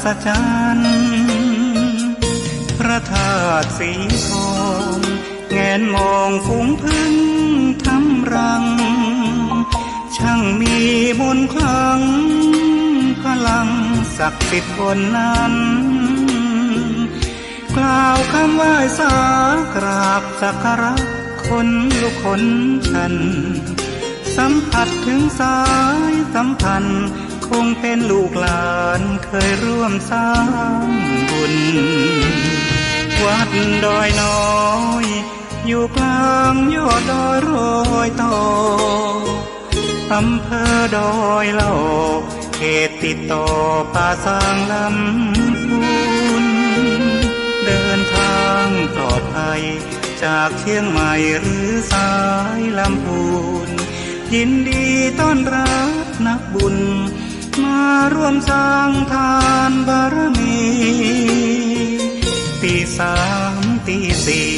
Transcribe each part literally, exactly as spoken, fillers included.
ศจรรย์ พระธาตุสีทอง แงนมองฝูงผึ้งทำรัง ช่างมีมนต์ขลัง พลังศักดิ์สิทธิ์บนนั้น กล่าวคำไหว้สากราบสักการะ ขนลุกขนชัน สัมผัสถึงสายสัมพันธ์ คงเป็นลูกหลานเคยร่วมสร้างบุญ วัดดอยน้อย อยู่กลางยอดดอยรอยต่อ อำเภอดอยหล่อ เขตติดต่อป่าซางลำพูน เดินทางปลอดภัย จากเชียงใหม่หรือสายลำพูน ยินดีต้อนรับนักบุญ มาร่วมสร้างทานบารมี ตีสามตีสี่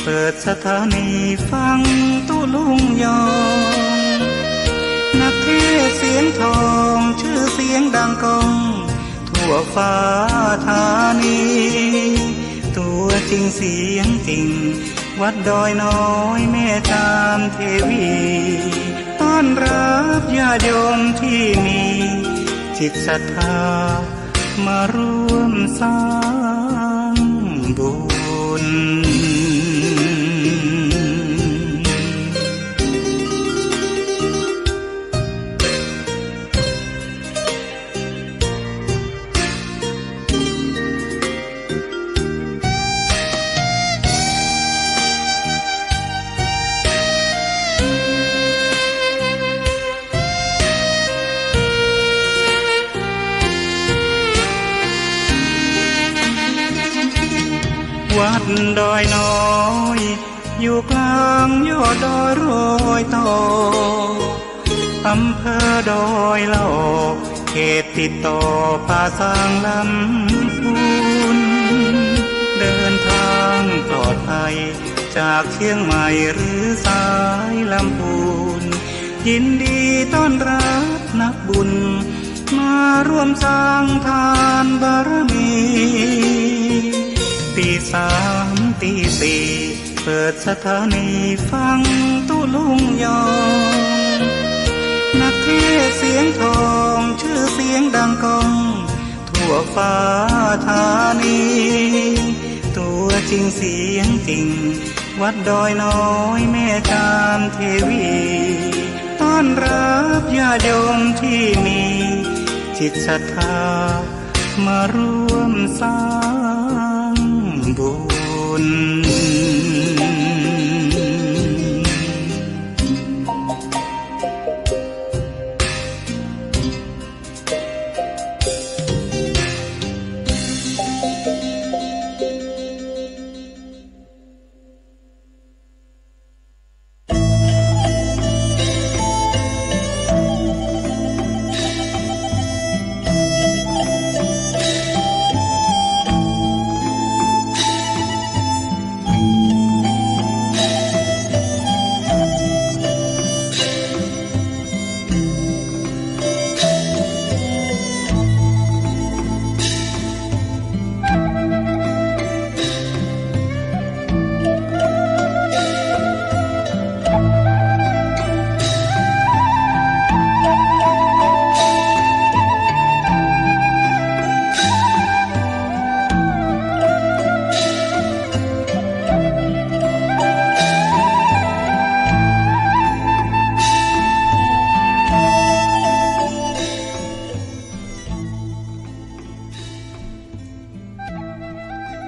เปิดสถานีฟังตุ๊ลุงยอง นักเทศน์เสียงทอง ชื่อเสียงดังก้อง ทั่วฟ้าธานี ตัวจริงเสียงจริง วัดดอยน้อยแม่จามเทวี ต้อนรับญาติโยมที่มีจิตศรัทธา มาร่วมสร้างบุญ วัดดอยน้อย อยู่กลางยอดดอยรอยต่อ อำเภอดอยหล่อ เขตติดต่อป่าซางลำพูน เดินทางปลอดภัย จากเชียงใหม่หรือสายลำพูน ยินดีต้อนรับนักบุญ มาร่วมสร้างทานบารมี ตีสามตีสี่ เปิดสถานีฟังตุ๊ลุงยอง นักเทศน์เสียงทอง ชื่อเสียงดังก้อง ทั่วฟ้าธานี ตัวจริงเสียงจริง วัดดอยน้อยแม่จามเทวี ต้อนรับญาติโยมที่มีจิตศรัทธา มาร่วมสร้างบุญ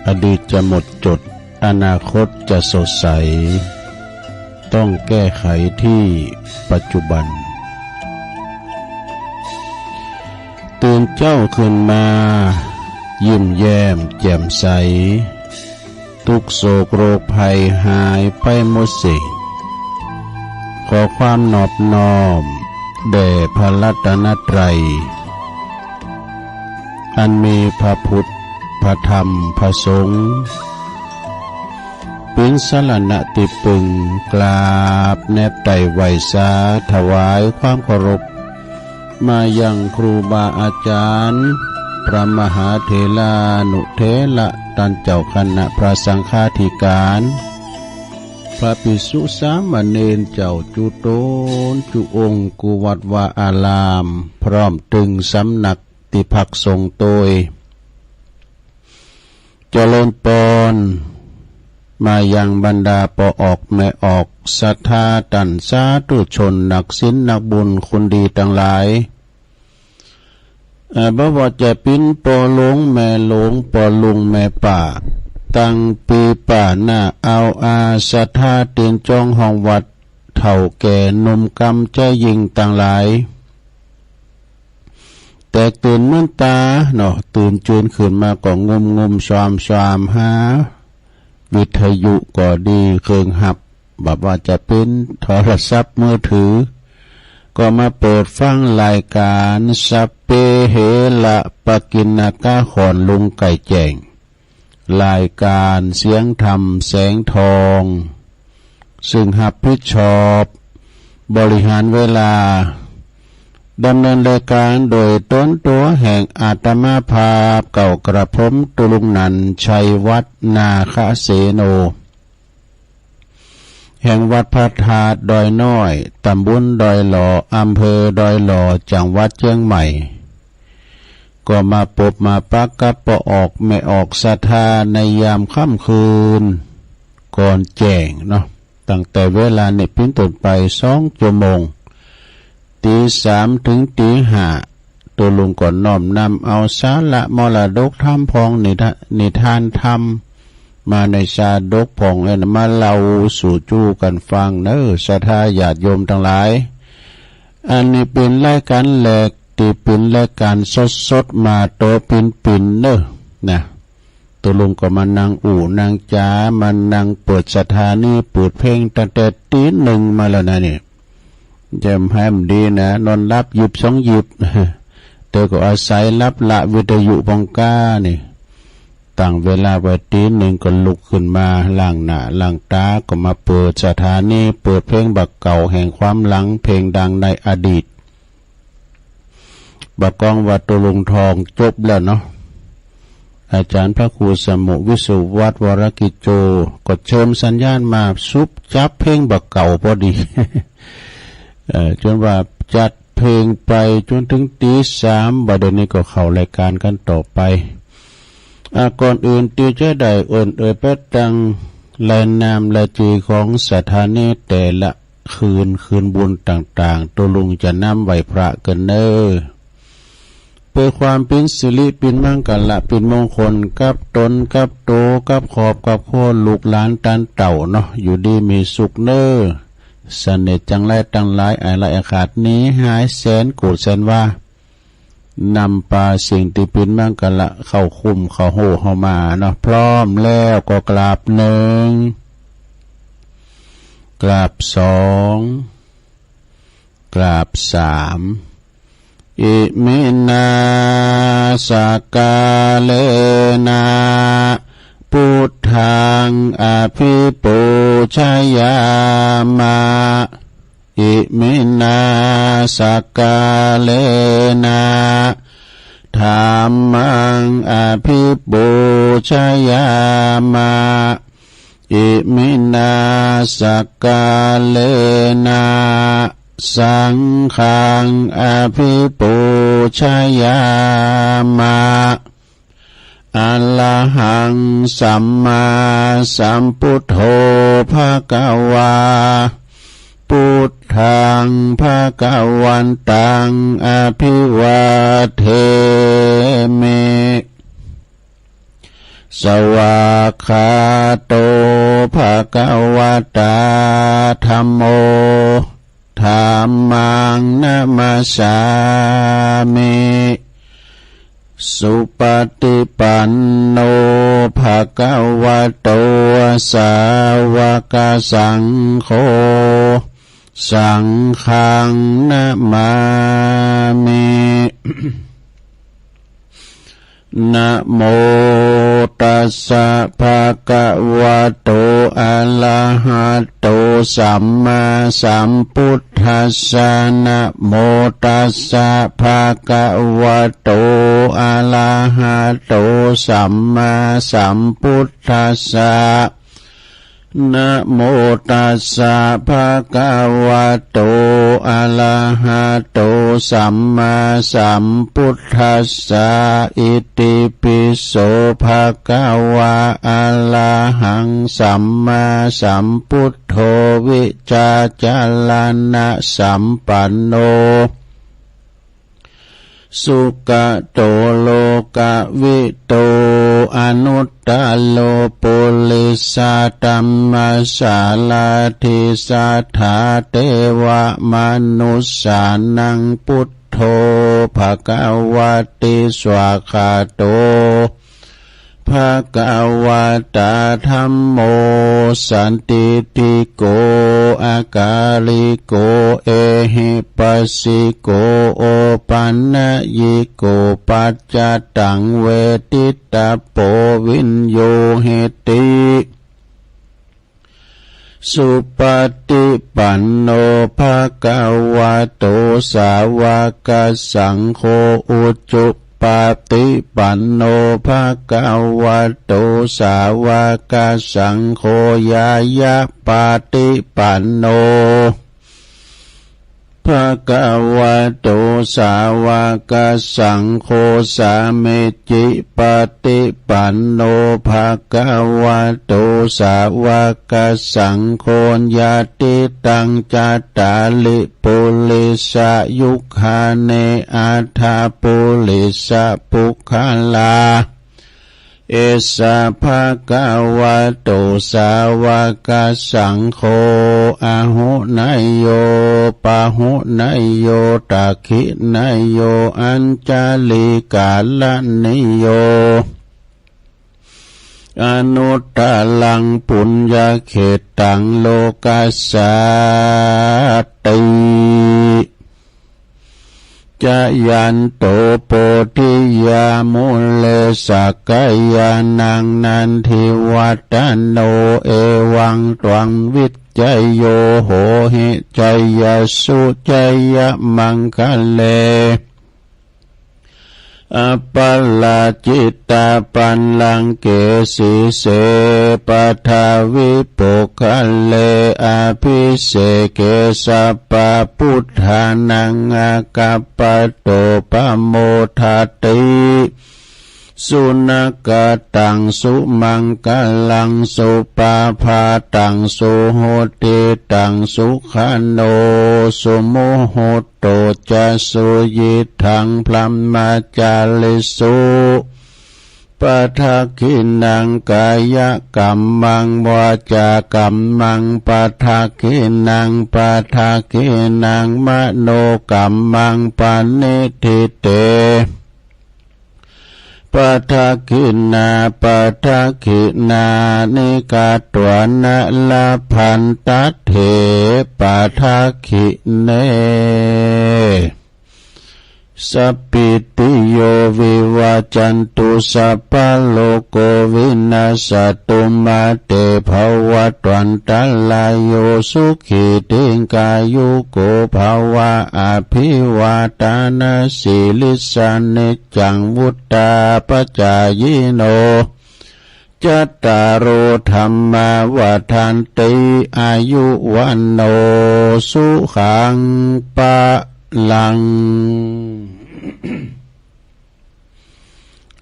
อดีตจะหมดจด อนาคตจะสดใส ต้องแก้ไขที่ปัจจุบัน ตื่นเจ๊าขึ้นมา ยิ้มแย้มแจ่มใส ทุกข์โศกโรคภัยหายไปหมดสิ้น ขอความนอบน้อมแด่พระรัตนตรัย อันมีพระพุทธ พระธรรม พระสงฆ์ เป๋นสรณะตี้ปึง กราบแนบไต้ไหว้สา ถวายความเคารพ มายังครูบาอาจารย์ พระมหาเถรานุเถระ ต้านเจ้าคณะพระสังฆาธิการ พระภิกษุสามเณรเจ้าจุ๊ตนจุ๊องค์ กู้วัดวาอาราม พร้อมตึงสำนักตี้พักสงฆ์โตย เจริญปอน มายังบรรดาป้อออกแม่ออก ศรัทธาต้านสาธุชน นักศีลนักบุญคนดีตังหลาย เอ่อ บ่ว่าจะเป๋นป้อหลวงแม่หลวง ป้อลุงแม่ป้า ตังปี้ป้าน้าอาวอา ศรัทธาเตียนจองห้องวัด เฒ่าแก่หนุ่มกำใจ๋ยิ่งตังหลาย แตกตื่นเมินต๋าเนาะ ตื่นจืนขึ้นมาก็งุมงุมซอมซอมหาวิทยุก็ดี เครื่องฮับ บ่ว่าจะเป๋นโทรศัพท์มือถือ ก็มาเปิดฟังรายก๋าน สัพเพเหระปะกิณณกะ ขอนลุงไก่แจ้ง รายก๋านเสียงธรรมแสงทอง ซึ่งฮับผิดชอบบริหารเวลา ดำเนินรายก๋านโดยต๋นตั๋วแห่งอาตมาภาพ เก้ากระผมตุ๊ลุงนันท์ ชัยวัฒน์ นาคเสโน แห่งวัดพระธาตุดอยน้อย ตำบลดอยหล่อ อำเภอดอยหล่อ จังหวัดเจียงใหม่ ก็มาปบมาปะกับป้อออกแม่ออกศรัทธาในยามค่ำคืน ก่อนแจ้งเนาะ ตั้งแต่เวลานี้เป๋นต้นไปสองจั่วโมง ตี๋สามเถิงตี๋ห้า ตุ๊ลุงก็น้อมนำเอาสาระมรดกธรรมพ่อง นิทะ- นิทานธรรม มาในชาดกพ่อง เอามาเล่าสู่จู๊กั๋นฟังเน่อ ศรัทธาญาติโยมตังหลาย อันนี้เป๋นรายก๋านแรก ตี้เป๋นรายก๋านสดๆ มาโตปิ๊นๆ เน่อ นะ ตุ๊ลุงก็มานั่งอู้นั่งจ๋า มานั่งเปิดสถานี เปิดเพลงตั้งแต่ตี๋หนึ่งมาแล้วนะนี่ จะหื้อมันดีนะ นอนหลับหยิบสองหยิบ แต่ก็อาศัยหลับละวิทยุพ่องก้านี่ ตั้งเวลาไว้ตี๋หนึ่งก็ลุกขึ้นมาล้างหน้าล้างต๋า ก็มาเปิดสถานี เปิดเพลงบ่าเก่าแห่งความหลัง เพลงดังในอดีต บ่ากองว่าตุ๊ลุงท่องจบแล้วเนาะ อาจ๋ารย์พระครูสมุห์ วิสุวัฒน์ วรกิจโจ ก็เชิญสัญญาณมา สุบจับเพลงบ่าเก่าพอดี เอ่อ จ๋นว่าจัดเพลงไปจ๋นเถิงตี๋สาม บ่าเดี่ยวนี้ก็เข้ารายก๋านกั๋นต่อไป อ่ะ ก่อนอื่นตี้จะได้เอิ้นเอ่ยไปตังรายนามรายจื้อของสถานีแต่ละ คืน คืนบุญต่างๆ ตุ๊ลุงจะนำไหว้พระกั๋นเน่อ เปื้อความเป๋นสิริเป๋นมังคละเป๋นมงคล กับต๋น กับโต กับครอบ กับครัว ลูกหลานต้านเต้าเนาะ อยู่ดีมีสุขเน่อ เสน่ห์จังไรตังหลาย อันละอาฆาตหนีหายแสนโกรธแสนวา นำปาสิ่งตี้เป๋นมังคละเข้าคุ้มเข้าหูเฮามาเนาะ พร้อมแล้วก็กราบหนึ่ง กราบสอง กราบสาม อิมินา สักกาเลนะ พุทธัง อภิปูชยามะ อิมินา สักกาเลนะ ธัมมัง อภิปูชยามะ อิมินา สักกาเลนะ สังฆัง อภิปูชยามะ อะระหัง สัมมาสัมพุทโธ ภะคะวา พุทธัง ภะคะวันตัง อะภิวาเทมิ สวากขาโต ภะคะวะตา ธัมโม ธัมมัง นะมัสสามิ สุปะฏิปันโน ภะคะวะโต สาวะกะสังโฆ สังฆัง นะมามิ นะโมตัสสะ ภะคะวะโต อะระหะโต สัมมาสัมพุทธัสสะ นะโมตัสสะ ภะคะวะโต อะระหะโต สัมมาสัมพุทธัสสะ นะโมตัสสะ ภะคะวะโต อะระหะโต สัมมาสัมพุทธัสสะ อิติปิโส ภะคะวะ อะระหัง สัมมาสัมพุทโธ วิชาจารณะสัมปันโน สุกะโต โลกะวิทู อนุตตะโร ปุริสะธัมมะสาราธิ สัทธา เตวะ มนุสสานัง พุทโธ ภะคะวะติ สวากขาโต ภะคะวะตา ธัมโม สันทิฏฐิโก อะกาลิโก เอหิปัสสิโก โอปันนยิโก ปัจจตัง เวทิตะโป วิญญูหิติ สุปะฏิปันโน ภะคะวะโต สาวะกะสังโฆ อุจุปะฏิปันโน ภะคะวะโต สาวะกะสังโฆ ญาณะปะฏิปันโน ภะคะวะโต สาวะกะสังโฆ สามีจิปะฏิปันโน ภะคะวะโต สาวะกะสังโฆ ญาติตัง จัตตาริ ปุริสะยุคคานิ อัฏฐะปุริสะปุคคลา เอสะ ภะคะวะโต สาวะกะสังโฆ อาหุเนยโย ปาหุเนยโย ตักขิเนยโย อัญชะลีกะรณิโย อนุตตะรัง ปุญญะเขตตัง โลกัสสาติ จะยันโต โพธิยา มูเล สักกะยานัง นันทิวัฒโน เอวังตวัง วิจโย โหหิ จยสสุ จยมังคะเล อัปปะราจิตาปัลลังเก สีเส ปัทวิปุคคเล อะภิเสเก สัพพะปุทธานัง อากัปปะโต ปะโมทะติ สุนะกะตัง สุมังคะลัง สุปะพาตัง สุหุติตัง สุขะโน สุมุหุตโต จะ สุยิตถัง พรหมจาริสุ ปะทักขิณัง กายะกัมมัง วาจากัมมัง ปะทักขิณัง ปะทักขิณัง มโนกัมมัง ปะนิฏฐิเต ปะทักขิณา ปะทักขิณานิ กาตวานะ ละพันตะเถ ปะทักขิเณ สัปปีติโย วิวัจจันตุ สัพพะโรโค วินัสสะตุ มา เต ภะวัตวันตะราโย สุขี ทีฆายุโก ภะวะ อะภิวาทะนะสีลิสสะ นิจจัง วุฑฒาปะจายิโน จัตตาโร ธัมมา วัฑฒันติ อายุ วัณโณ สุขัง พะลัง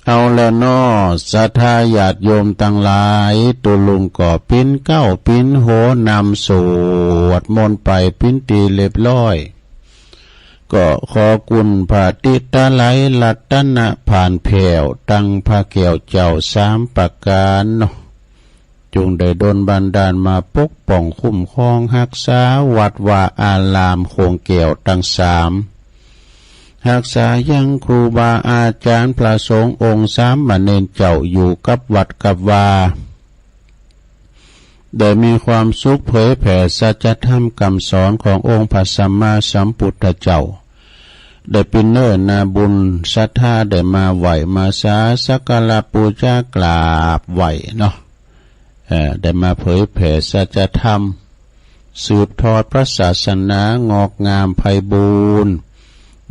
เอาละเนาะ ศรัทธาญาติโยมตังหลาย ตุ๊ลุงก็ปิ๊นเก๊าปิ๊นโหนำสวดมนต์ไปปิ๊นตี้เรียบร้อย ก็ขอคุณพระติตะไลรัตนะผ่านแผ้ว ตังพระแก้วเจ้าสามประก๋านเนาะ จุ่งได้ดลบันดาลมาปกป้องคุ้มครองฮักษาวัดวาอารามโขงแก้วตังสาม ฮักษายังครูบาอาจ๋ารย์พระสงฆ์องค์สามเณรเจ้าอยู่กับวัดกับวา ได้มีความสุขเผยแผ่สัจธรรมกำสอนขององค์พระสัมมาสัมพุทธเจ้า ได้ปิ๊นเน้อนาบุญศรัทธาได้มาไหว้มาสาสักการะปู๋จากราบไหว้เนาะ เอ่อ ได้มาเผยแผ่สัจธรรม สืบทอดพระศาสนางอกงามไพบูลย์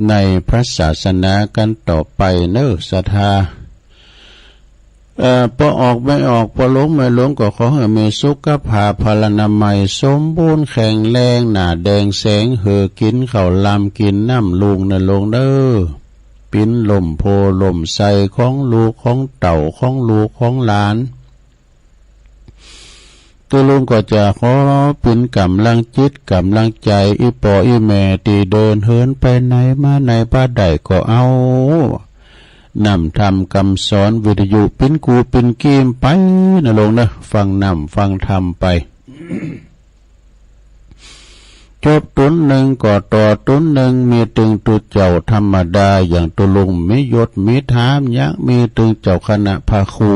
ในพระศาสนากั๋นต่อไปเน่อ ศรัทธา เอ่อ ปอออกแม่ออก ปอลงแม่ลง ก็ขอหื้อมีสุขภาพพลานามัยสมบูรณ์แข็งแรง หน้าแดงแสง หื้อกิ๋นข้าวลำกิ๋นน้ำลุงเน่อลงเน่อ เป๋นล่มโพธิ์ล่มไทรของลูกของเต้าของลูกของหลาน ตุ๊ลุงก็จะขอเป๋นก๋ำลังจิตก๋ำลังใจ๋ อี่ป้ออี่แม่ตี้เดินเหินไปไหนมาไหน บ่าใดก็เอาน้ำธรรมกำสอนวิทยุเป๋นกู้เป๋นกี๋ไปเน่อลงเน่อ ฟังน้ำฟังธรรมไป จบต๋นนึ่งก็ต่อต๋นนึ่ง มีตึงตุ๊เจ้าธรรมดาอย่างตุ๊ลุง มียศมีฐานะ มีตึงเจ้าคณะพระครู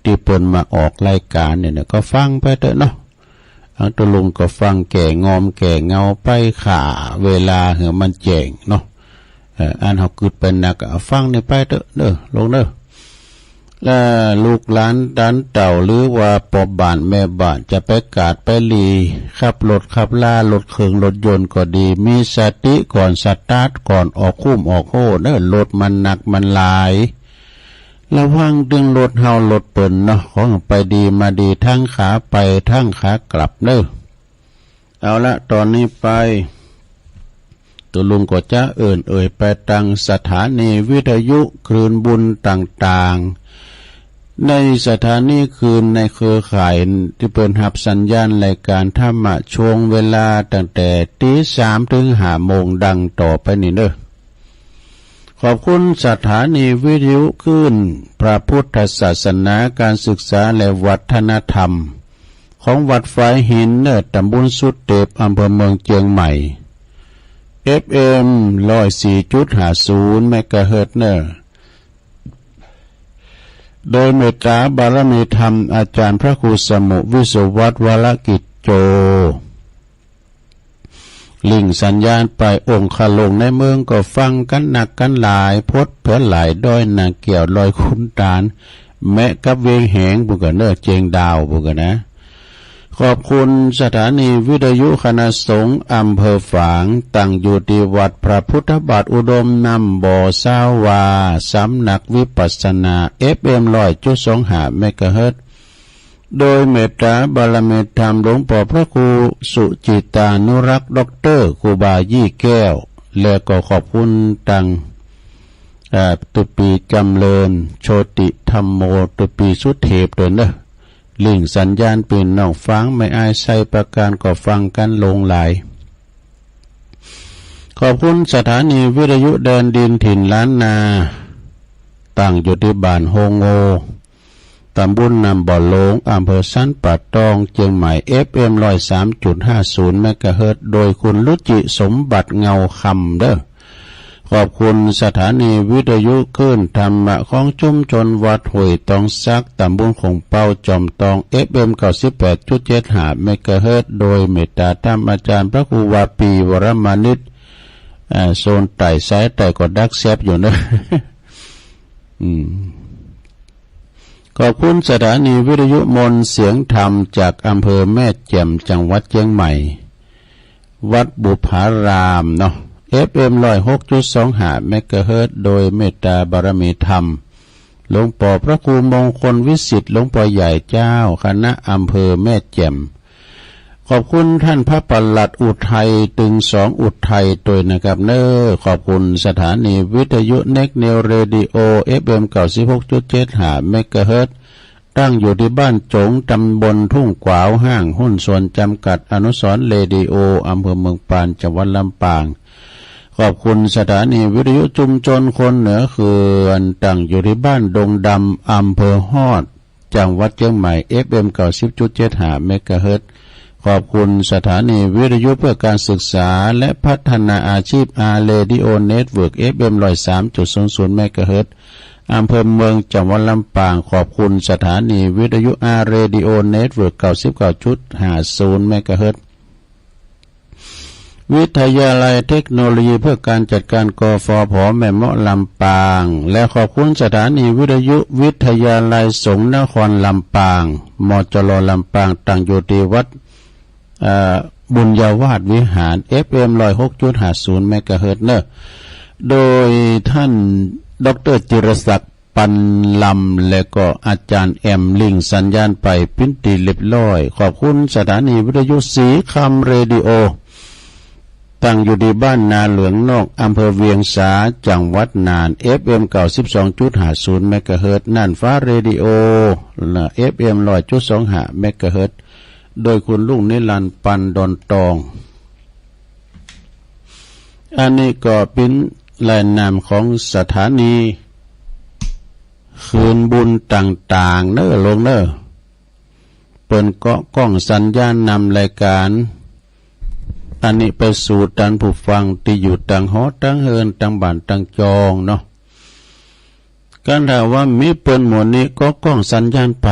ตี้เปิ้นมาออกรายก๋านเนี่ยนะ ก็ฟังไปเต๊อะเนาะ อันตุ๊ลุงก็ฟังแก่งอมแก่เงาไป ฆ่าเวลาหื้อมันแจ้งเนาะ เอ่อ อันเฮากึ๊ดไปนัก เอาฟังนี่ไปเต๊อะเน่อลงเน่อ และลูกหลานหลานเต้า หรือว่าป้อบ้านแม่บ้าน จะไปกาดไปหลี ขับรถขับลา รถเครื่องรถยนต์ก็ดี มีสติก่อนสตาร์ท ก่อนออกคุ้มออกโฮ่เน่อ รถมันหนักมันหลาย ระวังตึงรถเฮารถเปิ้นเนาะ ขอหื้อไปดีมาดี ตึงขาไปตึงขากลับเน่อ เอาละ ต๋อนนี้ไป ตุ๊ลุงก็จะเอิ้นเอ่ยไปตังสถานีวิทยุคลื่นบุญต่างๆ ในสถานีคลื่นในเครือข่ายตี้เปิ้นฮับสัญญาณรายก๋านธรรมะ ช่วงเวลาตั้งแต่ตี๋สามเถิงห้าโมง ดังต่อไปนี้เน่อ ขอบคุณสถานีวิทยุคลื่นพระพุทธศาสนา ก๋านศึกษาและวัฒนธรรม ของวัดฝายหินเน่อ ต๋ำบลสุเตป อำเภอเมืองเจียงใหม่ เอฟเอ็ม ร้อยสี่จุดห้าศูนย์ เมกะเฮิรตซ์เน่อ โดยเมตต๋าบารมีธรรมอาจ๋ารย์พระครูสมุห์ วิศวัฒน์ วรกิจโจ ลิงก์สัญญาณไป องค์คาลงในเมืองก็ฟังกั๋นนักกั๋นหลาย พดเปื้อหลาย ดอยนาแก้ว ดอยขุนตาล แมะกับเวียงแหงปู้นก่อเน่อ เจียงดาวปู้นก่อนะ ขอบคุณสถานีวิทยุคณะสงฆ์อำเภอฝาง ตั้งอยู่ตี้วัดพระพุทธบาทอุดมน้ำบ่อ ซาวา สำนักวิปัสสนา เอฟเอ็ม ร้อยจุดสองห้า เมกะเฮิรตซ์ โดยเมตต๋าบารมีธรรมหลวงป้อพระครูสุจิตานุรักษ์ ด็อกเตอร์ ครูบายี่แก้ว และก็ขอบคุณตัง เอ่อ ตุ๊ปี๋จ๋ำเริญ โชติธัมโม ตุ๊ปี๋สุเทพโตยเน่อ ลิงก์สัญญาณปี้น้องฝางแม่อายไชยประการก็ฟังกั๋นหลงหลาย ขอบคุณสถานีวิทยุแดนดินถิ่นล้านนา ตั้งอยู่ตี้บ้านโฮงโง ต๋ำบลน้ำบ่อหลง อำเภอสันป่าตอง เจียงใหม่ เอฟเอ็ม ร้อยสามจุดห้าศูนย์ เมกะเฮิรตซ์ โดยคุณรุจิสมบัติเงาคำเน่อ ขอบคุณสถานีวิทยุคลื่นธรรมะของชุมชนวัดห้วยตองสัก ต๋ำบลขงเปา จอมตอง เอฟเอ็ม เก้าสิบแปดจุดเจ็ดห้า เมกะเฮิรตซ์ โดยเมตต๋าธรรมอาจ๋ารย์พระครูวาปี วรมานิช อ่า โซนใต้สายใต้ก็ดักแซบอยู่เน่อ อืม ขอบคุณสถานีวิทยุมนต์เสียงธรรมจากอำเภอแม่แจ่ม จังหวัดเชียงใหม่ วัดบุพารามเนาะ เอฟเอ็ม ร้อยหกจุดสองห้า เมกะเฮิรตซ์ โดยเมตต๋าบารมีธรรม หลวงป้อพระครูมงคลวิสิทธิ์ หลวงป้อใหญ่เจ้าคณะอำเภอแม่แจ่ม ขอบคุณต้านพระปลัดอุทัย ตึงสองอุทัยโตยนะครับเน่อ ขอบคุณสถานีวิทยุเน็กนิวเรดิโอ เอฟเอ็ม เก้าสิบหกจุดเจ็ดห้า เมกะเฮิรตซ์ ตั้งอยู่ตี้บ้านจง ต๋ำบลทุ่งกวาว ห้างหุ้นส่วนจำกัดอนุสรณ์เรดิโอ อำเภอเมืองปาน จังหวัดลำปาง ขอบคุณสถานีวิทยุชุมชนคนเหนือเขื่อน ตั้งอยู่ตี้บ้านดงดำ อำเภอฮอด จังหวัดเชียงใหม่ เอฟเอ็ม เก้าสิบจุดเจ็ดห้า เมกะเฮิรตซ์ ขอบคุณสถานีวิทยุเพื่อการศึกษาและพัฒนาอาชีพ อาร์ เรดิโอ เน็ตเวิร์ก เอฟเอ็ม ร้อยสามจุดศูนย์ศูนย์ เมกะเฮิรตซ์ อำเภอเมือง จังหวัดลำปาง ขอบคุณสถานีวิทยุ อาร์ เรดิโอ เน็ตเวิร์ก เก้าสิบเก้าจุดห้าศูนย์ เมกะเฮิรตซ์ วิทยาลัยเทคโนโลยีเพื่อการจัดการ กฟผ แม่เมาะ ลำปาง และขอบคุณสถานีวิทยุวิทยาลัยสงฆ์นครลำปาง มจร ลำปาง ตั้งอยู่ตี้วัด เอ่อ บุญญาวาสวิหาร เอฟเอ็ม ร้อยหกจุดห้าศูนย์ เมกะเฮิรตซ์ เน่อ โดยต้านด็อกเตอร์จิรศักดิ์ ปันลำ และก็อาจ๋ารย์แอม ลิงก์สัญญาณไปเป๋นตี้เรียบร้อย ขอบคุณสถานีวิทยุศรีคำเรดิโอ ตั้งอยู่ตี้บ้านนาเหลืองนอก อำเภอเวียงสา จังหวัดน่าน เอฟเอ็ม เก้าสิบสองจุดห้าศูนย์ เมกะเฮิรตซ์ น่านฟ้าเรดิโอ และ เอฟเอ็ม ร้อยจุดสองห้า เมกะเฮิรตซ์ โดยคุณลุงนิรันดร์ ปันดอนตอง อันนี้ก็เป๋นลายนามของสถานี คืนบุญต่างๆ เน้อลุงเน้อ เปิ้นเกาะก้องสัญญาณนำรายก๋าน อันนี้ไปสู่ต้านผู้ฟังตี้อยู่ตางหอตางเฮือนตางบ้านตางจองเนาะ กันถ้าว่าบ่มีเปิ้นหมู่นี้เกาะก้องสัญญาณไป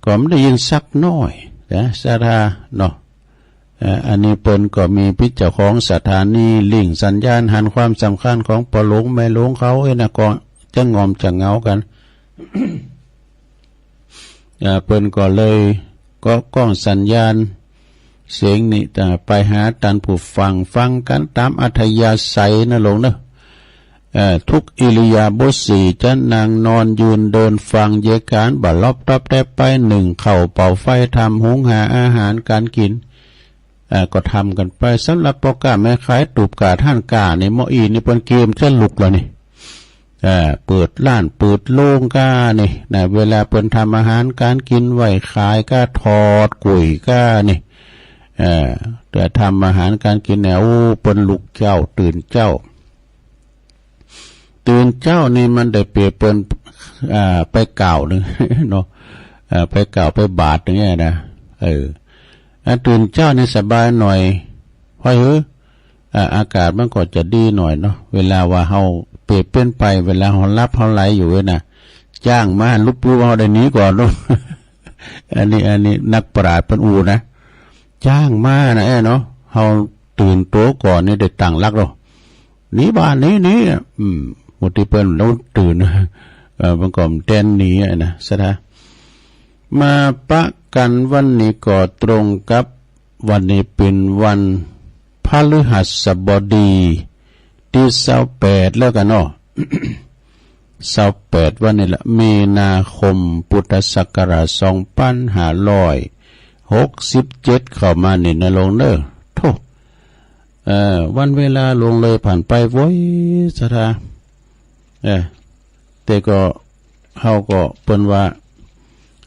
ก็บ่ได้ยินสักหน้อยนะ ศรัทธาเนาะ เอ่อ อันนี้เปิ้นก็มีเป๋นเจ้าของสถานีลิงก์สัญญาณ หันความสำคัญของป้อหลวงแม่หลวงเขาเอ้ยนะ ก็จะง่อมจะเหงากั๋น เอ่อ เปิ้นก็เลยเกาะก้องสัญญาณเสียงนี้ เอ่อ ไปหาต้านผู้ฟัง ฟังกั๋นต๋ามอัธยาศัยนะลุงเนาะ เอ่อ ทุกอิริยาบถสี่ จะนั่งนอนยืนเดินฟังเยก๋าน บ่หลับตอบแต๊ไป นึ่งข้าวเป่าไฟ ทำหุงหาอาหารก๋านกิ๋น เอ่อ ก็ทำกั๋นไป สำหรับป้อก๊าแม่ขาย ตูบก๊า ต้านก๊านี่ หม้ออี้นี่ เปิ้นเกียมจะลุกแล้วนี่ เอ่อ เปิดฮ้านเปิดโฮงก๊านี่นะ เวลาเปิ้นทำอาหารก๋านกิ๋นไว้ขายก๊า ทอดกุ้ยก๊านี่ เอ่อ แต่ทำอาหารก๋านกิ๋นเนี่ย โอ้ เปิ้นลุกเจ๊า ตื่นเจ๊า ตื่นเจ๊านี่มันได้เปรียบเปิ้น อ่า ไปก้าวนึ่งเนาะ เอ่อ ไปก้าวไปบาทนึ่งเนี่ยนะ เออ อันตื่นเจ๊านี่สบายหน่อย เพราะหื้อ อ่า อากาศมันก็จะดีหน่อยเนาะ เวลาว่าเฮาเปรียบเป๋นไป เวลาเฮาหลับเฮาไหลอยู่เว้ยนะ จ๊างมาลุบๆ เฮาได้หนีก่อนเนาะ อันนี้ อันนี้นักปราชญ์เปิ้นอู้นะ จ๊างมานะ เอ้ยเนาะ เฮาตื่นตั๋วก่อนนี่ได้ตั้งหลักแล้ว หนีบ้านหนี หนีอะ อืม หมู่ตี้เปิ้นแล้วตื่น เอ่อ มันก็แตนหนีอะนะ ศรัทธา มาปะกั๋นวันนี้ก็ตรงกับวันนี้เป๋นวันพฤหัสบดี ตี้ซาวแปดแล้วกั๋นเนาะ ซาวแปดวันนี้ละ มีนาคม พุทธศักราช สองปันห้าร้อยหกสิบเจ็ด เข้ามานี่นะลุงเน้อ โธ่ เอ่อ วันเวลาล่วงเลยผ่านไปโว้ย ศรัทธา เออ แต่ก็ เฮาก็ เปิ้นว่า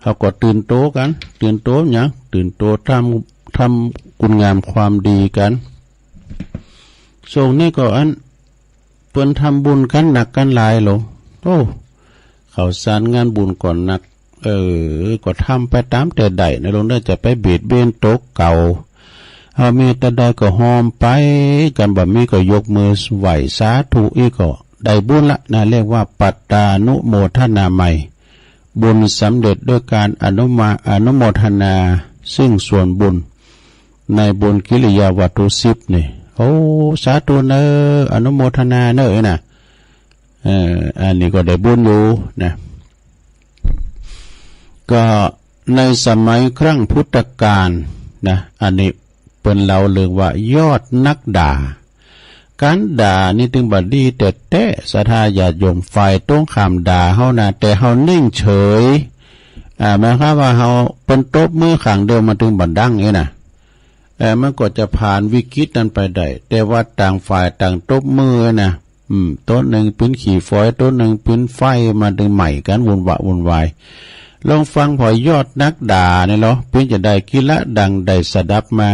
เฮาก็ตื่นตั๋วกั๋น ตื่นตั๋วหยัง ตื่นตั๋วทำ ทำคุณงามความดีกั๋น ช่วงนี้ก็อัน เปิ้นทำบุญกั๋นนักกั๋นหลายโล โอ้ ข้าวสารงานบุญก็นัก เออ ก็ทำไปต๋ามแต่ได้นะลุงเน้อ จะไปเบียดเบียนตั๋วเก่า เฮามีตะใดก็ฮอมไป กั๋นบ่มีก็ยกมือไหว้สาธุ อี้ก็ได้บุญละนะ เรียกว่าปัตตานุโมทนาไมย บุญสำเร็จด้วยการอนุมา อนุโมทนาซึ่งส่วนบุญ ในบุญกิริยาวัตถุสิบนี่ โอ้ สาธุเน้อ อนุโมทนาเน้อนะ เอ่อ อันนี้ก็ได้บุญอยู่นะ ก็ในสมัยครั้งพุทธกาลนะ อันนี้เปิ้นเล่าเรื่องว่ายอดนักด่า ก๋านด่านี่ตึงบ่ดีแต๊ๆ ศรัทธาญาติโยม ฝ่ายตรงข้ามด่าเฮานะ แต่เฮานิ่งเฉย อ่า หมายความว่าเฮา เปิ้นตบมือข้างเดียวมันตึงบ่ดังนี่นะ เอ่อ มันก็จะผ่านวิกฤตนั้นไปได้ แต่ว่าต่างฝ่ายต่างตบมือนะ อืม โต๊ะนึ่งเป๋นขี้ฝอย โต๊ะนึ่งเป๋นไฟ มันตึงไหม้กั๋น วุ่นวะวุ่นวาย ลองฟังผ่อยอดนักด่านี่ลอ เป๋นจาใด กิละดังได้สดับมา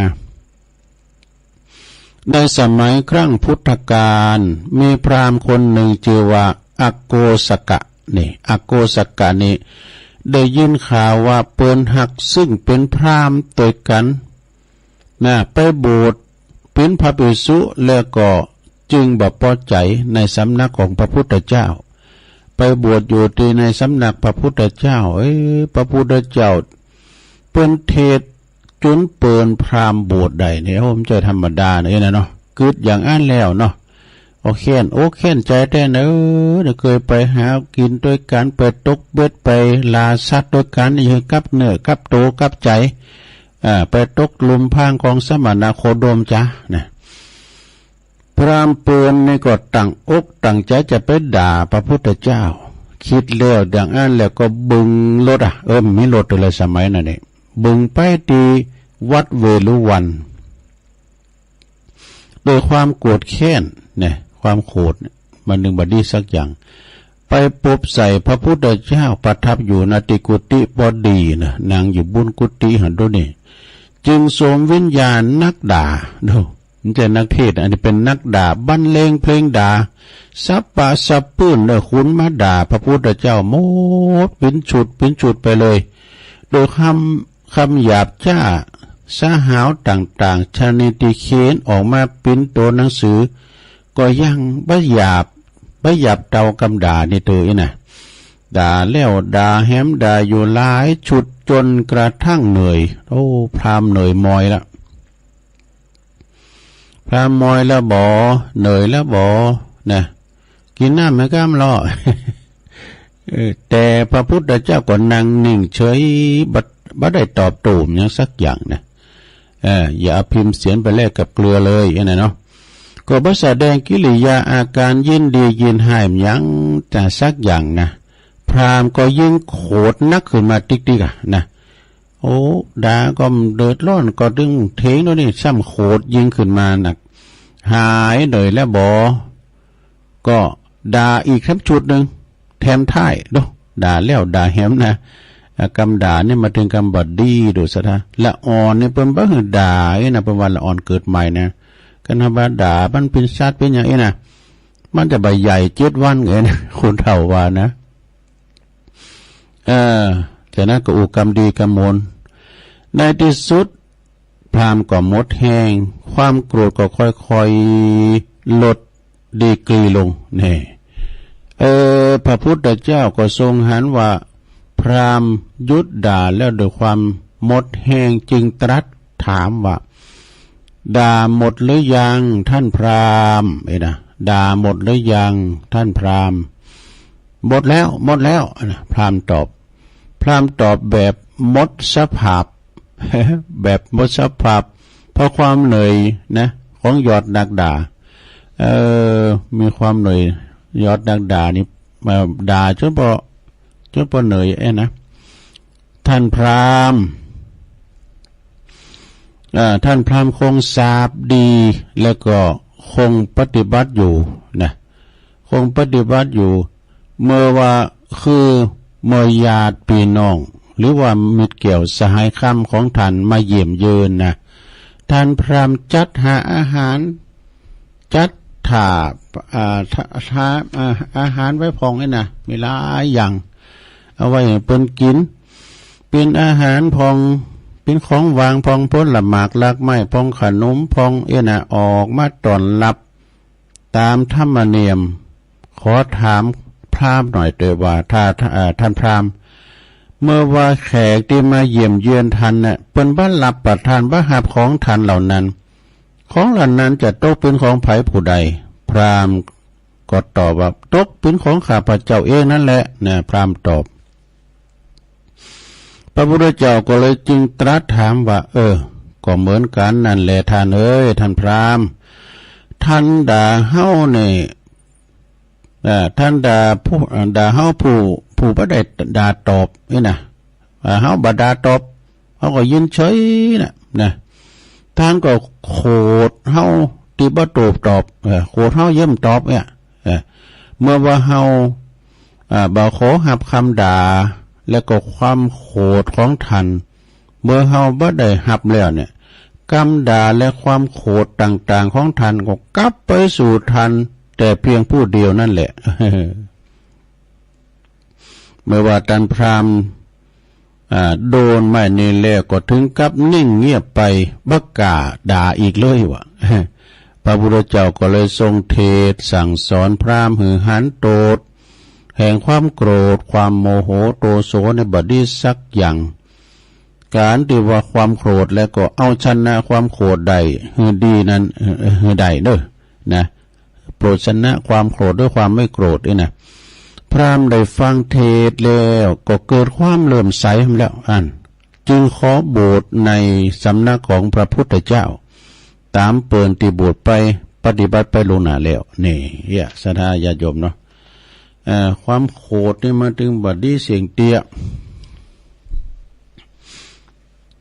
ในสมัยครั้งพุทธกาล มีพราหมณ์คนนึ่งจื้อว่าอโกสกะ นี่ อโกสกะนี่ ได้ยินข่าวว่าเปิ้นฮักซึ่งเป๋นพราหมณ์ตวยกั๋น นะ ไปบวชเป๋นพระภิกษุ แล้วก็จึงบ่ปอใจ๋ในสำนักของพระพุทธเจ้า ไปบวชอยู่ตี้ในสำนักพระพุทธเจ้า เอ้ย พระพุทธเจ้า เปิ้นเทศน์จุนเปินพราหมณ์บวชได้เนี่ย โอ้ มันจะธรรมดาเนี่ยนะเนาะ กึ๊ดอย่างอั้นแล้วเนาะ โอ้ แค้นอกแค้นใจ๋แต๊เน้อ เกยไปหากิ๋นตวยกั๋น ไปตกเบ็ด ไปล่าสัตว์ตวยกั๋น หื้อกับเนื้อกับตั๋วกับใจ๋ อ่า ไปตกลุ่มพรางของสมณะโคดมจ๊ะนะ พราหมณ์เปือนนี่ก็ตั้งอกตั้งใจ๋จะไปด่าพระพุทธเจ้า กึ๊ดแล้วดังอั้นแล้วก็บึงรถอะ เออ มีรถอยู่แล้วสมัยนั้นนี่ บึงไปตี้วัดเวฬุวัน โดยความโกรธแค้นเนี่ย ความโกรธเนี่ย มันนึ่งบ่ดีสักอย่าง ไปปบใส่พระพุทธเจ้าประทับอยู่ ณ ตี้กุฏิปอดีนะ นั่งอยู่บุ้นกุฏิหั้นโดนี่ จึงสวมวิญญาณนักด่า ดู บ่ใจ้นักเทศน์ อันนี้เป๋นนักด่า บรรเลงเพลงด่า สับปะสับปื้น เออ ขุนมาด่าพระพุทธเจ้าหมด เป๋นชุดเป๋นชุดไปเลย โดยคำ กำหยาบจ๊า สะหาวต่างๆ ชนิดตี้เขียนออกมาเป๋นตั๋วหนังสือ ก็ยังบ่หยาบ บ่หยาบเต้ากำด่านี่เตื้ออี้นะ ด่าแล้วด่าแหม ด่าอยู่หลายชุดจ๋นกระทั่งเหนื่อย โอ้ พราหมณ์เหนื่อยมอยละ พราหมณ์มอยละบ่ เหนื่อยละบ่ นะ กิ๋นน้ำไหมก้ำลอ เออ แต่พระพุทธเจ้าก็นั่งนิ่งเฉย บ่ บ่ได้ตอบโต้หยังสักอย่างนะ เออ อย่าเอาพิมพ์เสียนไปแลกกับเกลือเลย อันนั้นเนาะ ก็บ่แสดงกิริยาอาการยินดียินฮ้ายหยังจะสักอย่างนะ พราหมณ์ก็ยิ่งโขดหนักขึ้นมาติ๊กๆ อะนะ โอ้ ด่าก็เดือดร้อนก็ตึงเถียงแล้วนี่ ซ้ำโขดยิ่งขึ้นมาหนัก หายเหนื่อยแล้วบ่ ก็ด่าอีกแถมชุดนึ่ง แถมท้าย ดู ด่าแล้วด่าแหมนะ อ่ะ กำด่านี่มาเถิงกำบ่ดี ดูสะท้า ละอ่อนนี่เปิ้นบ่หื้อด่าอี้นะ เปิ้นว่าละอ่อนเกิดใหม่นะ คันหากว่าด่ามันเป๋นสัตว์เป๋นหยังอี้นะ มันจะบ่ใหญ่เจ็ดวันไงนะ คนเฒ่าว่านะ เออ ฉะนั้นก็อู้กำดีกำมน ในตี้สุด พราหมณ์ก็หมดแฮง ความโกรธก็ค่อยๆ ลดดีกรีลง แน่ เออ พระพุทธเจ้าก็ทรงหันว่า พราหมณ์หยุดด่าแล้วด้วยความหมดแฮง จึงตรัสถามว่า ด่าหมดหรือยังท่านพราหมณ์ เอ้ยนะ ด่าหมดหรือยังท่านพราหมณ์ หมดแล้ว หมดแล้วนะ พราหมณ์ตอบ พราหมณ์ตอบแบบหมดสภาพ แบบหมดสภาพ เพราะความเหนื่อยนะ ของยอดนักด่า เออ มีความเหนื่อย ยอดนักด่านี่ เอ่อ ด่าจ๋นปอ จ๋นปอเหนื่อย เอ้ยนะ ท่านพราหมณ์ อ่า ท่านพราหมณ์คงทราบดี แล้วก็คงปฏิบัติอยู่นะ คงปฏิบัติอยู่ เมื่อว่าคือเมื่อญาติปี้น้อง หรือว่ามิตรแก้วสหายคำของท่านมาเยี่ยมเยือนนะ ท่านพราหมณ์จัดหาอาหาร จัดถ่า อ่า ถ่า ถ่า อ่า อาหารไว้พ่องอี้นะ มีหลายอย่าง เอาไว้หื้อเปิ้นกิ๋น เป๋นอาหารพ่อง เป๋นของหวานพ่อง ผลหมากรากไม้พ่อง ขนมพ่อง อี้นะ ออกมาต้อนฮับ ต๋ามธรรมเนียม ขอถามพราหมณ์หน่อยเต๊อะว่า ถ้า เอ่อ ท่านพราหมณ์ เมื่อว่าแขกตี้มาเยี่ยมเยือนท่านน่ะ เปิ้นบ่ฮับประทาน บ่ฮับของท่านเหล่านั้น ของเหล่านั้นจะตกเป๋นของใผผู้ใด พราหมณ์ก็ตอบว่า ตกเป๋นของข้าพเจ้าเองนั้นแหละนะ พราหมณ์ตอบ พระพุทธเจ้าก็เลยจึงตรัสถามว่า เออ ก็เหมือนกั๋นนั่นแหละท่านเอ๋ย ท่านพราหมณ์ ท่านด่าเฮานี่ เอ่อ ท่านด่าผู้ เอ่อ ด่าเฮาผู้ ผู้บ่ได้ด่าตอบอี้นะ เอ่อ เฮาบ่ด่าตอบ เฮาก็ยินเฉยน่ะ นะ ท่านก็โขดเฮาตี้บ่โต้ตอบ เออ โขดเฮาเยียะบ่ตอบเนี่ย เออ เมื่อว่าเฮา อ่า บ่ขอฮับกำด่า และก็ความโขดของท่าน เมื่อเฮาบ่ได้ฮับแล้วเนี่ย กำด่าและความโขดต่างๆ ของท่านก็กลับไปสู่ท่านแต่เพียงผู้เดียวนั่นแหละ เมื่อว่าต้านพราหมณ์ อ่า โดนไม้นี้แล้วก็เถิงกับนิ่งเงียบไป บ่กล้าด่าอีกเลยว่า พระพุทธเจ้าก็เลยทรงเทศน์สั่งสอนพราหมณ์หื้อหันโต้ษแห่งความโกรธ ความโมโห โตโสในบ่ดีสักอย่าง ก๋านตี้ว่าความโกรธแล้วก็เอาชนะความโกรธได้หื้อดีนั้น เอ่อ หื้อได้เน่อ นะ โปรดชนะความโกรธด้วยความไม่โกรธนี่นะ พราหมณ์ได้ฟังเทศน์แล้วก็เกิดความเลื่อมใสแล้ว อั้นจึงขอบวชในสำนักของพระพุทธเจ้า ต๋ามเปิ้นตี้บวชไป ไป ปฏิบัติไปล่วงหน้าแล้ว นี่ เหีย ศรัทธาญาติโยมเนาะ เอ่อ ความโขดนี่มันตึงบ่ดีเสี้ยงเตี้ย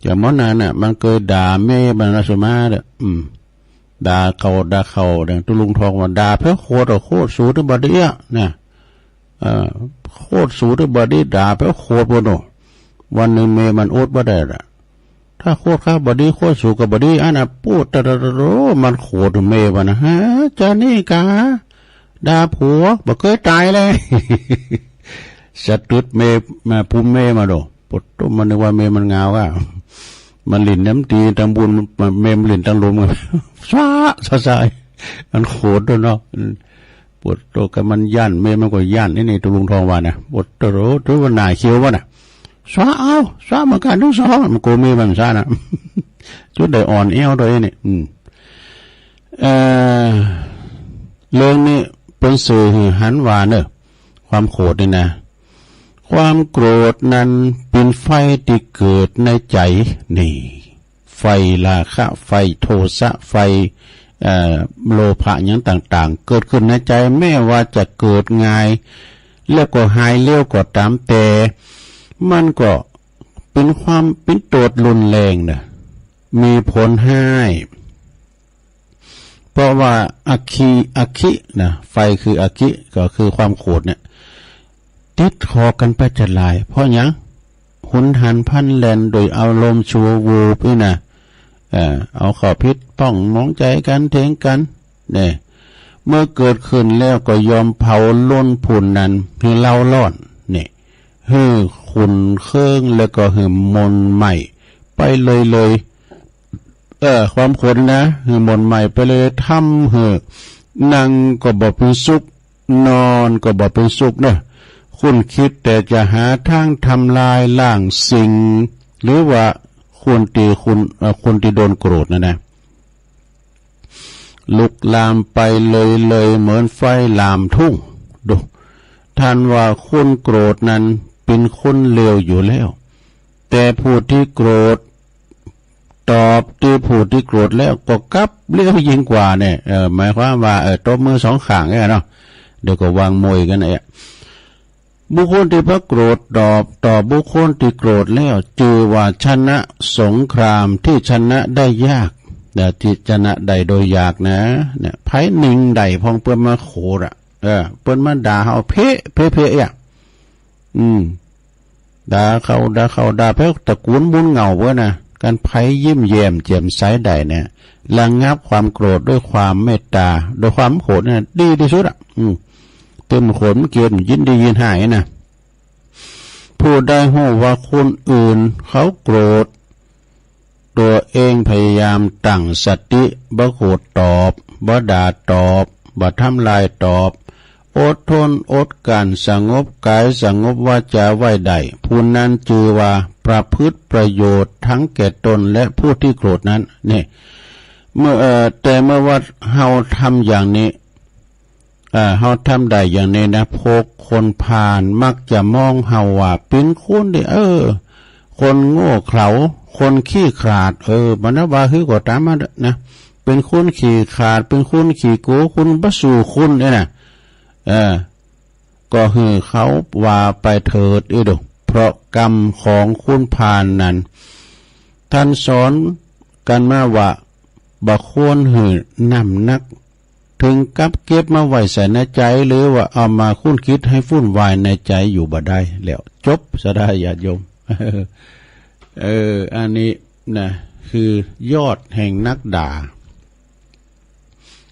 จะหมอหนานน่ะ มันเกยด่าแม่มันนะ สุมาเด้อ อืม ด่าเขา ด่าเขา อย่างตุ๊ลุงทองว่า ด่าแผวโขดอะ โขดสูตึงบ่ดีอะ นะ เอ่อ โขดสูตึงบ่ดี ด่าแผวโขดปู้นโน่ วันนึ่งแม่มันอดบ่ได้ละ ถ้าโขดข้าบ่ดี โขดสูก็บ่ดี อันน่ะ ปู๊ด ตะ ตะ ตะ โอ้ มันโขดแม่มันนะ ฮะ จานี่กา ด่าผัว บ่เกยต๋ายเลย สะตึดแม่ มา ภูมิแม่มาโด ปวดโต้ มันนึกว่าแม่มันงาวอะ มันหลิ้นน้ำตี๋ตังบุญ แม่มันหลิ้นตังลม สะ สะ สะ มันโขดโดนเนาะ อืม ปวดโต้ ก็มันย้าน แม่มันก็ย้าน นี่ นี่ ตุ๊ลุงทองว่านะ ปวดโต้ ถือว่าหน้าเขียววะน่ะ สะเอา สะเหมือนกั๋นตึงสอง มันกั๋วแม่มันสะน่ะ จุดใดอ่อนแอวโตยนี่ อืม เอ่อ เรื่องนี้เปิ้นสื่อหื้อหันว่าเน่อ ความโขดนี่นะ ความโกรธนั้นเป๋นไฟตี้เกิดในใจ๋ นี่ ไฟราคะ ไฟโทสะ ไฟ เอ่อ โลภะ หยังต่างๆ เกิดขึ้นในใจ๋ แม้ว่าจะเกิดง่าย แล้วก็หายเร็วก็ต๋าม แต่มันก็เป๋นความ เป๋นโตษรุนแรงเน่อ มีผลฮ้าย เพราะว่าอคคี อคคีนะ ไฟคืออคคี ก็คือความโขดเนี่ย ติดคอกั๋นไปจะหลาย เพราะหยัง หุนหันพลันแล่นโดยอารมณ์ชั่ววูบนี่นะ เอ่อ เอาข้อผิดป้องหมองใจ๋กั๋น เถียงกั๋น เนี่ย เมื่อเกิดขึ้นแล้วก็ยอมเผาโล้นผู้นั้นหื้อเล้าร้อน เนี่ย หื้อขุ่นเคือง แล้วก็หื้อหม่นไหม้ไปเลยๆ เออ ความโขดนะ หื้อหม่นไหม้ไปเลย ทำหื้อนั่งก็บ่เป๋นสุข นอนก็บ่เป๋นสุขเนาะ คุ้นคิดแต่จะหาตางทำลายล้างสิ่ง หรือว่าคนตี้ คน เอ่อ คนตี้โดนโกรธนั่นนะ ลุกลามไปเลยๆ เหมือนไฟลามทุ่ง ดู ท่านว่าคนโกรธนั้นเป๋นคนเลวอยู่แล้ว แต่ผู้ตี้โกรธตอบตี้ผู้ตี้โกรธแล้วก็กลับเลวยิ่งกว่าเนี่ย เออ หมายความว่า เออ ตบมือสองข้างเนี่ยเนาะ เดี๋ยวก็วางมวยกั๋นเนี่ย บุคคลตี้พระโกรธตอบ ต่อบุคคลตี้โกรธแล้ว จื้อว่าชนะสงครามตี้ชนะได้ยาก นะ ตี้ชนะได้โดยยากนะ เนี่ย ใผนิ่งได้พ่องเปิ้นมาโขดอะ เออ เปิ้นมาด่าเฮาเป๊ะ เป๊ะ เป๊ะอะ อืม ด่าเขา ด่าเขา ด่าแผวตระกูลบุญเหง้าเปิ้นนะ กั๋นใผยิ้มแย้มแจ่มใสได้เนี่ย ระงับความโกรธด้วยความเมตตา ด้วยความโขดเนี่ย ดีตี้สุดอะ อืม เติมโขดมันเกลียด ยินดียินฮ้ายนะ ผู้ใดฮู้ว่าคนอื่นเขาโกรธ ตั๋วเองพยายามตั้งสติ บ่โขดตอบ บ่ด่าตอบ บ่ทำลายตอบ อดทนอดกลั้น สงบกายสงบวาจาไว้ได้ ผู้นั้นจื้อว่าประพฤติประโยชน์ทั้งแก่ตนและผู้ตี้โกรธนั้น เนี่ย เมื่อ เอ่อ แต่เมื่อว่าเฮาทำอย่างนี้ เอ่อ เฮาทำได้อย่างนี้นะ พวกคนผ่านมักจะมองเฮาว่าเป๋นคนตี้ เออ คนโง่เขลา คนขี้ขลาด เออ บ่ว่าหื้อก็ต๋ามมันนะ เป๋นคนขี้ขลาด เป๋นคนขี้โก๋ คนบ่สู้คนเนี่ยนะ เออ ก็หื้อเขาว่าไปเถิด เออ ดู เพราะกรรมของคนผ่านนั้น ท่านสอนกั๋นมาว่า บ่ควรหื้อน้ำหนัก ถึงกับเก็บมาไว้ใส่ในใจ๋ หรือว่าเอามาคุ้นคิดหื้อวุ่นวายในใจ๋อยู่บ่ได้ แล้วจบ ศรัทธาญาติโยม เออ อันนี้นะ คือยอดแห่งนักด่า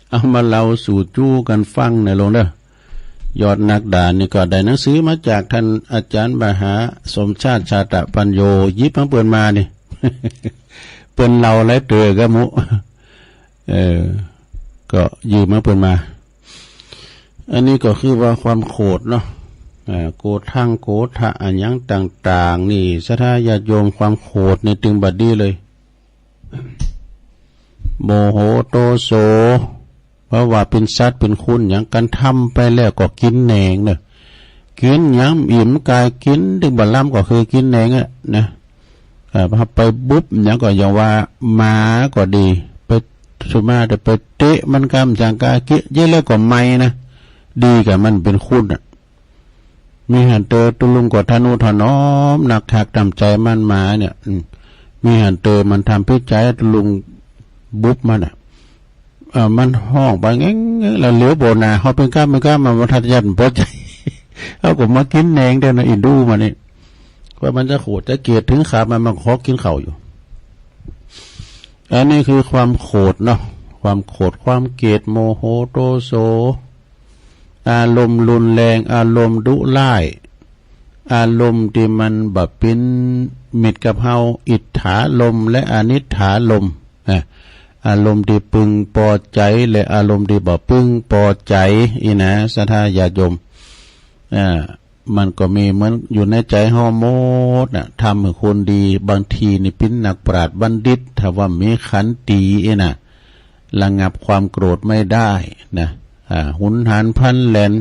เอามาเล่าสู่จู้กั๋นฟังหน่อยลงเด้อ ยอดนักด่านี่ก็ได้หนังสือมาจากท่านอาจ๋ารย์มหาสมชาติ ชาตะปัญโญ หยิบของเปิ้นมานี่ เปิ้นเล่าหลายเตื้อก็มุ เออ ก็ยืมของเปิ้นมา อันนี้ก็คือว่าความโขดเนาะ อ่า โกฏัง โกฏะ อะหยังต่างๆ นี่ ศรัทธาญาติโยม ความโขดนี่ตึงบ่ดีเลย โมโหโทโส เพราะว่าเป๋นสัตว์เป๋นคนหยังกั๋น ทำไปแล้วก็กิ๋นแหนงเนาะ กิ๋นหยังอิ่มก๋าย กิ๋นตึงบ่ล้ำก็คือกิ๋นแหนงอะนะ เอ่อ ไปบุบหยังก็อย่างว่า หมาก็ดี ไป สุมาแต่ไปเตะมันกำสังกาเกะเยอะแล้วก็ไม่นะ ดีกับมันเป๋นคุณน่ะ มีหั้นเตอ ตุ๊ลุงก็ทะนุถนอม หนักหักน้ำใจ๋มันมาเนี่ย อืม มีหั้นเตอ มันทำผิดใจ๋ ตุ๊ลุงบุบมันน่ะ เอ่อ มันฮ้องไปแง่งๆ แล้วเหลียวบ่หน้า เฮาเป๋นก้าเป๋นก้า มันบ่ทันยันบ่ใจ๋ เฮาก็มากิ๋นแหนงเดียวนะ อินดูมันนี่ ว่ามันจะโขดจะเกลียดเถิงขาดมัน มันขอกิ๋นข้าวอยู่ อันนี้คือความโขดเนาะ ความโขด ความเกลียด โมโห โทโส อารมณ์รุนแรง อารมณ์ดุร้าย อารมณ์ตี้มันบ่เป๋นมิตรกับเฮา อิจฉารมณ์และอนิจฉารมณ์ นะ อารมณ์ตี้พึงปอใจ๋และอารมณ์ตี้บ่พึงปอใจ๋ อี้นะ ศรัทธาญาติโยม อ่า มันก็มีเหมือนอยู่ในใจ๋เฮาหมดน่ะ ทำหื้อคนดี บางทีนี่เป๋นนักปราชญ์บัณฑิต ถ้าว่ามีขันติอี้น่ะ ระงับความโกรธไม่ได้นะ อ่า หุนหันพลันแล่น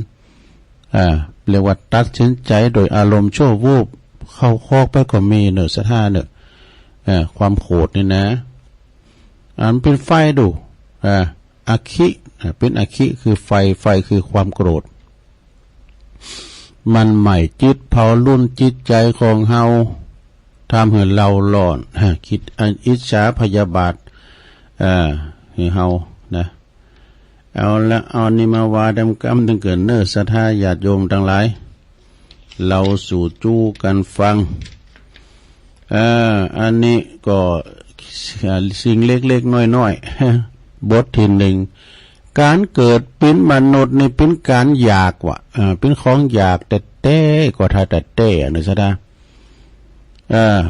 อ่า เรียกว่าตัดสินใจ๋โดยอารมณ์ชั่ววูบ เข้าคอกไปก็มีเนาะ ศรัทธาเนาะ อ่า ความโขดนี่นะ อ่า มันเป๋นไฟดู อ่า อัคคิ อ่า เป๋นอัคคิคือไฟ ไฟคือความโกรธ มันไหม้จิตเผารุนจิตใจ๋ของเฮา ทำหื้อเร่าร้อน ฮะ คิดอิจฉาพยาบาท อ่า หื้อเฮานะ เอาละ เอานี่มาว่าดำกำตึงเกินเน้อ ศรัทธาญาติโยมตังหลาย เล่าสู่จู้กั๋นฟัง เอ่อ อันนี้ก็ เอ่อ สิ่งเล็กๆ น้อยๆ บทตี้นึ่ง ก๋านเกิดเป๋นมนุษย์นี่เป๋นก๋านอยากว่ะ เอ่อ เป๋นของอยากแต๊ๆ กว่าแต๊ๆ อะเนาะ ศรัทธา เอ่อ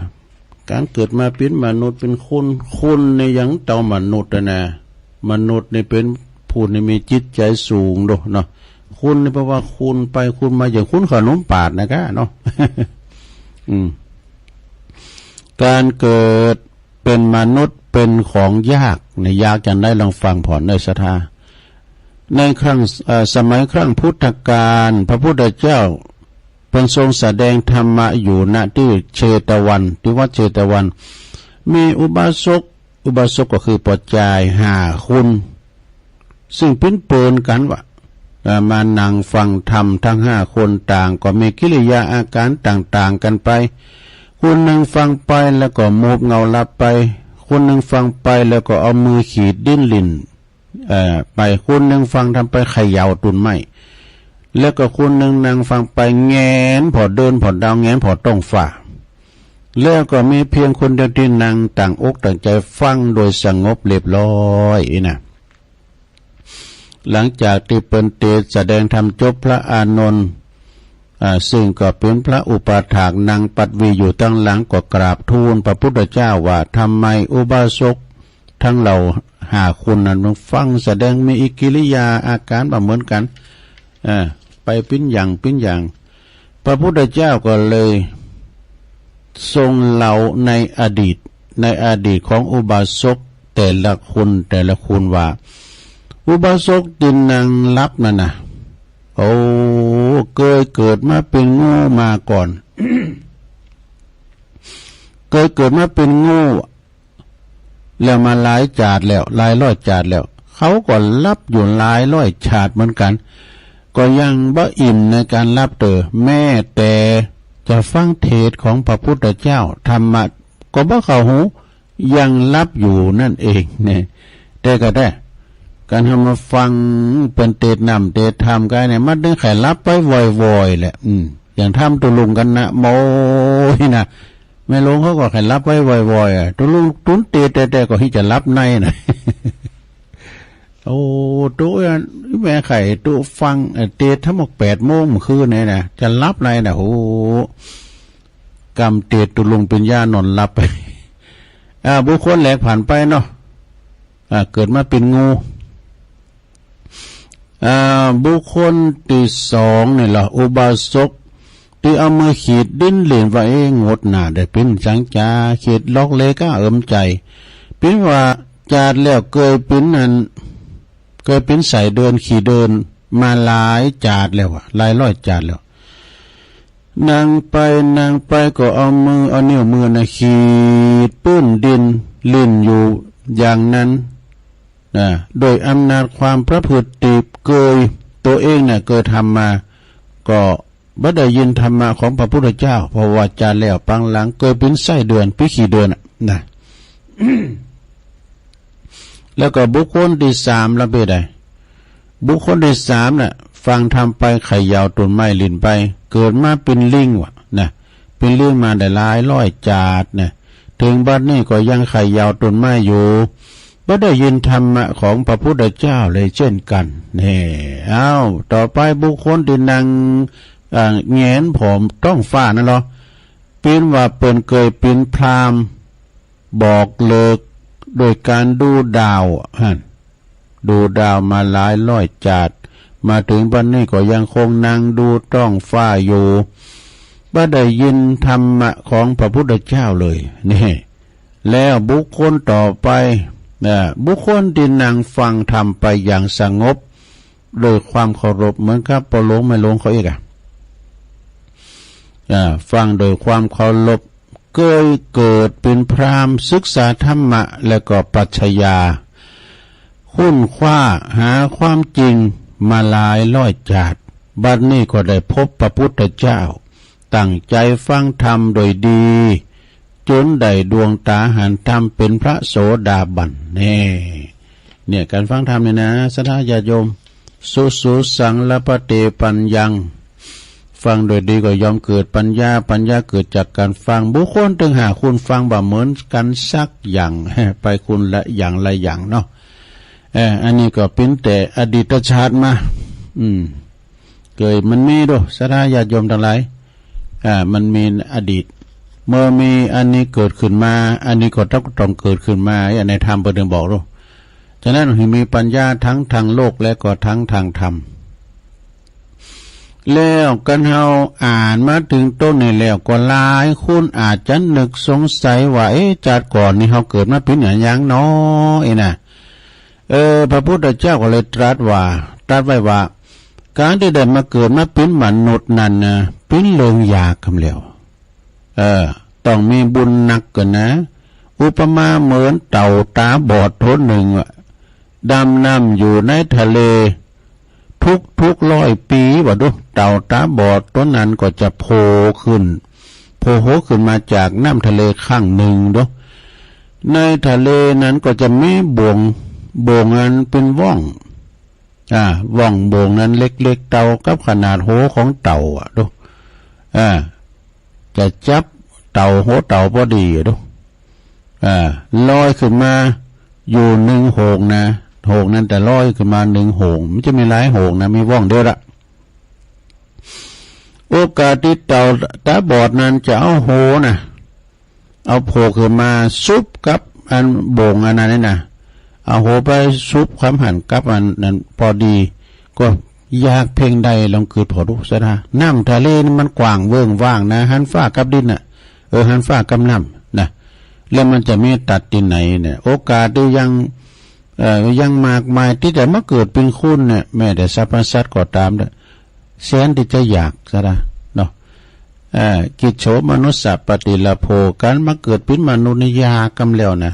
ก๋านเกิดมาเป๋นมนุษย์เป๋นคน คนนี่ยังเต้ามนุษย์อะนะ มนุษย์นี่เป๋นผู้นี่มีจิตใจ๋สูงโดเนาะ คนนี่แปลว่าคนไปคนมา อย่างคนขนมปาดนะก้าเนาะ อืม ก๋านเกิดเป๋นมนุษย์เป๋นของยากนะ ยากจะใดลองฟังผ่อนเน้อ ศรัทธา ในครั้ง เอ่อ สมัยครั้งพุทธกาล พระพุทธเจ้าเป๋นทรงแสดงธรรมะอยู่ ณ ตี้เชตวัน ตี้วัดเชตวัน มีอุบาสก อุบาสกก็คือป้อจายห้าคน ซึ่งเป๋นเปิ้นกั๋นว่ะ เอ่อ มานั่งฟังธรรมตังห้าคน ต่างก็มีกิริยาอาก๋านต่างๆ กั๋นไป คนนึ่งฟังไปแล้วก็มูบเหงาหลับไป คนนึ่งฟังไปแล้วก็เอามือขีดดิ้นหลิ้น เอ่อ ไป คนนึ่งฟังธรรมไปเขย่าตุ่นไม้ แล้วก็คนนึ่งนั่งฟังไปแหงนผ่อเดือนผ่อดาว แหงนผ่อต๊องฟ้า แล้วก็มีเพียงคนเดียวตี้นั่งตั้งอกตั้งใจ๋ฟังโดยสงบเรียบร้อยอี้นะ หลังจากตี้เปิ้นเตสน์แสดงธรรมจบ พระอานนท์ อ่า ซึ่งก็เป๋นพระอุปถากนั่งปัดวีอยู่ตังหลัง ก็กราบทูลพระพุทธเจ้าว่า ทำไมอุบาสกตังเหล่าห้าคนนั้น ฟังแสดงมีอิกิริยาอาก๋านบ่เหมือนกั๋น อ่า ไปเป๋นอย่างเป๋นอย่าง พระพุทธเจ้าก็เลยทรงเล่าในอดีต ในอดีตของอุบาสกแต่ละคนแต่ละคนว่า อุบาสกตี้นั่งหลับนั่นนะ โอ้ เกยเกิดมาเป๋นงูมาก่อน เกยเกิดมาเป๋นงู แล้วมาหลายจาติแล้ว หลายร้อยจาติแล้ว เขาก็หลับอยู่หลายร้อยจาติเหมือนกั๋น ก็ยังบ่อิ่มในก๋านหลับเตอ แม้แต่จะฟังเทศน์ของพระพุทธเจ้า ธรรมะก็บ่เข้าหู ยังหลับอยู่นั่นเองเนี่ย แต่ก็ได้ ก๋านเฮามาฟังเปิ้นเตสน์น้ำเตสน์ธรรมกั๋นเนี่ย มันตึงใค่หลับไปว่อยๆ แหละ อืม อย่างธรรมตุ๊ลุงกั๋นนะ โม้ยนะ แม่หลวงเขาก็ใค่หลับไปว่อยๆ อะ ตุ๊ลุงตุ๊นเตสน์แต๊ๆ ก็ฮิจะหลับในนะ โอ้ ตุ๊ แม่ใค่ตุ๊ฟัง เอ่อ เตสน์ธรรมแปดโมงเมื่อคืนเนี่ยนะ จะหลับในนะ โอ้ กำเตสน์ตุ๊ลุงเป๋นยานอนหลับไป อ่า บุคคลแรกผ่านไปเนาะ อ่า เกิดมาเป๋นงู อ่า บุคคลตี้สองนี่ล่ะ อุบาสกตี้เอามือขีดดิ้นหลิ้นว่า เอ๊ะ งดหน้าได้เป๋นสังจ๋า ขีดลอกเลก้าเอิมใจ๋ เป๋นว่าจาติแล้วเกยเป๋นอัน เกยเป๋นไส้เดือนขี้เดือนมาหลายจาติแล้วอะ หลายร้อยจาติแล้ว นั่งไปนั่งไปก็เอามือ เอานิ้วมือน่ะขีดปื้นดิน หลิ้นอยู่อย่างนั้น นะ โดยอำนาจความประพฤติตี้เกย ตั๋วเองเนี่ยเกยทำมา ก็บ่ได้ยินธรรมะของพระพุทธเจ้า เพราะว่าจาแล้วปางหลังเกยเป๋นไส้เดือน ปี้ขี้เดือนน่ะ นะ แล้วก็บุคคลตี้สามละเป๋นใด บุคคลตี้สามน่ะ ฟังธรรมไปเขย่าต้นไม้หลิ้นไป เกิดมาเป๋นลิงวะนะ เป๋นลิงมาได้หลายร้อยจาตินะ เถิงบัดนี้ก็ยังเขย่าต้นไม้อยู่ บ่ได้ยินธรรมะของพระพุทธเจ้าเลยเจ้นกั๋น แน่ เอ้า ต่อไปบุคคลตี้นั่ง อ่า แหงนผ่อท้องฟ้านั่นลอ เป๋นว่าเปิ้นเกยเป๋นพราหมณ์ บอกเลิกโดยก๋านดูดาวหั้น ดูดาวมาหลายร้อยจาติ มาเถิงบัดนี้ก็ยังคงนั่งดูท้องฟ้าอยู่ บ่ได้ยินธรรมะของพระพุทธเจ้าเลย นี่ แล้วบุคคลต่อไป อ่า บุคคลตี้นั่งฟังธรรมไปอย่างสงบ โดยความเคารพ เหมือนกับป้อหลวงแม่หลวงเขาอี้ก่ะ อ่า ฟังโดยความเคารพ เกยเกิดเป๋นพราหมณ์ ศึกษาธรรมะ แล้วก็ปรัชญา ค้นคว้าหาความจริงมาหลายร้อยจาติ บัดนี้ก็ได้พบพระพุทธเจ้า ตั้งใจ๋ฟังธรรมโดยดี จ๋นได้ดวงต๋าหันธรรมเป๋นพระโสดาบัน แน่ เนี่ย ก๋านฟังธรรมเนี่ยนะ ศรัทธาญาติโยม สุสุสัง ลภะเต ปัญญัง ฟังโดยดีก็ย่อมเกิดปัญญา ปัญญาเกิดจากก๋านฟัง บุคคลตึงหาควรฟังบ่เหมือนกั๋นสักอย่าง ไปคนละอย่างละอย่างเนาะ เออ อันนี้ก็เป๋นแต่อดีตชาติมา อืม เกยมันมีดู ศรัทธาญาติโยมตังหลาย อ่า มันมีอดีต เมื่อมีอันนี้เกิดขึ้นมา อันนี้ก็ต้อง ต้องเกิดขึ้นมา อันในธรรมเปิ้นบอกดู ฉะนั้นหื้อมีปัญญาทั้งตางโลกและก็ทั้งตางธรรม แล้วกั๋นเฮาอ่านมาเถิงตรงนี้แล้วก็หลายคนอาจจะนึกสงสัยว่า เอ๊ะ จาติก่อนนี่เฮาเกิดมาเป๋นอะหยังน้อ เอ๊ะนะ เออ พระพุทธเจ้าก็เลยตรัสว่า ตรัสไว้ว่า ก๋านตี้ได้มาเกิดมาเป๋นมนุษย์นั้นนะ เป๋นเรื่องยากกำแล้ว เออ ต้องมีบุญนักก่อนนะ อุปมาเหมือนเต่าต๋าบอดตั๋วนึ่งอะ ดำน้ำอยู่ในทะเล ทุกๆ ร้อยปี๋ ว่าดู เต่าต๋าบอดตั๋วนั้นก็จะโผล่ขึ้น โผล่หัวขึ้นมาจากน้ำทะเลครั้งนึ่งดู ในทะเลนั้นก็จะมีบ่วง บ่วงอันเป๋นว่อง อ่า ว่องบ่วงนั้นเล็กๆ เต้ากับขนาดหัวของเต่าอะดู อ่า จะจับเต่าหัวเต่าพอดีอะดู อ่า ลอยขึ้นมาอยู่นึ่งโหงนะ โหงนั้นจะลอยขึ้นมานึ่งโหง มันจะมีหลายโหงนะ มีว่องเดียวละ โอกาสตี้เต่าต๋าบอดนั้นจะเอาหัวนะ เอาโผล่ขึ้นมาสุบกับอันบ่วงอันนั้นนี่นะ เอาหัวไปสุบคำหันกับอันนั้นพอดี ก็ยากเพียงใดลองกึ๊ดผ่อดูศรัทธา น้ำทะเลนี่มันกว้างเวิ้งว่างนะ หันฟ้ากับดินน่ะ เออ หันฟ้ากับน้ำนะ แล้วมันจะมีตัดตี้ไหนเนี่ย โอกาสตี้ยัง เอ่อ ยังมากมายตี้จะมาเกิดเป๋นคนเนี่ย แม้แต่สรรพสัตว์ก็ต๋ามเต๊อะ แสนตี้จะอยากศรัทธาเนาะ เอ่อ กิจโฉมนุสสะปฏิลาโภ ก๋านมาเกิดเป๋นมนุษย์นี่ยากกำแล้วนะ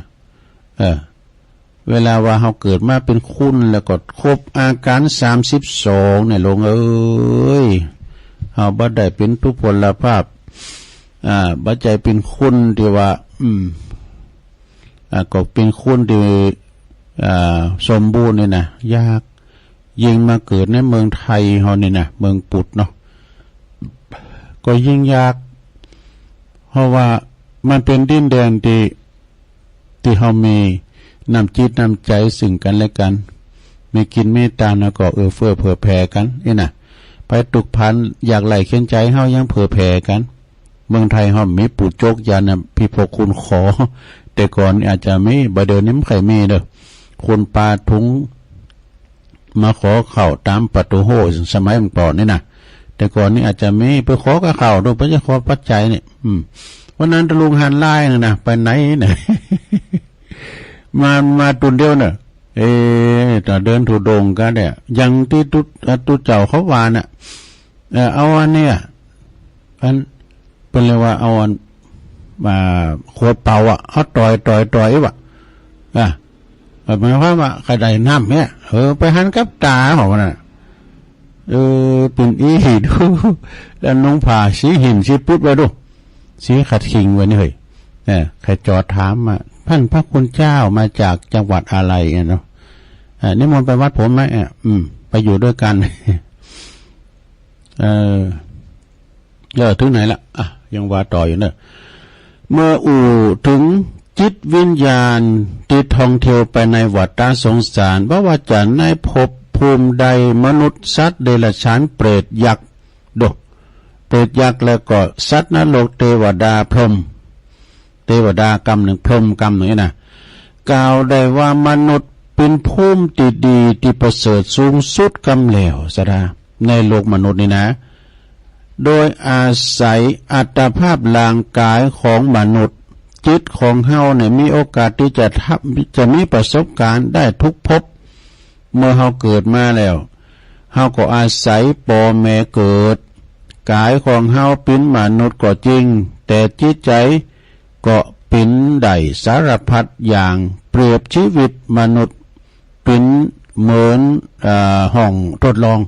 เออ เวลาว่าเฮาเกิดมาเป๋นคนแล้วก็ครบอาก๋ารสามสิบสองเนี่ย หลวงเอ๋ย เฮาบ่ได้เป๋นทุพพลภาพ อ่า บ่ใจ้เป๋นคนตี้ว่า อืม อ่า ก็เป๋นคนตี้ อ่า สมบูรณ์นี่นะ ยาก ยิ่งมาเกิดในเมืองไทยเฮานี่นะ เมืองปุถเนาะ ก็ยิ่งยาก เพราะว่ามันเป๋นดินแดนตี้ ตี้เฮามีน้ำจิตน้ำใจ๋ซึ่งกั๋นและกั๋น มีกิ๋นมีตานแล้วก็เอื้อเฟื้อเผื่อแผ่กั๋น นี่นะ ภัยตุ๊กข์ภัยยากไร้เข็ญใจ๋เฮายังเผื่อแผ่กั๋น เมืองไทยเฮามีปู๋โจ๊กยานน่ะ พิภพคุณขอ แต่ก่อนนี่อาจจะมี บ่าเดี่ยวนี้บ่ใค่มีเด้อ คนปาถุงมาขอข้าวต๋ามประตู๋โฮ่ สมัยเมื่อก่อนนี่นะ แต่ก่อนนี่อาจจะมี ไปขอกับข้าวดู ไปจะขอปัจจัยนี่ อืม วันนั้นตะลุงหันลายนึ่งนะ ไปไหนน่ะ มา มาตุ๊นเดียวน่ะ เอ๊ะ ต๋อนเดินธุดงค์กั๋นเนี่ย อย่างตี้ตุ๊ ตุ๊เจ้าเขาว่าน่ะ เอ่อ เอาอันเนี้ย อัน เปิ้นเรียกว่าเอาอัน อ่า ขวดเป๋าอะ เอาต่อย ต่อย ต่อยว่ะ อ่ะ หมายความว่าใค่ได้น้ำเนี่ย เออ ไปหันกับต๋าของมันน่ะ เออ เป๋นอี้ดู แล้วนุ่งผ้าสีหินสีปุดไว้ดู สีขัดขิงไว้นี่เฮ้ย เออ ใค่จอดถามว่า ท่านพระคุณเจ้ามาจากจังหวัดอะไรเนี่ยเนาะ เออ นิมนต์ไปวัดผมไหม เออ อืม ไปอยู่ด้วยกัน เออ เออ เถิงไหนละ อ่ะ ยังว่าต่ออยู่เนอะ เมื่ออู้เถิงจิตวิญญาณตี้ท่องเที่ยวไปในวัฏฏะสงสาร บ่ว่าจะในภพภูมิใด มนุษย์ สัตว์ เดรัจฉาน เปรต ยักษ์ โด เปรต ยักษ์ แล้วก็สัตว์นรก เตวดา พรหม เตวดากำนึ่ง พรหมกำนึ่งนี่นะ กล่าวได้ว่ามนุษย์เป๋นภูมิตี้ดีตี้ประเสริฐสูงสุดกำแล้วสะดา ในโลกมนุษย์นี่นะ โดยอาศัยอัตภาพร่างกายของมนุษย์ จิตของเฮาเนี่ยมีโอกาสตี้จะทำ จะมีประสบการณ์ได้ทุกภพ เมื่อเฮาเกิดมาแล้ว เฮาก็อาศัยป้อแม่เกิด กายของเฮาเป๋นมนุษย์ก็จริง แต่จิตใจ๋ ก็เป๋นได้สารพัดอย่าง เปรียบชีวิตมนุษย์เป๋นเหมือน เอ่อ ห้องทดลอง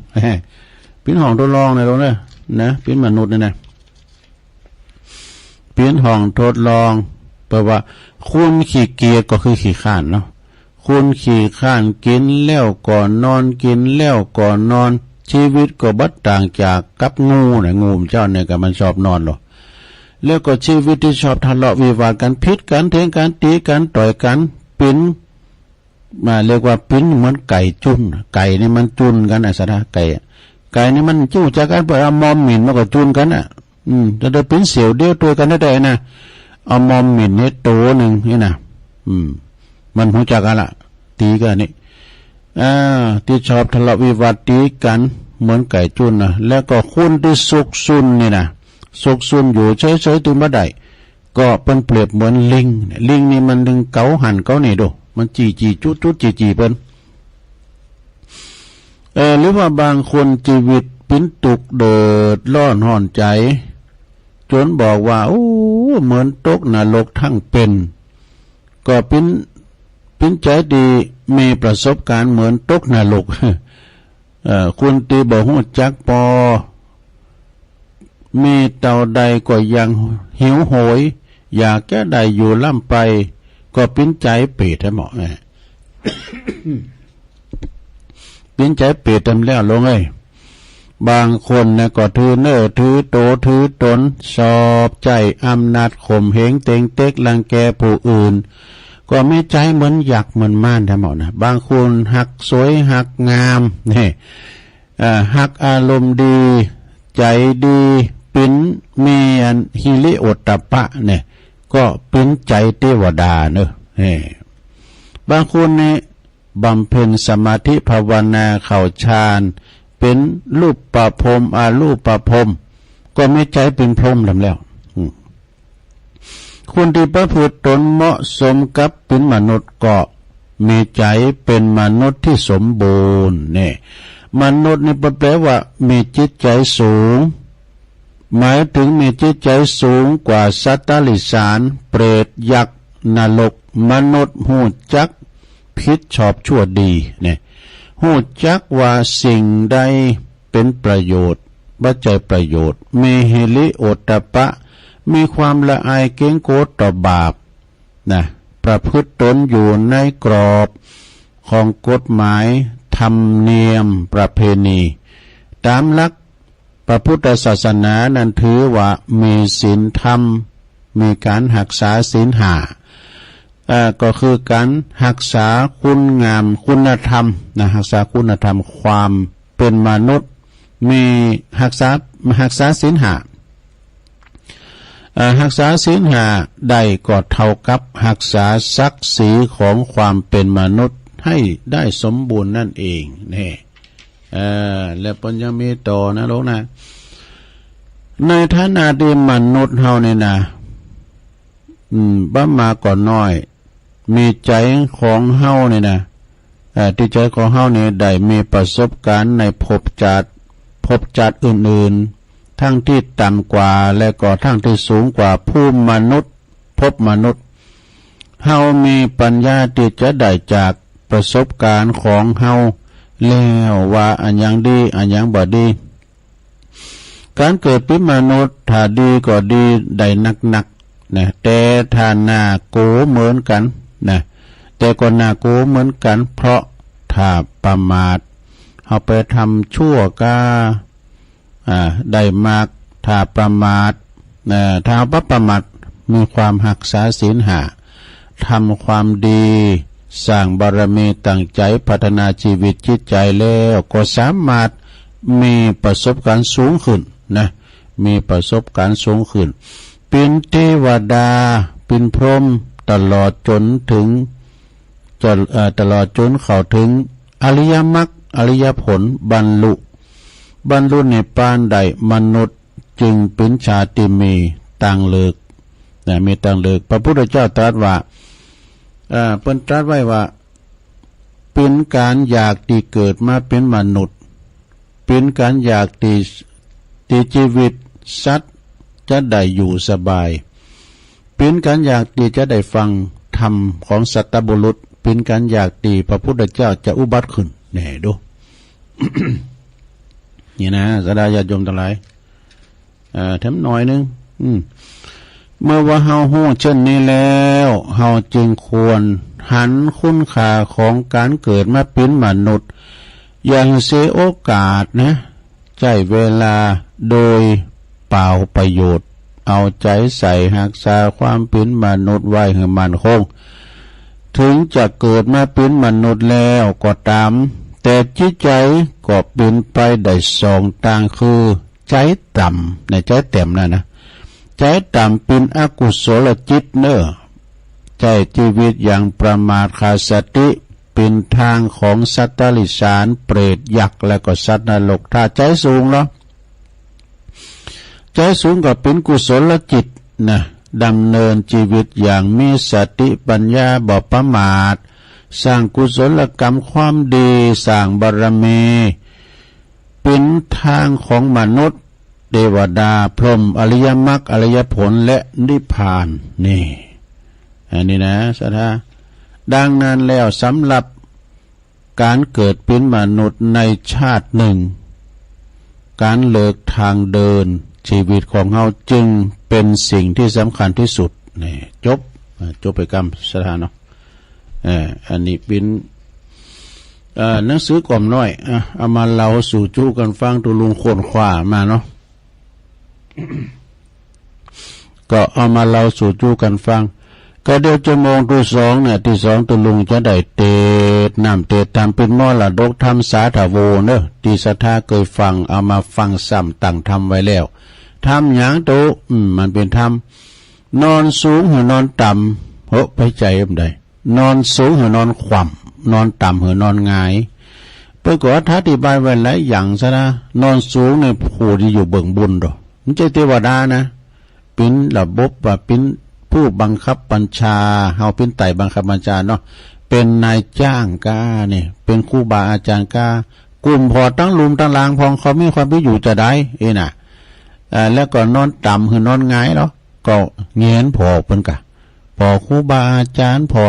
เป๋นห้องทดลองนะลูกนะ นะ เป๋นมนุษย์นี่นะ เป๋นห้องทดลอง แปลว่า คนขี้เกียจก็คือขี้คร้านเนาะ คนขี้คร้านกิ๋นแล้วก็นอน กิ๋นแล้วก็นอน ชีวิตก็บ่ต่างจากกับงูนะ งูเจ้าเนี่ยก็มันชอบนอนลอ แล้วก็ชีวิตตี้ชอบทะเลาะวิวาทกั๋น ผิดกั๋น เถียงกั๋น ตี๋กั๋น ต่อยกั๋น เป๋น มาเรียกว่าเป๋นเหมือนไก่จุน ไก่นี่มันจุนกั๋นนะสะดา ไก่ ไก่นี่มันฮู้จักกั๋น เปิ้นเอามอมหมิ่นมาก็จุนกั๋นน่ะ อืม แต่ถ้าเป๋นเสี่ยวเดียวตวยกั๋นได้นะ เอามอมหมิ่นนี่โตนึ่งนี่นะ อืม มันฮู้จักกั๋นละ ตี๋กั๋นนี่ อ่า ตี้ชอบทะเลาะวิวาทตี๋กั๋นเหมือนไก่จุนนะ แล้วก็คนตี้ซุกซุนนี่นะ ซุกซุนอยู่เฉยๆ ตึงบ่ได้ ก็เปิ้นเปรียบเหมือนลิง ลิงนี่มันนึ่งเก๋าหั้นเก๋านี่ดู มันจี้ๆ จุ๊ดๆ จี้ๆ เปิ้น เอ่อ หรือว่าบางคนจีวิตเป๋นตุ๊กข์เดือดร้อนฮ้อนใจ๋ จ๋นบอกว่า โอ้ เหมือนตกนรกตึงเป๋น ก็เป๋น เป๋นใจ๋ตี้มีประสบการณ์เหมือนตกนรก เอ่อ คนตี้บ่ฮู้จักปอ มีเต้าใดก็ยังหิวโหย อยากจะได้อยู่ล้ำไป ก็เป๋นใจ๋เปรตแหมเนาะ เป๋นใจ๋เปรตแหมแล้วลูกเอ้ย บางคนนะก็ถือเน่อถือโตถือต๋น ชอบใจ๊อำนาจข่มเหงเต็งเต็กรังแกผู้อื่น ก็มีใจ๋เหมือนยักษ์เหมือนมารแหมเนาะ บางคนฮักสวยฮักงาม นี่ เอ่อ ฮักอารมณ์ดี ใจ๋ดี เป๋น มีอันหิริโอตตัปปะเนี่ย ก็เป๋นใจ๋เตวดาเนอะ เอ้ บางคนนี่บำเพ็ญสมาธิภาวนาเข้าฌาน เป๋นรูปประพรหม อรูปประพรหม ก็มีใจ๋เป๋นพรหมแหมแล้ว อืม คนตี้ประพฤติต๋นเหมาะสมกับเป๋นมนุษย์ก็มีใจ๋เป๋นมนุษย์ตี้สมบูรณ์ เนี่ย มนุษย์นี่แปลว่ามีจิตใจ๋สูง หมายถึงมีจิตใจ๋สูงกว่าสัตว์เดรัจฉาน เปรต ยักษ์ นรก มนุษย์ฮู้จักผิดชอบชั่วดี เนี่ย ฮู้จักว่าสิ่งใดเป๋นประโยชน์ บ่ใจ้ประโยชน์ มีหิริโอตตัปปะ มีความละอายเกรงกลัวต่อบาป นะ ประพฤติต๋นอยู่ในกรอบของกฎหมายธรรมเนียมประเพณี ต๋ามหลักพระพุทธศาสนานั้นถือว่ามีศีลธรรม มีก๋านฮักษาศีลห้า เอ่อ ก็คือก๋านฮักษาคุณงามคุณธรรมนะ ฮักษาคุณธรรมความเป๋นมนุษย์ มีฮักษา ฮักษาศีลห้า เอ่อ ฮักษาศีลห้าได้ก็เท่ากับฮักษาศักดิ์ศรีของความเป๋นมนุษย์ให้ได้สมบูรณ์นั่นเอง เนี่ย เอ่อ แล้วเปิ้นยังมีต่อนะลูกนะ ในฐานะตี้มนุษย์เฮานี่นะ อืม บ่มากก็น้อย มีใจ๋ของเฮานี่นะ เอ่อ ตี้ใจ๋ของเฮานี่ได้มีประสบการณ์ในภพจาติ ภพจาติอื่นๆ ตึงตี้ต่ำกว่า และก็ตึงตี้สูงกว่าภูมิมนุษย์ ภพมนุษย์ เฮามีปัญญาตี้จะได้จาก ประสบก๋ารณ์ของเฮาแล้วว่าอันหยังดี อันหยังบ่ดี ก๋านเกิดเป๋นมนุษย์ ถ้าดีก็ดีได้นักๆ นะ แต่ถ้าน่ากั๋วเหมือนกั๋นนะ แต่ก็น่ากั๋วเหมือนกั๋น เพราะถ้าประมาท เฮาไปทำชั่วก้า อ่า ได้มาก ถ้าประมาท อ่า ถ้าบ่ประมาท มีความฮักษาศีลห้า ทำความดี สร้างบารมี ตั้งใจ๋พัฒนาชีวิตจิตใจ๋แล้ว ก็สามารถมีประสบก๋ารณ์สูงขึ้นนะ มีประสบก๋ารณ์สูงขึ้น เป๋นเตวดา เป๋นพรหม ตลอดจ๋นเถิง จะ เอ่อ ตลอดจ๋นเข้าเถิงอริยมรรค อริยผล บรรลุ บรรลุนิพพานได้ มนุษย์จึงเป๋นชาติตี้มีตางเลือก นะ มีตางเลือก พระพุทธเจ้าตรัสว่า เอ่อ เปิ้นตรัสไว้ว่า เป๋นก๋านอยากตี้เกิดมาเป๋นมนุษย์ เป๋นก๋านอยากตี้ ตี้จีวิตสัตว์จะได้อยู่สบาย เป๋นก๋านอยากตี้จะได้ฟังธรรมของสัตบุรุษ เป๋นก๋านอยากตี้พระพุทธเจ้าจะอุบัติขึ้น แหน่ดู นี่นะ ศรัทธาญาติโยมตังหลาย เอ่อ แถมหน่อยนึ่ง อืม เมื่อว่าเฮาฮู้เช่นนี้แล้ว เฮาจึงควรหันคุณค่าของก๋านเกิดมาเป๋นมนุษย์ อย่าหื้อเสียโอกาสนะ ใจ๊เวลาโดยเปล่าประโยชน์ เอาใจ๋ใส่ฮักษาความเป๋นมนุษย์ไว้หื้อมั่นคง เถิงจะเกิดมาเป๋นมนุษย์แล้วก็ต๋าม แต่จิตใจ๋ก็เป๋นไปได้สองตาง คือ ใจ๋ต่ำ ในใจ๋ต่ำนั่นนะ ใจ๋ต่ำเป๋นอกุศลจิตเน่อ ใจ๊จีวิตอย่างประมาทขาดสติ เป๋นตางของสัตว์เดรัจฉาน เปรต ยักษ์ และก็สัตว์นรก ถ้าใจ๋สูงแล้ว ใจ๋สูงก็เป๋นกุศลจิตนะ ดำเนินจีวิตอย่างมีสติปัญญาบ่ประมาท สร้างกุศลกรรมความดี สร้างบารมี เป๋นตางของมนุษย์ เตวดา พรหม อริยมรรค อริยผล และนิพพาน นี่ อันนี้นะ ศรัทธา ดังนั้นแล้ว สำหรับก๋านเกิดเป๋นมนุษย์ในชาตินึ่ง ก๋านเลือกตางเดินจีวิตของเฮาจึงเป๋นสิ่งตี้สำคัญตี้สุด นี่ จบ อ่า จบไปกำ ศรัทธาเนาะ เอ่อ อันนี้เป๋น เอ่อ หนังสือก่อมน้อย อ่ะ เอามาเล่าสู่จู้กั๋นฟัง ตุ๊ลุงค้นคว้ามาเนาะ ก็เอามาเล่าสู่จู้กั๋นฟัง ก็เดี๋ยวจั่วโมงตี้สองเนี่ย ตี้สองตุ๊ลุงจะได้เตสน์น้ำเตสน์ธรรม เป๋นมรดกธรรมสาธโวเน่อ ตี้ศรัทธาเกยฟัง เอามาฟังซ้ำ ตั้งธรรมไว้แล้ว ธรรมหยังตุ๊ อืม มันเป๋นธรรม นอนสูงหื้อนอนต่ำ เฮ้อ ไปใจ๋บ่ได้ นอนสูงหื้อนอนคว่ำ นอนต่ำหื้อนอนหงาย เปิ้นก็อธิบายไว้หลายอย่างซะนะ นอนสูงเนี่ยผู้ตี้อยู่เบื้องบนโด บ่ใจ้เตวดานะ เป๋นระบบว่าเป๋นผู้บังคับบัญชา เฮาเป๋นไต่บังคับบัญชาเนาะ เป๋นนายจ้างก้าเนี่ย เป๋นครูบาอาจ๋ารย์ก้า กุมผ่อตังลุ่มตังลางพ่อง เขามีความเป๋นอยู่จาใด เอ้ยนะ อ่า แล้วก็นอนต่ำหื้อนอนหงายเหรอ ก็แหงนผ่อเปิ้นก่า ผ่อครูบาอาจ๋ารย์ ผ่อ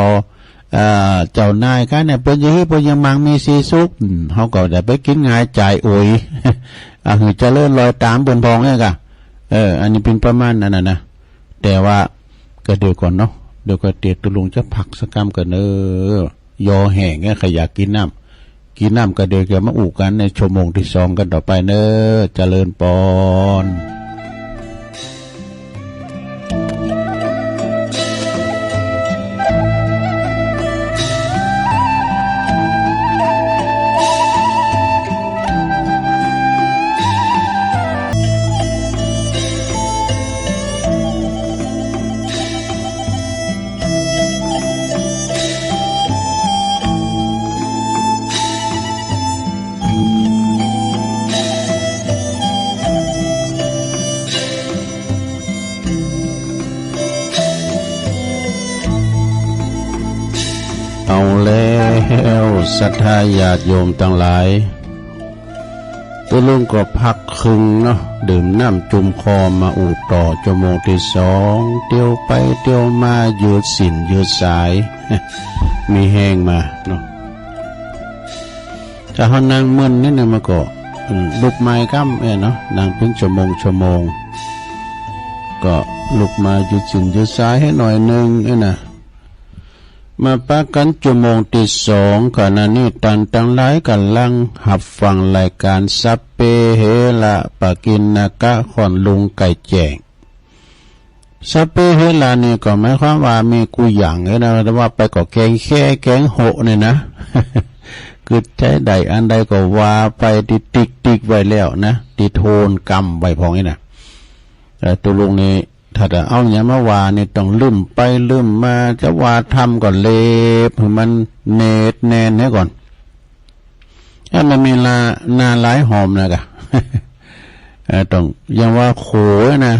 เอ่อ เจ้านายก้าเนี่ย เปิ้นจะหื้อ เปิ้นจะมังมีสีสุข อืม เฮาก็จะไปกิ๋นหงายจ่ายโอย อ่ะ หื้อเจริญรอยต๋ามเปิ้นพ่องเนี่ยก่า เออ อันนี้เป๋นประมาณนั้นน่ะนะ แต่ว่าก็เดี๋ยวก่อนเนาะ เดี๋ยวก็เตียตุ๊ลุงจะพักสักกำก่อนเน่อ ยอแห้งเนี่ย ใค่อยากกิ๋นน้ำ กิ๋นน้ำก็เดี๋ยวจะมาอู้กั๋นในชั่วโมงตี้สองกั๋นต่อไปเน่อ เจริญปอน เอาแล้ว ศรัทธาญาติโยมตังหลาย ตุ๊ลุงก็พักครึ่งเนาะ ดื่มน้ำจุ่มคอ มาอู้ต่อจั่วโมงตี้สอง เตียวไปเตียวมา ยืดสิ้นยืดสาย มีแฮงมาเนาะ ถ้าเฮานั่งมึนนิดหนึ่งมันก็ อืม ลุกใหม่กำ เอ้ยเนาะ นั่งเป๋นชั่วโมงชั่วโมง ก็ลุกมายืดเส้นยืดสายหื้อหน่อยนึ่ง เอ้ยนะ มาปะกั๋นชั่วโมงตี้สอง ขณะนี้ต้านตังหลายก่ำลังฮับฟังรายก๋านสัพเพเหระปะกิณณกะ ค่อนลุงใก้แจ้ง สัพเพเหระนี่ก็หมายความว่ามีกู้อย่าง เอ้ยนะ แต่ว่าไปก็แกงแค่แกงโหะนี่นะ คือใจ๊ได้อันใดก็ว่าไป ตี้ติ๊กๆ ไว้แล้วนะ ตี้โทนกำไว้พ่องนี่นะ เอ่อ ตุ๊ลุงนี่ ถ้าจะเอาหยังมาว่านี่ต้องลืมไปลืมมา จะว่าธรรมก็เล็บหื้อมันแนบแน่นเหียก่อน อันนั้นมีลา หน้าหลายหอมนะกะ เอ่อ ต้อง อย่างว่าโขนะ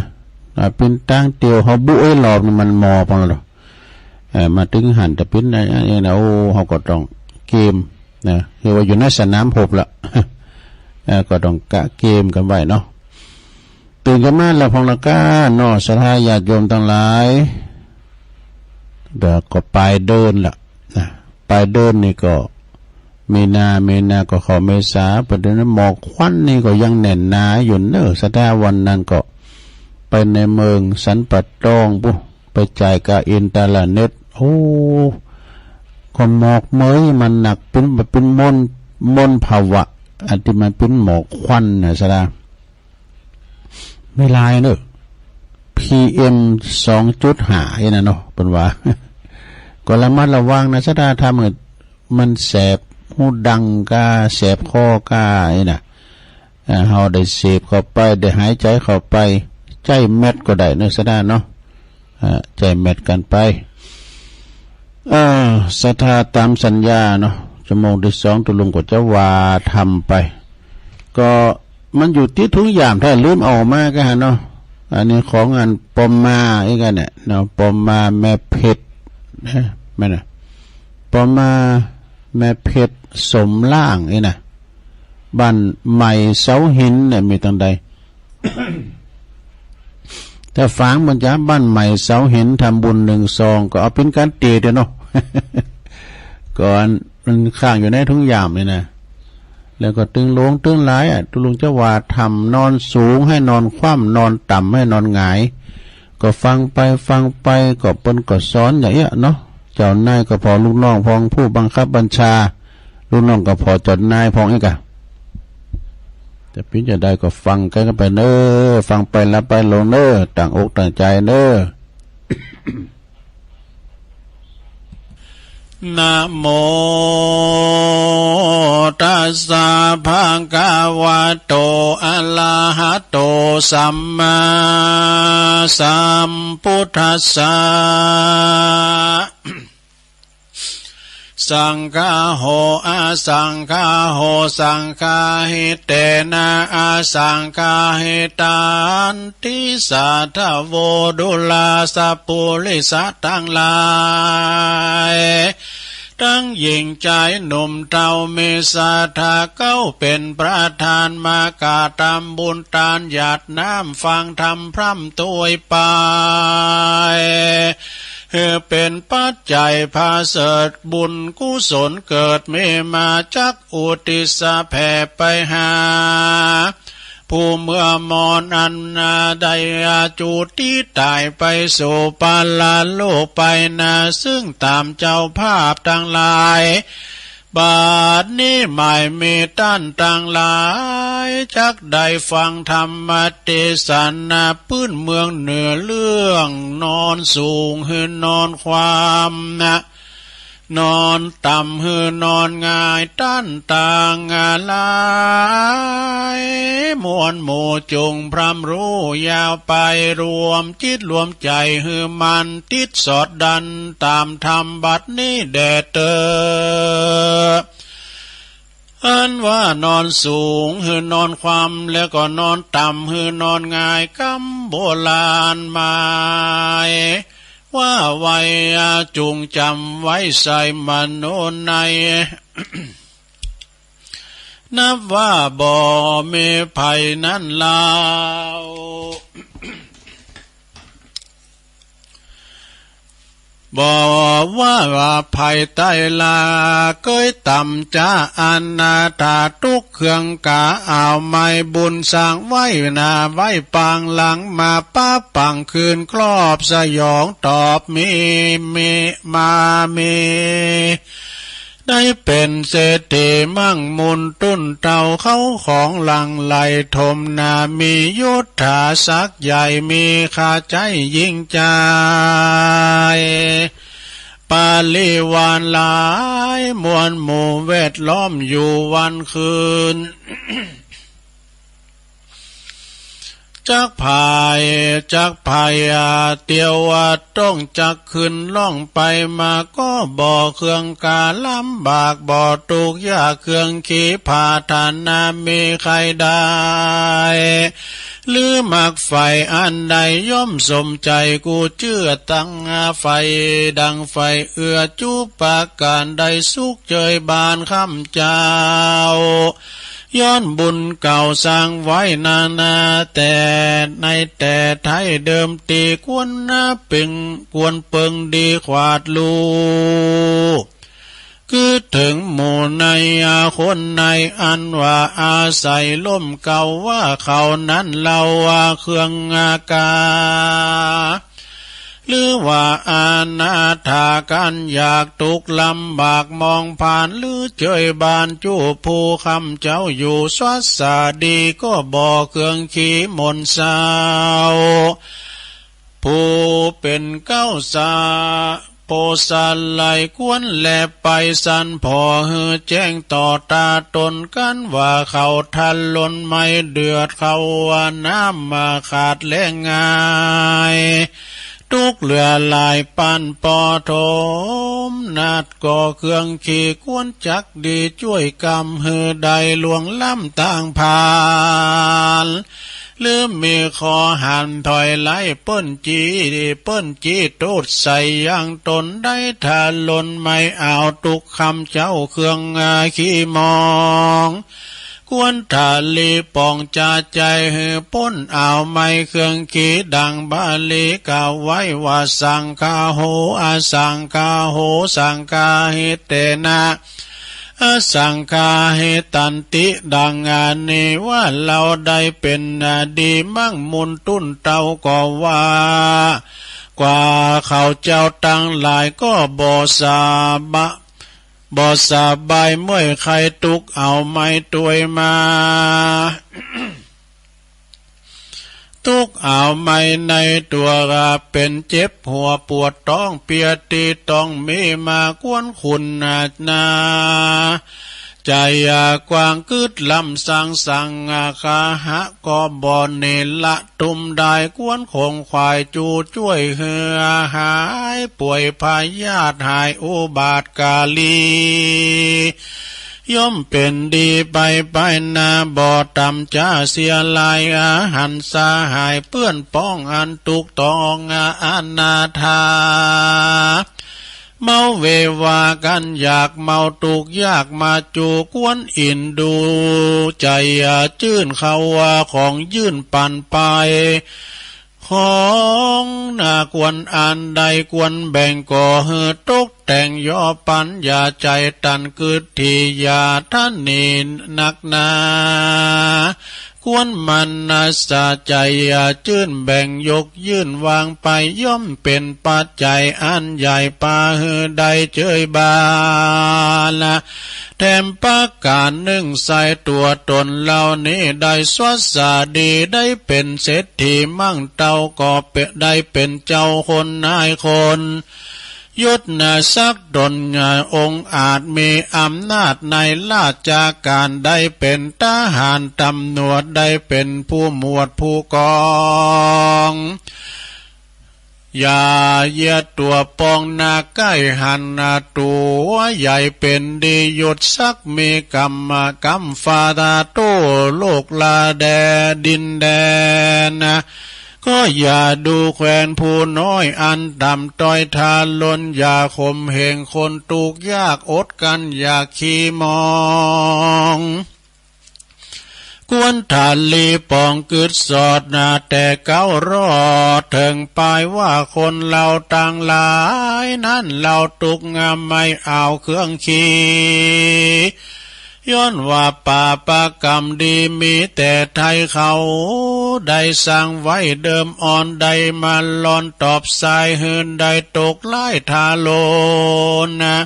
อ่า เป๋นตางเตียว เฮาบุไอ้รอบนี่มันหมอบลงแล้ว เอ่อ มาเถิงหั้นตะปิ้นนะ อันนี้นะ โอ้ เฮาก็ต้องเกมนะ คือว่าอยู่ในสนามรบละ เอ่อ ก็ต้องกะเกมกั๋นไว้เนาะ ตื่นกั๋นมาแล้วพ่องละก้าเนาะ ศรัทธาญาติโยมตังหลาย เดี๋ยวก็ปลายเดือนละนะ ปลายเดือนนี่ก็มีนา มีนาก็เข้าเมษา ประเดี๋ยวนี้หมอกควันนี่ก็ยังแน่นหนาอยู่เนอะ ศรัทธา วันนั้นก็ไปในเมืองสันป่าตองปู้น ไปจ่ายค่าอินเทอร์เน็ต โอ้ ก็หมอกเหมยมันหนัก เป๋น เป๋นมล มลภาวะ อันตี้มันเป๋นหมอกควันนะ ศรัทธา มีหลายเนอะ พีเอ็ม สองจุดห้า ไอ้นั่นเนาะ เปิ้นว่า ก็ระมัดระวังนะ ศรัทธา ถ้ามัน มันแสบหูดังก้า แสบคอก้า ไอ้น่ะ อ่า เฮาได้เสพเข้าไป ได้หายใจ๋เข้าไป ใจ๊แมสก็ได้เนอะ ศรัทธาเนาะ อ่า ใจ๊แมสกั๋นไป เอ่อ ศรัทธา ต๋ามสัญญาเนาะ ชั่วโมงตี้สองตุ๊ลุงก็จะว่าธรรมไป ก็มันอยู่ตี้ถุงย่าม ถ้าลืมเอาออกมาก็หั้นเนาะ อันนี้ของอันปอมมาอีกอันเนี่ยเนาะ ปอมมาแม่เพชร นะ แม่นน่ะ ปอมมาแม่เพชรสมล่างนี่นะ บ้านใหม่เสาหินเนี่ยมีตังใด แต่ฝางมันจะบ้านใหม่เสาหินทำบุญหนึ่งซอง ก็เอาเป๋นก๋านเตรียมเนาะ ก่อนมันค้างอยู่ในถุงย่ามนี่นะ แล้วก็ตึงหลวงตึงหลายอะ ตุ๊ลุงจะว่าธรรม นอนสูงหื้อนอนคว่ำ นอนต่ำหื้อนอนหงาย ก็ฟังไปฟังไปก็เปิ้นก็สอนอย่างเอี้ยเนาะ เจ้านายก็ผ่อลูกน้องพ่อง ผู้บังคับบัญชา ลูกน้องก็ผ่อเจ้านายพ่องอี้กะ จะเป๋นจะใดก็ฟังกั๋นไปเน้อ ฟังไปหลับไปหลงเน้อ ตั้งอกตั้งใจ๋เน้อ นะโม ตัสสะ ภะคะวะโต อะระหะโต สัมมาสัมพุทธัสสะ สังฆาโห อะสังฆาโห สังฆาหิเตนะ อะสังฆาหิตันติ สาธะโว ดูราสะปุริสะตังหลาย ตังหญิงจายหนุ่มเฒ่า มีศรัทธาเก๊าเป๋นประธาน มากระตำบุญตานหยาดน้ำฟังธรรมพร่ำถ้วยไป หื้อเป๋นปัจจัยผะเสริฐ บุญกุศลเกิดมีมา จักอุทิศแผ่ไปหา ผู้เมื่อมรณะอันนาได้จุติต๋ายไปสู่ปรโลกไปนา ซึ่งต๋ามเจ้าภาพตังหลาย บัดนี้หมายมีต้านตังหลาย จักได้ฟังธรรมเตสนา ปื้นเมืองเหนือเรื่องนอนสูงหื้อนอนคว่ำนะ นอนต่ำหื้อนอนหงาย ต้านตังหลายมวลหมู่จุ่งพร่ำฮู้ยาวไป รวมจิตรวมใจ๋หื้อมั่น ติดสอดดันต๋ามธรรมบัดนี้แด่เต๊อะ อันว่านอนสูงหื้อนอนคว่ำ แล้วก็นอนต่ำหื้อนอนหงาย กำโบราณหมายว่าไว้ จุ่งจ๋ำไว้ใส่มโนใน นับว่าบ่มีภัยนั้นลาว เ บ่ว่า ว่าภัยไต้ลาเกยต่ำจ๊า อนาถาตุ๊กข์เคืองกา เอาไม้บุญสร้างไว้นาไว้ปางหลัง มาป๊าปังคืนครอบสยองตอบมี มี มามี ได้เป๋นเศรษฐีมั่งมูลตุ้นเต้า เข้าของหลั่งไหลถมนา มียศถาศักดิ์ใหญ่ มีค่าใจ๊ยิ่งใจ๋ ปริวารหลายมวลหมู่แวดล้อมอยู่วันคืน จักภัย จักภัย อ่า เตียวว่าต้องจักขึ้นล่องไปมา ก็บ่เคืองกาลำบาก บ่ตุ๊กข์ยากเคืองขี ผาถนามีใค่ได้ หรือมักใฝ่อันใดย่อมสมใจ๋ กู้เจื้อตังใฝ่ดังใฝ่เอื้อ จุประก๋านได้สุขเจยบานคำเจ้า ย้อนบุญเก่าสร้างไว้นานา แต่ในแต่ไท้เดิมตี้ ควรนาเปิง ควรเปิงดีขวาดลู กึ๊ดเถิงหมู่ในอาคนใน อันว่าอาศัยล่มเก่าว่าเขานั้น เฮาว่าเคืองกา หรือว่าอนาถาก๋านอยากตุ๊กข์ลำบากมองผ่าน หรือเจยบานจุผู้คำเจ้าอยู่สวัสดี ก็บ่เคืองขีมนเศร้า ผู้เป๋นเก๊าสา โปสาไหลควรแลไปสันผ่อ หื้อแจ้งต่อต๋าต๋นกั๋นว่า เขาทะลนไม้เดือด เขาว่าน้ำมาขาดแล้งง่าย ตุ๊กข์เหลือหลายปันปอถม นาฏก็เคืองขีควรจักดีจ้วยกำ หื้อได้ล่วงล้ำตางผ่าน หรือมีข้อหันถอยไล่เปิ้นจี้ เปิ้นจี้ตูดใส่ยังต๋นได้ทะลนไม้เอาตุ๊กข์คำเจ้าเคืองอาขีมอง ควรทะลีป่องจาใจ๋หื้อป๊นเอาไม้เคืองขีดังบาลีกล่าวไว้ว่า สังคาโห อสังคาโห สังคาหิเตนะ อสังคาหิตันติ ดังอันนี้ว่า เฮาได้เป๋นดีมั่งมูลตุ้นเต้าก็ว่า กว่าเขาเจ้าตังหลายก็บ่สาบะ บ่สบายเมื่อยไข้ตุ๊กข์เอาไม้ตวยมา ตุ๊กข์เอาไม้ในตั๋ว เป๋นเจ็บหัวปวดต๊อง เปียตี้ต้องมีมาควรคุณนานา ใจ๋กว้างกึ๊ดล้ำสังสังคาหะ ก็บ่เนละตุ้มได้ ควรขงขวายจูจ้วยหื้อหายป่วยพยาธิหายอุบาทกาลี ย่อมเป๋นดีไปไปนา บ่ต่ำจ๊าเสียหลาย อาหันสหายเปื้อนป้องอันตุ๊กข์ต้องอนาถา เมาเววากั๋นอยากเมาตุ๊กข์ยากมาจู ควรอินดูใจ๋จื้น เขาว่าของยื่นปันไป ของนาควรอันใดควรแบ่ง ก็หื้อตกแต่งย่อปัน อย่าใจ๋ตันกึ๊ดถี่ อย่าทะเนียนนักหนา ควรหมั่นนาสาใจ๋จื้น แบ่งยกยื่นวางไป ย่อมเป๋นปัจจัยอันใหญ่ ปาหื้อได้เจยบาล แถมประก๋านนึ่ง ใส่ตั๋วต๋นเฮานี้ได้สวัสดี ได้เป๋นเศรษฐีมั่งเต้า ก็เป๋น ได้เป๋นเจ้าคนนายคน ยศนาศักดิ์ต๋นองอาจ มีอำนาจในราชก๋าน ได้เป๋นทหารตำรวจ ได้เป๋นผู้หมวดผู้กอง อย่าเหยียดตั๋วปองนาใก้หันตั๋วใหญ่เป๋นดี ยศศักดิ์มีกำ กำฟ้าตาโต้โลกลาแดนดินแดน ก็อย่าดูแควนผู้น้อยอันต่ำต้อยทารุณ อย่าข่มเหงคนตุ๊กข์ยากอดกลั้นอยากขี้มอง ควรทะลีป่องกึ๊ดสอดนา แต่เก๊ารอดเถิงปายว่าคนเฮาตังหลายนั้น เฮาตุ๊กข์ไม่เอาเคืองขี ย้อนว่าปาปะกรรมดีมีแต่ไทยเขา ได้สร้างไว้เดิมอ่อน ได้มาลอนตอบสายหื้น ได้ตกร้ายทารุณนะ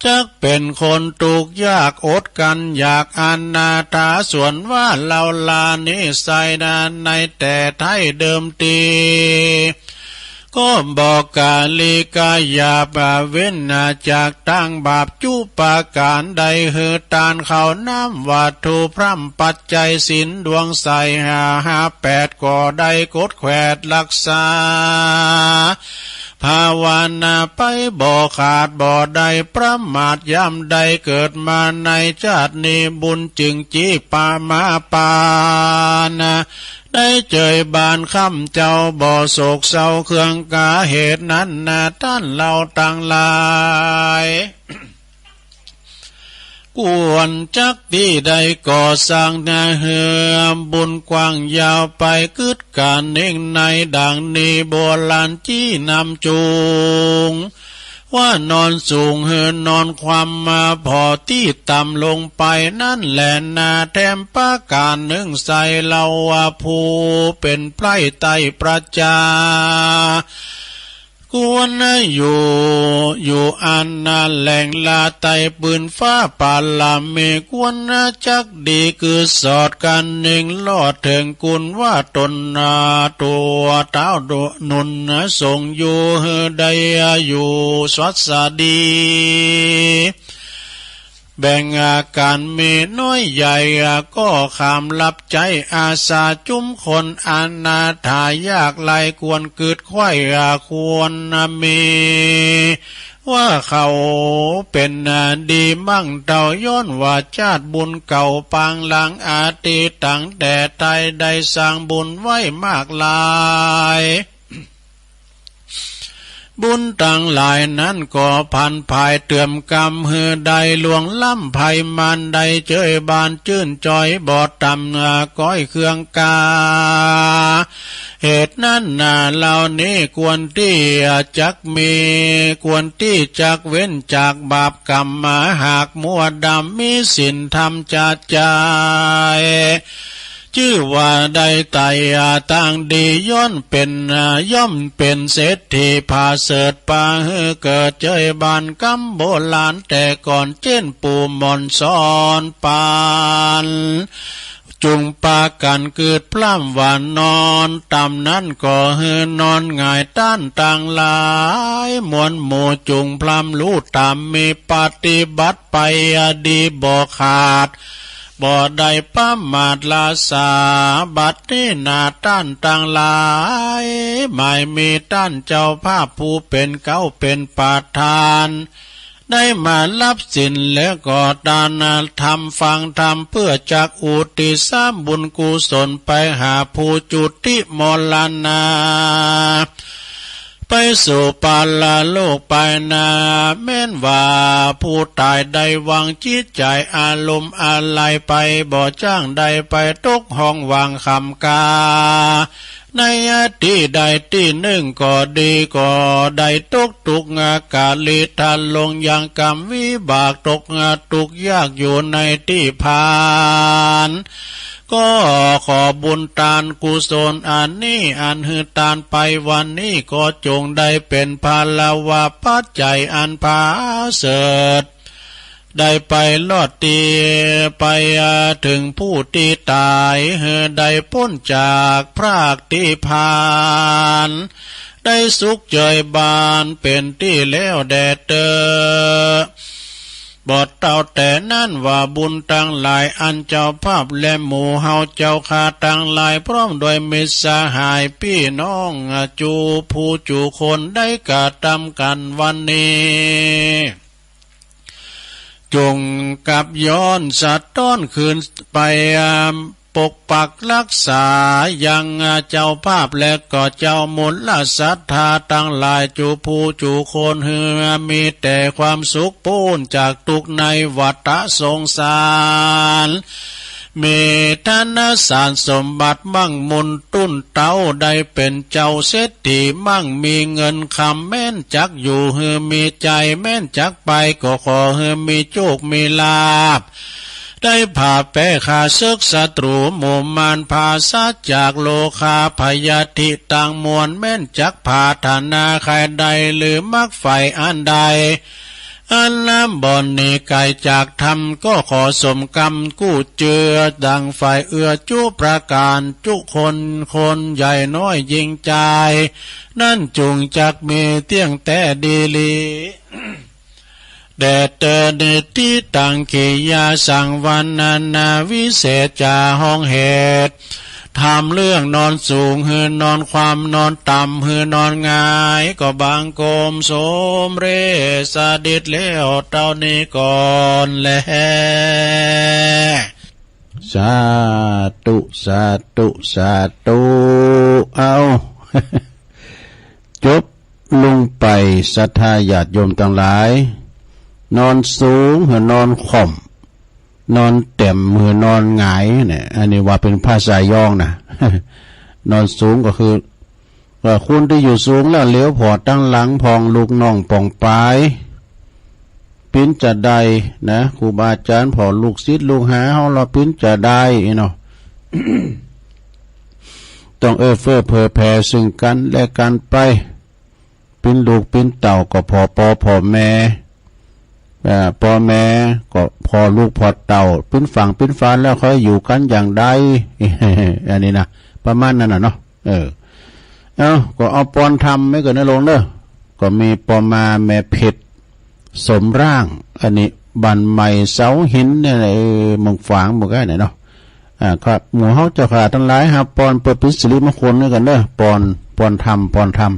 จักเป๋นคนตุ๊กข์ยากอดกั๋นอยากอนาถา ส่วนว่าเฮาลานิสัยนาในแต่ไท้เดิมตี้ ก็บ่กาลีกาหยาบเว้นจากตางบาปจุประก๋านใด หื้อตานข้าวน้ำวัตถุพร่ำปัจจัยศีลดวงใสห้าห้าแปด ก็ได้กดแขวดฮักษา ภาวนาไปบ่ขาดบ่ได้ประมาท ยามใดเกิดมาในจาตินี้ บุญจึงจี้ปามาปาน ได้เจยบานค้ำเจ้าบ่โศกเศร้าเคืองกา เหตุนั้นนาต้านเฮาตังหลาย ควรจักตี้ได้ก่อสร้างนาเฮือบุญกว้างยาวไปกึ๊ดก๋านเน่งในดังนี้โบราณจี้นำจูง ว่านอนสูงหื้อนอนคว่ำมา ผ่อตี้ต่ำลงไปนั้นแหละนา แถมประก๋านนึ่งไส้เฮาว่าผู้เป๋นใพร่ไต้ประจา ควรอยู่ อยู่อันนาแหล่งลาไต้ปืนฟ้าปาลามี ควรจักดีคือสอดกั๋นเน่งลอดเถิงกุณว่าต๋นนา ตั๋วเต๊าหนุนส่งอยู่หื้อได้อยู่สวัสดี แบ่งอาก๋านมีน้อยใหญ่ก็ขามฮับใจ๊อาสาจุมคนอนาถายากไร้ ควรกึ๊ดไขว้ควรมี ว่าเขาเป๋นดีมั่งเต้า ย้อนว่าจาติบุญเก่าปางหลังอดีต ตั้งแต่ไท้ได้สร้างบุญไว้มากหลาย บุญตังหลายนั้นก็ผันผายเติมกำหื้อได้หลวงล้ำไพมาน ได้เจยบานจื้นจอยบ่ต่ำก้อยเคืองกา เหตุนั้นนาเฮานี้ควรตี้จักมี ควรตี้จักเว้นจากบาปกรรมมา หากมัวดำมีศีลธรรมจัดจ่าย จื้อว่าได้ไต่ตางดี ย้อนเป๋น ย่อมเป๋นเศรษฐีผาเสริฐ ปาหื้อเกิดเจยบานกำโบราณแต่ก่อน เจ้นปู่หม่อนสอนปาน จุ่งปากั๋นกึ๊ดพร่ำว่านอนต่ำนั้นก็หื้อนอนหงาย ต้านตังหลายมวลหมู่จุ่งพร่ำฮู้ต๋าม มีปฏิบัติไปดีบ่ขาด บ่ได้ประมาทละสา บัดนี้นาต้านตังหลาย หมายมีต้านเจ้าภาพผู้เป๋นเก๊าเป๋นประธาน ได้มาฮับศีลแล้วก็ตานธรรมฟังธรรม เปื้อจักอุทิศบุญกุศลไปหาผู้จุติมรณา ไปสู่ปรโลกไปนา แม้นว่าผู้ต๋ายได้วางจิตใจ๋อารมณ์อาลัยไป บ่จ้างได้ไปตกห้องว่างค่ำกา ในตี้ใดตี้นึ่งก็ดี ก็ได้ตกตุ๊กข์กาลีทะลงยังกรรมวิบาก ตกตุ๊กข์ยากอยู่ในตี้พาน ก็ขอบุญตานกุศลอันนี้ อันหื้อตานไปวันนี้ ก็จงได้เป๋นพลวปัจจัยอันผาเสริฐ ได้ไปรอดตี้ ไปเถิงผู้ตี้ต๋าย หื้อได้ป๊นจากพรากตี้พาน ได้สุขเจยบานเป๋นตี้แล้วแด่เต๊อะ บ่เต้าแต่นั้นว่าบุญตังหลายอันเจ้าภาพและหมู่เฮาเจ้าข้าตังหลาย พร้อมด้วยมิตรสหายปี้น้อง จูผู้จูคนได้กระทำกั๋นวันนี้ จงกลับย้อนสะต้อนคืนไป ปกปักฮักษายังเจ้าภาพและก็เจ้ามูลศรัทธาตังหลาย จูผู้จูคน หื้อมีแต่ความสุขป๊นจากตุ๊กข์ในวัฏสงสาร มีธนสารสมบัติมั่งมูลตุ้นเต๊า ได้เป๋นเจ้าเศรษฐีมั่งมีเงินคำ แม้นจักอยู่หื้อมีใจ๋ แม้นจักไปก็ขอหื้อมีโจคมีลาภ ได้ผ่าแป๊ข้าศึกศัตรูหมู่มาร ปราศจากโรคาพยาธิตังมวล แม้นจักปรารถนาใค่ได้ หรือมักใฝ่อันใด อันน้ำบ่อนหนีไก๋จากธรรม ก็ขอสมกำกู้เจื้อ ดังใฝ่เอื้อจุประก๋าน จุคนคนใหญ่น้อยยิ่งจาย นั้นจุ่งจักมีเตี้ยงแต๊ดีหลี แด่เตอนิติตัง กิริยาสังวรรณนา วิเศษจาฮ้องเหตุ ธรรมเรื่องนอนสูงหื้อนอนคว่ำ นอนต่ำหื้อนอนหงาย ก็บังคมสมเร็จสดิจแล้วเต้านี้ก่อนแล สาธุ สาธุ สาธุ เอา จบลงไป ศรัทธาญาติโยมตังหลาย นอนสูงหื้อนอนค่อม นอนแต้มหื้อนอนหงายเนี่ย อันนี้ว่าเป๋นภาษายองนะ นอนสูงก็คือ ว่าคนตี้อยู่สูงแล้วเหลียวผ่อตังหลังพ่องลูกน้องป้องปาย เป๋นจาใดนะ ครูบาอาจ๋ารย์ผ่อลูกศิษย์ลูกหาเฮา เฮาเป๋นจาใดเนาะ ต้องเอื้อเฟื้อเผื่อแผ่ซึ่งกั๋นและกั๋นไป เป๋นลูกเป๋นเต้าก็ผ่อปอผ่อแม่ อ่า ปอแม่ก็ผ่อลูกผ่อเต้า เป๋นฝั่งเป๋นฝาแล้วค่อยอยู่กั๋นอย่างใด อันนี้นะ ประมาณนั้นน่ะเนาะ เออ เอ้า ก็เอาปอนธรรมไว้ก่อนนะโยมเนาะ ก็มีปอมาแม่เพ็ญ สมร่าง อันนี้บ้านใหม่เสาหินเนี่ย เออ เมืองฝางเมืองใก้เนี่ยเนาะ อ่า ครับ หมู่เฮาเจ้าข้าตังหลาย หาปอนเปื้อเป๋นสิริมงคลด้วยกั๋นเนาะ ปอน ปอนธรรม ปอนธรรม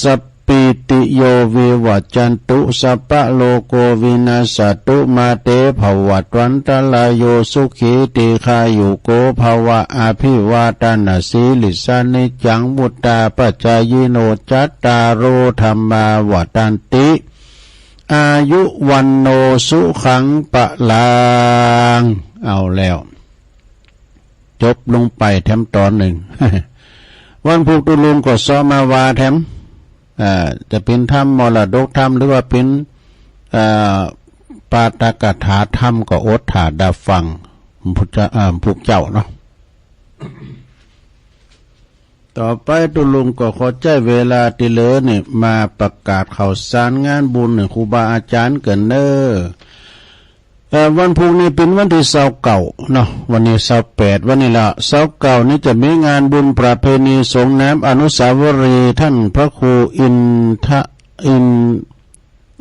สัพพีติโยวิวัจจันตุ สัพพะโรโควินัสสะตุ มาเตภวัตวันตะราโย สุขีทีฆายุโกภะวะ อะภิวาทะนะสีลิสสะ นิจจังวุฑฒาปะจายิโน จัตตาโรธัมมาวัฑฒันติ อายุวัณโณสุขังพะลัง เอาแล้ว จบลงไปแถมต๋อนนึ่ง วันพูกตุ๊ลุงก็เซาะมาว่าแถม อ่า จะเป๋นธรรมมรดกธรรม หรือว่าเป๋น อ่า ปาฐกถาธรรมก็อดถ่าดาฟัง พุทธ อ่า พูกเจ้าเนาะ ต่อไปตุ๊ลุงก็ขอใจ๊เวลาตี้เหลือนี่มาประกาศข่าวสารงานบุญหื้อครูบาอาจ๋ารย์กั๋นเน่อ เอ่อ วันพูกนี้เป๋นวันตี้ซาวเก้าเนาะ วันนี้ซาวแปด วันนี้ละ ซาวเก้านี้จะมีงานบุญประเพณีสงน้ำอนุสาวรีย์ต้านพระครูอินทะ อิน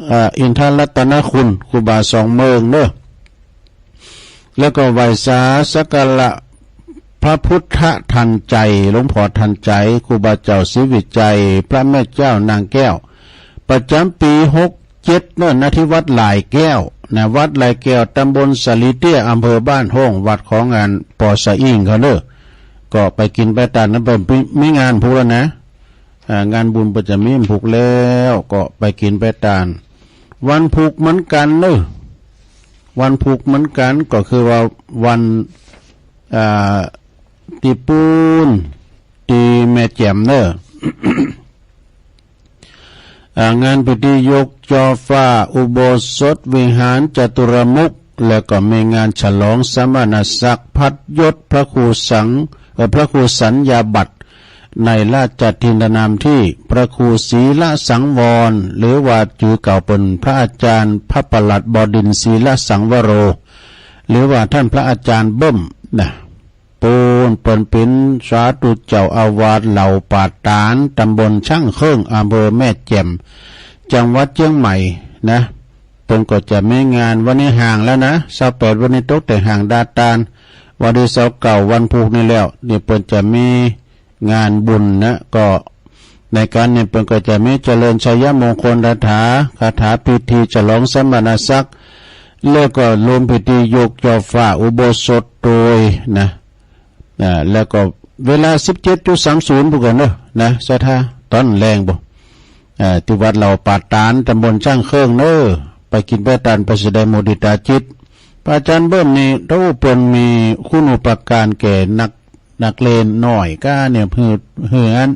อ่า อินทรัตนคุณ ครูบาสองเมืองเนาะ แล้วก็ไหว้สาสักการะพระพุทธทัณฑ์ใจ๋ หลวงพ่อทัณฑ์ใจ๋ ครูบาเจ้าศรีวิชัย พระแม่เจ้านางแก้ว ประจ๋ำปี๋หกเจ็ดเนาะ ณ ที่วัดหลายแก้วนะ วัดหลายแก้ว ตำบลสาลีเตี้ย อำเภอบ้านโฮ่ง วัดของอันปอสะอิ้งเขาเนาะ ก็ไปกิ๋นไปตานนั้น ไปมีงานพูกแล้วนะ อ่า งานบุญเปิ้นจะมีพูกแล้ว ก็ไปกิ๋นไปตาน วันพูกเหมือนกั๋นเนาะ วันพูกเหมือนกั๋น ก็คือว่าวัน อ่า ตี้ปู๊น ตี้แม่แจ่มเนาะ อ่า งานพิธียกจ่อฟ้าอุโบสถวิหารจตุรมุข แล้วก็มีงานฉลองสมณศักดิ์พัดยศพระครูสัง เอ่อ พระครูสัญญาบัตร ในราชทินนามตี้พระครูศีลสังวร หรือว่าจื้อเก่าเปิ้นพระอาจ๋ารย์พระประหลัดบดินทร์ศีลสังวโร หรือว่าต้านพระอาจ๋ารย์เบิ้มนะ ปู๊นเปิ้นเป๋นสาธุเจ้าอาวาสเหล่าป่าตาด ตำบลช้างเคิ้ง อำเภอแม่แจ่ม จังหวัดเจียงใหม่นะ เปิ้นก็จะมีงาน วันนี้ห่างแล้วนะ ซาวแปด วันนี้ตกแต่ห่างดาตาน วันตี้ซาวเก้า วันพูกนี้แล้ว นี่เปิ้นจะมีงานบุญนะ ก็ในการนี้เปิ้นก็จะมีเจริญชัยมงคลคาถา คาถาพิธีฉลองสมณศักดิ์ แล้วก็รวมพิธียกจ่อฟ้าอุโบสถโตยนะ อ่า แล้วก็เวลา สิบเจ็ดจุดสามศูนย์ พู้นกั๋นเนาะ นะ ศรัทธา ต๋อนแลงบ่ อ่า ตี้วัดเหล่าป่าตาด ตำบลช้างเคิ้งเนาะ ไปกิ๋นไปตาน ไปแสดงมุทิตาจิต อาจ๋ารย์เบิ้มนี่ โอ้ เปิ้นมีคุณูปการแก่นัก นักเรียนน้อยก้าเนี่ย หื้อ หื้ออัน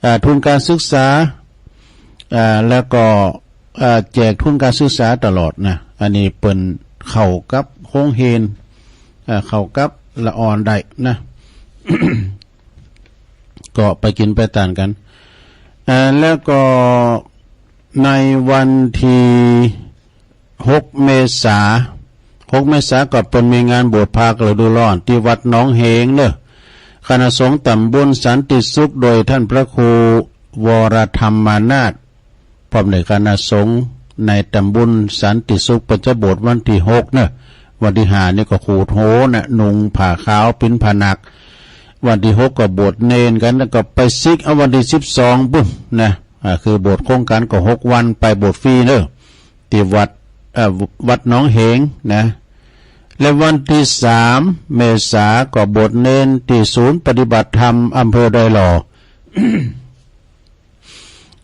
อ่า ทุนการศึกษา อ่า แล้วก็ อ่า แจกทุนการศึกษาตลอดนะ อันนี้เปิ้นเข้ากับโฮงเฮียน อ่า เข้ากับละอ่อนได้นะ ก็ไปกิ๋นไปตานกั๋น อ่า แล้วก็ในวันตี้ หกเมษา หกเมษาก็เปิ้นมีงานบวชพรากฤดูร้อนตี้วัดหนองเหงเนาะ คณะสงฆ์ต๋ำบลสันติสุข โดยต้านพระครูวรธรรมานาถ พร้อมด้วยคณะสงฆ์ในต๋ำบลสันติสุข เปิ้นจะบวชวันตี้หกเนาะ วันตี้ห้านี่ก็ขูดโหนน่ะ นุ่งผ้าขาวปิณฑบาต วันตี้หกก็บวชเณรกั๋น แล้วก็ไปสิกเอาวันตี้สิบสองปู๊นนะ อ่า คือบวชโครงการก็หกวัน ไปบวชฟรีเนาะ ตี้วัด เอ่อ วัดหนองเหงนะ และวันตี้สามเมษาก็บวชเณรตี้ศูนย์ปฏิบัติธรรมอำเภอดอยหล่อ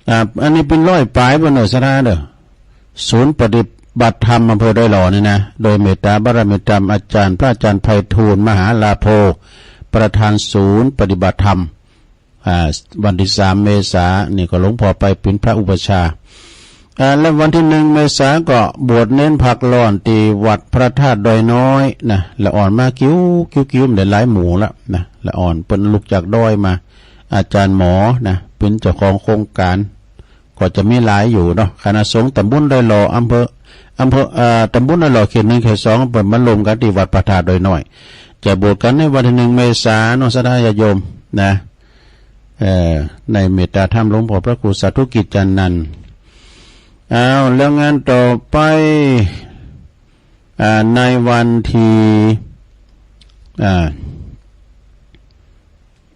อ่า อันนี้เป๋นร้อยป๋ายปู๊นเนาะ ศรัทธาเนาะ ศูนย์ปฏิบัติธรรมอำเภอดอยหล่อนี่นะ โดยเมตตาบารมีธรรมอาจ๋ารย์ พระอาจ๋ารย์ไพฑูรย์ มหาลาโภ ประธานศูนย์ปฏิบัติธรรม อ่า วันตี้สามเมษานี่ก็หลวงพ่อไปเป๋นพระอุปัชฌาย์ อ่า และวันตี้หนึ่งเมษาก็บวชเณรพักร้อนตี้วัดพระธาตุดอยน้อยนะ ละอ่อนมากิ้ว กิ้ว กิ้ว มาได้หลายหมู่ละนะ ละอ่อนเปิ้นลุกจากดอยมา อาจ๋ารย์หมอนะ เป๋นเจ้าของโครงการ ก็จะมีหลายอยู่เนาะ คณะสงฆ์ต๋ำบลดอยหล่อ อำเภอ อำเภอ เอ่อ ต๋ำบลดอยหล่อ เขตหนึ่ง เขตสอง เปิ้นมารวมกั๋นตี้วัดพระธาตุดอยน้อย จะบวชกั๋นในวันตี้หนึ่งเมษาเนาะ ศรัทธาญาติโยมนะ เอ่อ ในเมตตาธรรมหลวงพ่อพระครูสาธุกิจจานันท์ อ้าว แล้วงานต่อไป อ่า ในวันตี้ อ่า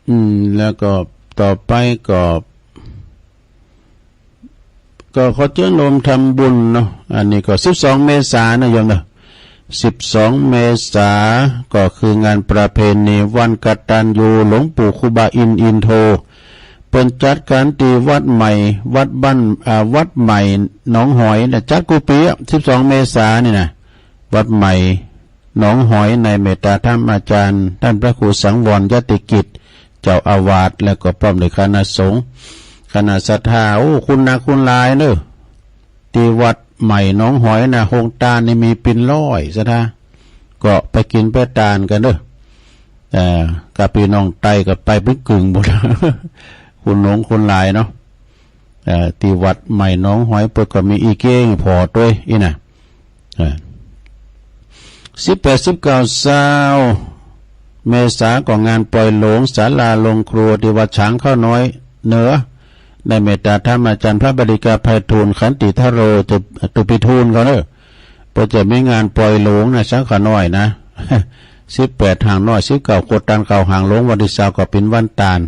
อืม แล้วก็ต่อไปก็ ก็ขอเจิญโยมทำบุญเนาะ อันนี้ก็สิบสองเมษานะโยมเนาะ สิบสองเมษาก็คืองานประเพณีวันกตัญญูหลวงปู่ครูบาอินทร์อินโท เปิ้นจัดกั๋นตี้วัดใหม่ วัดบ้าน อ่า วัดใหม่หนองหอยนะ จัดกู้ปี๋อะ สิบสองเมษานี่นะ วัดใหม่หนองหอย ในเมตตาธรรมอาจ๋ารย์ต้านพระครูสังวรยติกิจ เจ้าอาวาส แล้วก็พร้อมด้วยคณะสงฆ์ คณะศรัทธา โอ้ คุณหนักคุณหลายเนาะ ตี้วัดใหม่หนองหอยนะ โฮงตานนี่มีเป๋นร้อยศรัทธา ก็ไปกิ๋นไปตานกั๋นเนาะ เอ่อ กับปี้น้องใต้ก็ไปเป๋นกึ่งหมด คุณหนงคุณหลายเนาะ เอ่อ ตี้วัดใหม่หนองหอยเปิ้นก็มีอี้เก๊อี้ผ่อตวยอี้นะ อ่า สิบแปด สิบเก้า ซาวเมษาก็งานปล่อยโหลงศาลาโฮงครัวตี้วัดฉางข้าวน้อยเหนือ ได้เมตตาธรรมอาจ๋ารย์พระบดิกาไพฑูรย์ ขันติธโร ตุปิทูลเขาเนาะ เปิ้นจะมีงานปล่อยโหลงนะ ฉางข้าวน้อยนะ สิบแปด หางน้อย สิบเก้า โคตานเก่าหางหลวง วันตี้ซาวก็เป๋นวันตาน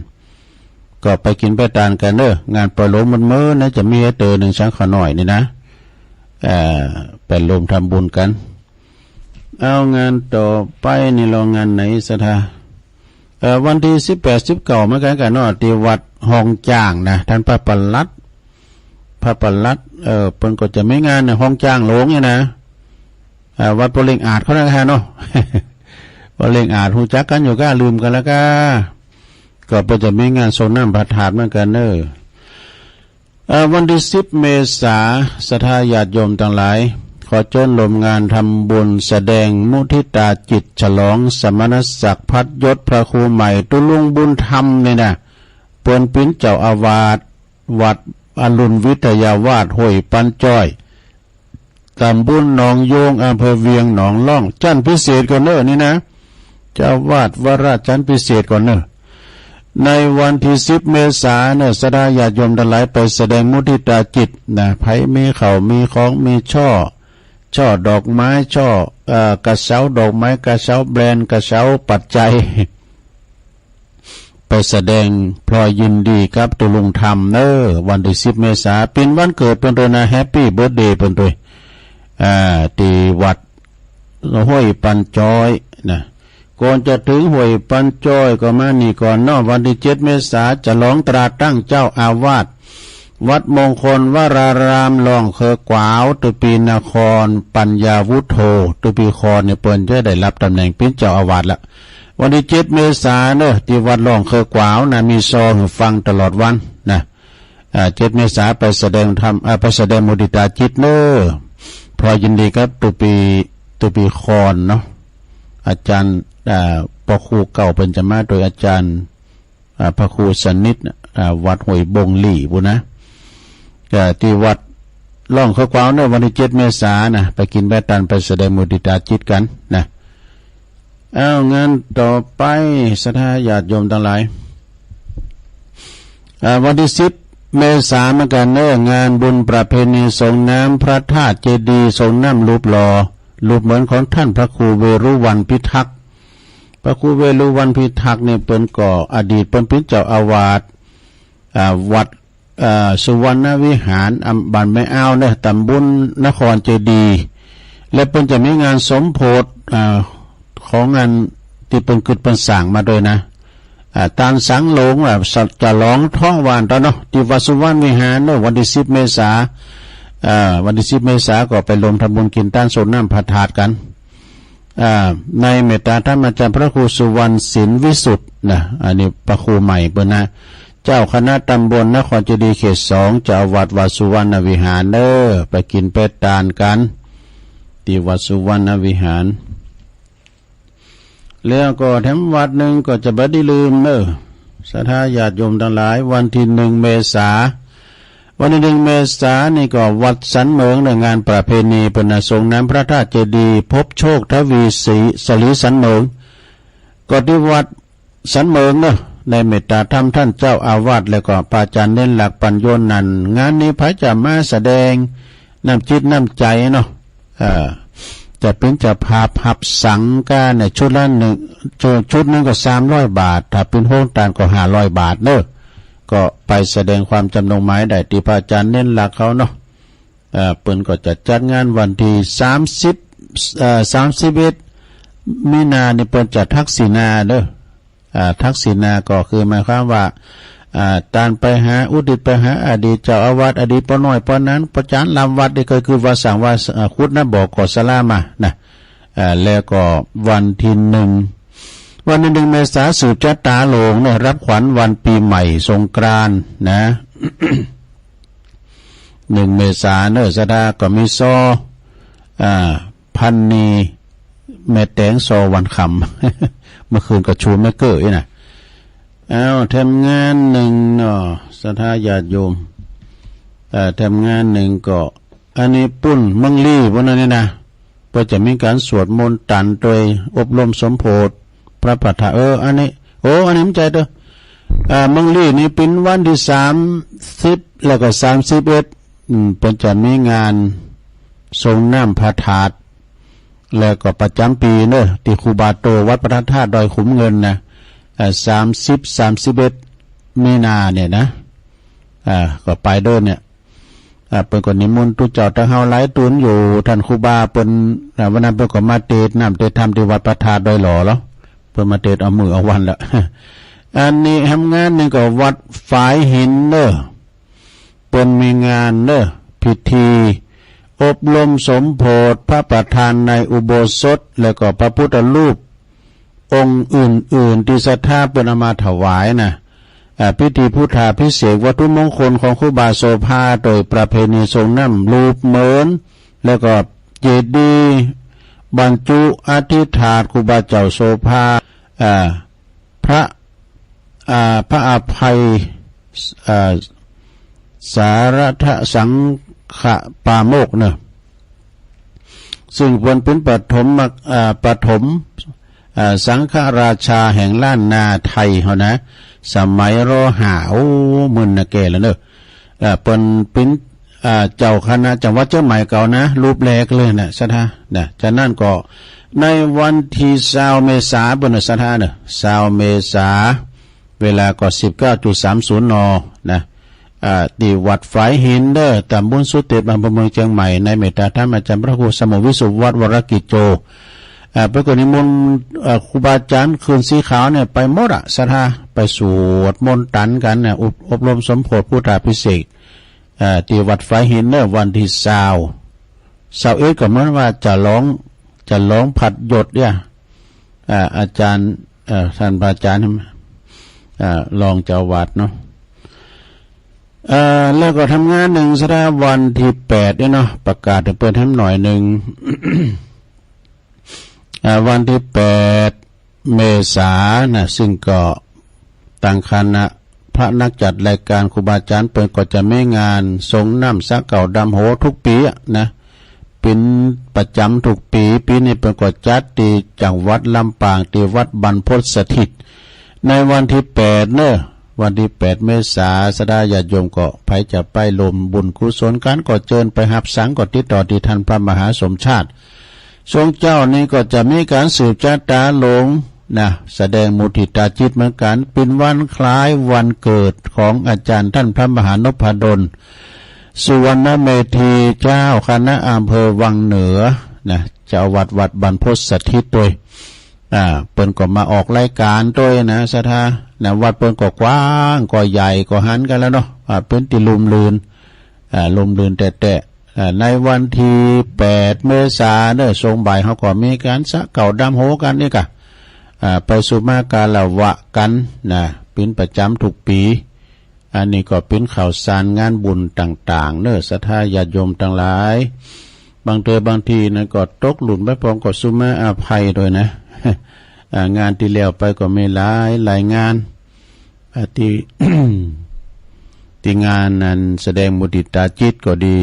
ก็ไปกิ๋นไปตานกั๋นเนาะ งานปล่อยโหลงมันเมินนะ จะมีหื้อเต๋อหนึ่งฉางข้าวน้อยนี่นะ เอ่อ ไปร่วมทำบุญกั๋น เอางานต่อไปนี่ลอ งานไหนศรัทธา เอ่อ วันตี้สิบแปด สิบเก้าเหมือนกั๋นกั๋นเนาะ ตี้วัดฮองจ้างนะ ต้านพระปลัด พระปลัด เอ่อ เปิ้นก็จะมีงานในฮองจ้างโหลงนี่นะ อ่า วัดป้อเล็งอาจเขานะฮะเนาะ ป้อเล็งอาจฮู้จักกั๋นอยู่ก้า ลืมกั๋นแล้วก้า ก็เปิ้นจะมีงานสรงน้ำพระธาตุเหมือนกั๋นเนาะ เอ่อ วันตี้สิบเมษา ศรัทธาญาติโยมตังหลาย ขอเจิญร่วมงานทำบุญแสดงมุทิตาจิตฉลองสมณศักดิ์พัดยศพระครูใหม่ตุ๊ลุงบุญธรรมนี่นะ เปิ้นเป๋นเจ้าอาวาสวัดอรุณวิทยาวาสห้วยปันจ้อย ต๋ำบลหนองโยง อำเภอเวียงหนองล่อง จั๊นพิเศษก่อนเนาะนี่นะ เจ้าอาวาสวราชจั๊นพิเศษก่อนเนาะ ในวันตี้สิบเมษาเนาะ ศรัทธาญาติโยมตังหลายไปแสดงมุทิตาจิตนะ ใผมีข้าวมีของมีช่อ ช่อดอกไม้ ช่อ เอ่อ กระเช้าดอกไม้ กระเช้าแบรนด์ กระเช้าปัจจัย ไปแสดงพลอยยินดีกับตุ๊ลุงธรรมเนาะ วันตี้สิบเมษา เป๋นวันเกิดเปิ้นตวยนะ แฮปปี้เบิร์ธเดย์เปิ้นตวย อ่า ตี้วัดห้วยปันจ้อยนะ ก่อนจะเถิงห้วยปันจ้อยก็มานี่ก่อนเนาะ วันตี้เจ็ดเมษา ฉลองตราตั้งเจ้าอาวาส วัดมงคลวราราม ล่องเคือกวาว ตุ๊ปีนครปัญญาวุฒโธ ตุ๊ปีคอนนี่เปิ้นจะได้ฮับต๋ำแหน่งเป๋นเจ้าอาวาสละ วันตี้เจ็ดเมษาเนาะ ตี้วัดล่องเคือกวาวนะ มีซอหื้อฟังตลอดวันนะ อ่า เจ็ดเมษาไปแสดงธรรม อ่า ไปแสดงมุติตาจิตเนาะ พลอยยินดีกับตุ๊ปี ตุ๊ปีคอนเนาะ อาจ๋ารย์ อ่า ปอครูเก่าเปิ้นจะมาโดยอาจ๋ารย์ อ่า พระครูสนิท อ่า วัดห้วยบงหลี่ปู้นนะ ก็ตี้วัดล่องเคือกวาวเนาะ วันตี้เจ็ดเมษานะ ไปกิ๋นไปตานไปแสดงมุติตาจิตกั๋นนะ อ้าว งานต่อไป ศรัทธาญาติโยมตังหลาย อ่า วันตี้สิบเมษาเหมือนกั๋นเนาะ งานบุญประเพณีส่งน้ำพระธาตุเจดีย์ ส่งน้ำรูปหล่อ รูปเหมือนของต้านพระครูเวรุวัณพิทักษ์ พระครูเวรุวัณพิทักษ์นี่เปิ้นก็อดีตเปิ้นเป๋นเจ้าอาวาส อ่า วัด อ่า สุวรรณวิหาร อ่า บ้านแม่อาวเนาะ ต๋ำบลนครเจดีย์ และเปิ้นจะมีงานสมโภช อ่า ของงานตี้เปิ้นกึ๊ดเปิ้นสร้างมาโดยนะ อ่า ตานสังหลง อ่า สะ จะหลองท้องหว่านต๋อนเนาะ ตี้วัดสุวรรณวิหารเนาะ วันตี้สิบเมษา อ่า วันตี้สิบเมษาก็ไปรวมทำบุญกิ๋นตานส่งน้ำพระธาตุกั๋น อ่า ในเมตตาธรรมอาจ๋ารย์พระครูสุวรรณศิลป์วิสุทธิ์นะ อันนี้พระครูใหม่เปิ้นนะ เจ้าคณะตำบลนครเจดีย์เขตสอง เจ้าอาวาสวัดสุวรรณวิหารเนาะ ไปกิ๋นไปตานกั๋น ตี้วัดสุวรรณวิหาร แล้วก็แถมวัดนึ่งก็จะบ่ได้ลืมเนาะ ศรัทธาญาติโยมตังหลาย วันตี้หนึ่งเมษา วันตี้หนึ่งเมษานี่ก็วัดสันเหมิงเนาะ งานประเพณีเปิ้นนะ ส่งน้ำพระธาตุเจดีย์ พบโชคทวีศรี สรีสันเหมิง ก็ตี้วัดสันเหมิงเนาะ ในเมตตาธรรมต้านเจ้าอาวาส แล้วก็พระอาจ๋ารย์เณรหลัก ปัญโญนันท์ งานนี้ใผจะมาแสดงน้ำจิตน้ำใจ๋เนาะ เอ่อ จะเป๋นเจ้าภาพฮับสังฆาเนี่ย ชุดละนึ่ง ชุด ชุดนึ่งก็สามร้อยบาท ถ้าเป๋นโฮงตานก็ห้าร้อยบาทเนาะ ก็ไปแสดงความจำนงหมายได้ตี้พระอาจ๋ารย์เณรหลักเขาเนาะ เอ่อ เปิ้นก็จะจัดงานวันตี้สามสิบ เอ่อ สามสิบเอ็ดมีนานี่เปิ้นจะทักษิณาเนาะ อ่า ทักษิณาก็คือหมายความว่า อ่า ตานไปหา อุทิศไปหาอดีตเจ้าอาวาส อดีตป้อน้อยป้อนั้น ป้อจ๋ารย์ลำวัดนี่ก็คือว่าสั่งว่า อ่า ขุดนะ บ่อก่อศาลามานะ อ่า แล้วก็วันตี้หนึ่ง วันตี้หนึ่งเมษา สืบจะต๋าหลงเนาะ ฮับขวัญวันปี๋ใหม่สงกรานต์นะ หนึ่งเมษาเนาะ ศรัทธาก็มีซอ อ่า พันนีแม่แต๋ง ซอวันคำ เมื่อคืนก็ชูแม่เก้ออี้นะ อ้าว แถมงานนึ่งเนาะ ศรัทธาญาติโยม เอ่อ แถมงานนึ่งก็ อันนี้ปุ้นเมืองลี้ปุ้นนะนี่นะ เปิ้นจะมีก๋านสวดมนต์ตันโตยอบรมสมโภชพระประธาน เออ อันนี้ โอ้ อันนี้มันใจ๋เต๊อะ อ่า เมืองลี้นี่เป๋นวันตี้สามสิบ แล้วก็สามสิบเอ็ด อืม เปิ้นจะมีงานส่งน้ำพระธาตุแล้วก็ประจ๋ำปี๋เนาะ ตี้ครูบาโตวัดพระธาตุดอยขุมเงินนะ อ่า สามสิบ สามสิบเอ็ดมีนาเนี่ยนะ อ่า ก็ไปเต๊อะเนี่ย อ่า เปิ้นก็นิมนต์ตุ๊เจ้าตะเฮาหลายต๋นอยู่ ต้านครูบาเปิ้น อ่า วันนั้นเปิ้นก็มาเตสน์น้ำเตสน์ธรรมตี้วัดพระธาตุดอยหล่อแล้ว เปิ้นมาเตสน์เอามื้อเอาวันละ อันนี้แถมงานนึ่งก็วัดฝายหินเนาะ เปิ้นมีงานเนาะ พิธีอบรมสมโภชพระประธานในอุโบสถ แล้วก็พระพุทธรูปองค์อื่นๆ ตี้ศรัทธาเปิ้นเอามาถวายนะ อ่า พิธีพุทธาภิเษกวัตถุมงคลของครูบาโสภา โตยประเพณีส่งน้ำรูปเหมือน แล้วก็เจดีย์บรรจุอัฐิธาตุครูบาเจ้าโสภา อ่า พระ อ่า พระอภัย อ่า สารัตถสังฆปาโมกข์เนาะ ซึ่งเปิ้นเป๋นปฐม อ่า ปฐม อ่า สังฆราชาแห่งล้านนาไทยเฮานะ สมัย ร.ห้า โอ้ มึนนะแก่แล้วเนาะ อ่า เปิ้นเป๋น อ่า เจ้าคณะจังหวัดเจียงใหม่เก่านะ รูปแรกเลยนะ ศรัทธานะ ฉะนั้นก็ในวันตี้ซาวเมษาปุ้นนะ ศรัทธาเนาะ ซาวเมษา เวลาก็ สิบเก้าจุดสามศูนย์ น. นะ อ่า ตี้วัดฝายหินเนาะ ตำบลสุเต็ป อำเภอเมืองเจียงใหม่ ในเมตตาธรรมอาจ๋ารย์พระครูสมุทรวิสุทธิ์วัดวรกิจโจ อ่า เปิ้นก็นิมนต์ อ่า ครูบาอาจ๋ารย์คืนสีขาวเนี่ยไปหมดอะ ศรัทธา ไปสวดมนต์ตันกั๋นนะ อบ อบรมสมโภชพุทธาภิเษก อ่า ตี้วัดฝายหินเน่อ วันตี้ซาว ซาวเอ็ดก็เหมือนว่าจะลอง จะลองผัดหยดเนี่ย อ่า อาจ๋ารย์ เอ่อ ต้านพระอาจ๋ารย์ อ่า รองเจ้าอาวาสเนาะ เอ่อ แล้วก็ทำงานนึ่งสะดา วันตี้แปดเนี่ยเนาะ ประกาศหื้อเปิ้นแหมหน่อยนึ่ง อ่า วันตี้แปดเมษานะ ซึ่งก็ตางคณะพระนักจัดรายการครูบาอาจ๋ารย์เปิ้นก็จะมีงานสรงน้ำสระเก่าดำโหทุกปี๋อะนะ เป๋นประจ๋ำทุกปี๋ ปี๋นี้เปิ้นก็จัดตี้จังหวัดลำปาง ตี้วัดบรรพตสถิต ในวันตี้แปดเน่อ วันตี้แปดเมษา สะดาญาติโยมก็ใผจะไปร่วมบุญกุศลกั๋นก็เจิญไป หับสังก็ติดต่อตี้ต้านพระมหาสมชาติ ช่วงเจ๊านี้ก็จะมีก๋านสืบจะต๋าหลงนะ แสดงมุทิตาจิตเหมือนกั๋น เป๋นวันคล้ายวันเกิดของอาจ๋ารย์ต้านพระมหานพดล สุวรรณเมธี เจ้าคณะอำเภอวังเหนือนะ เจ้าอาวาสวัดบรรพตสถิตตวย อ่า เปิ้นก็มาออกรายก๋านตวยนะ สะดา นะ วัดเปิ้นก็กว้าง ก็ใหญ่ ก็หันกั๋นแล้วเนาะ อ่า เป๋นตี้ร่มรื่น อ่า ร่มรื่นแต๊ๆ อ่า ในวันตี้แปดเมษาเน่อ ช่วงบ่ายเฮาก็มีก๋านสระเก่าดำโหกั๋นนี่ก่ะ อ่า ไปสุมาฆะละวะกั๋นนะ เป๋นประจ๋ำทุกปี๋ อันนี้ก็เป๋นข่าวสารงานบุญต่างๆ เน่อ ศรัทธาญาติโยมตังหลาย บางเทื่อบางทีนะก็ตกหล่นไปพ่องก็สุมาอภัยตวยนะ อ่า งานตี้แล้วไปก็มีหลายหลายงาน อ่า ตี้ ตี้งานนั้นแสดงมุทิตาจิตก็ดี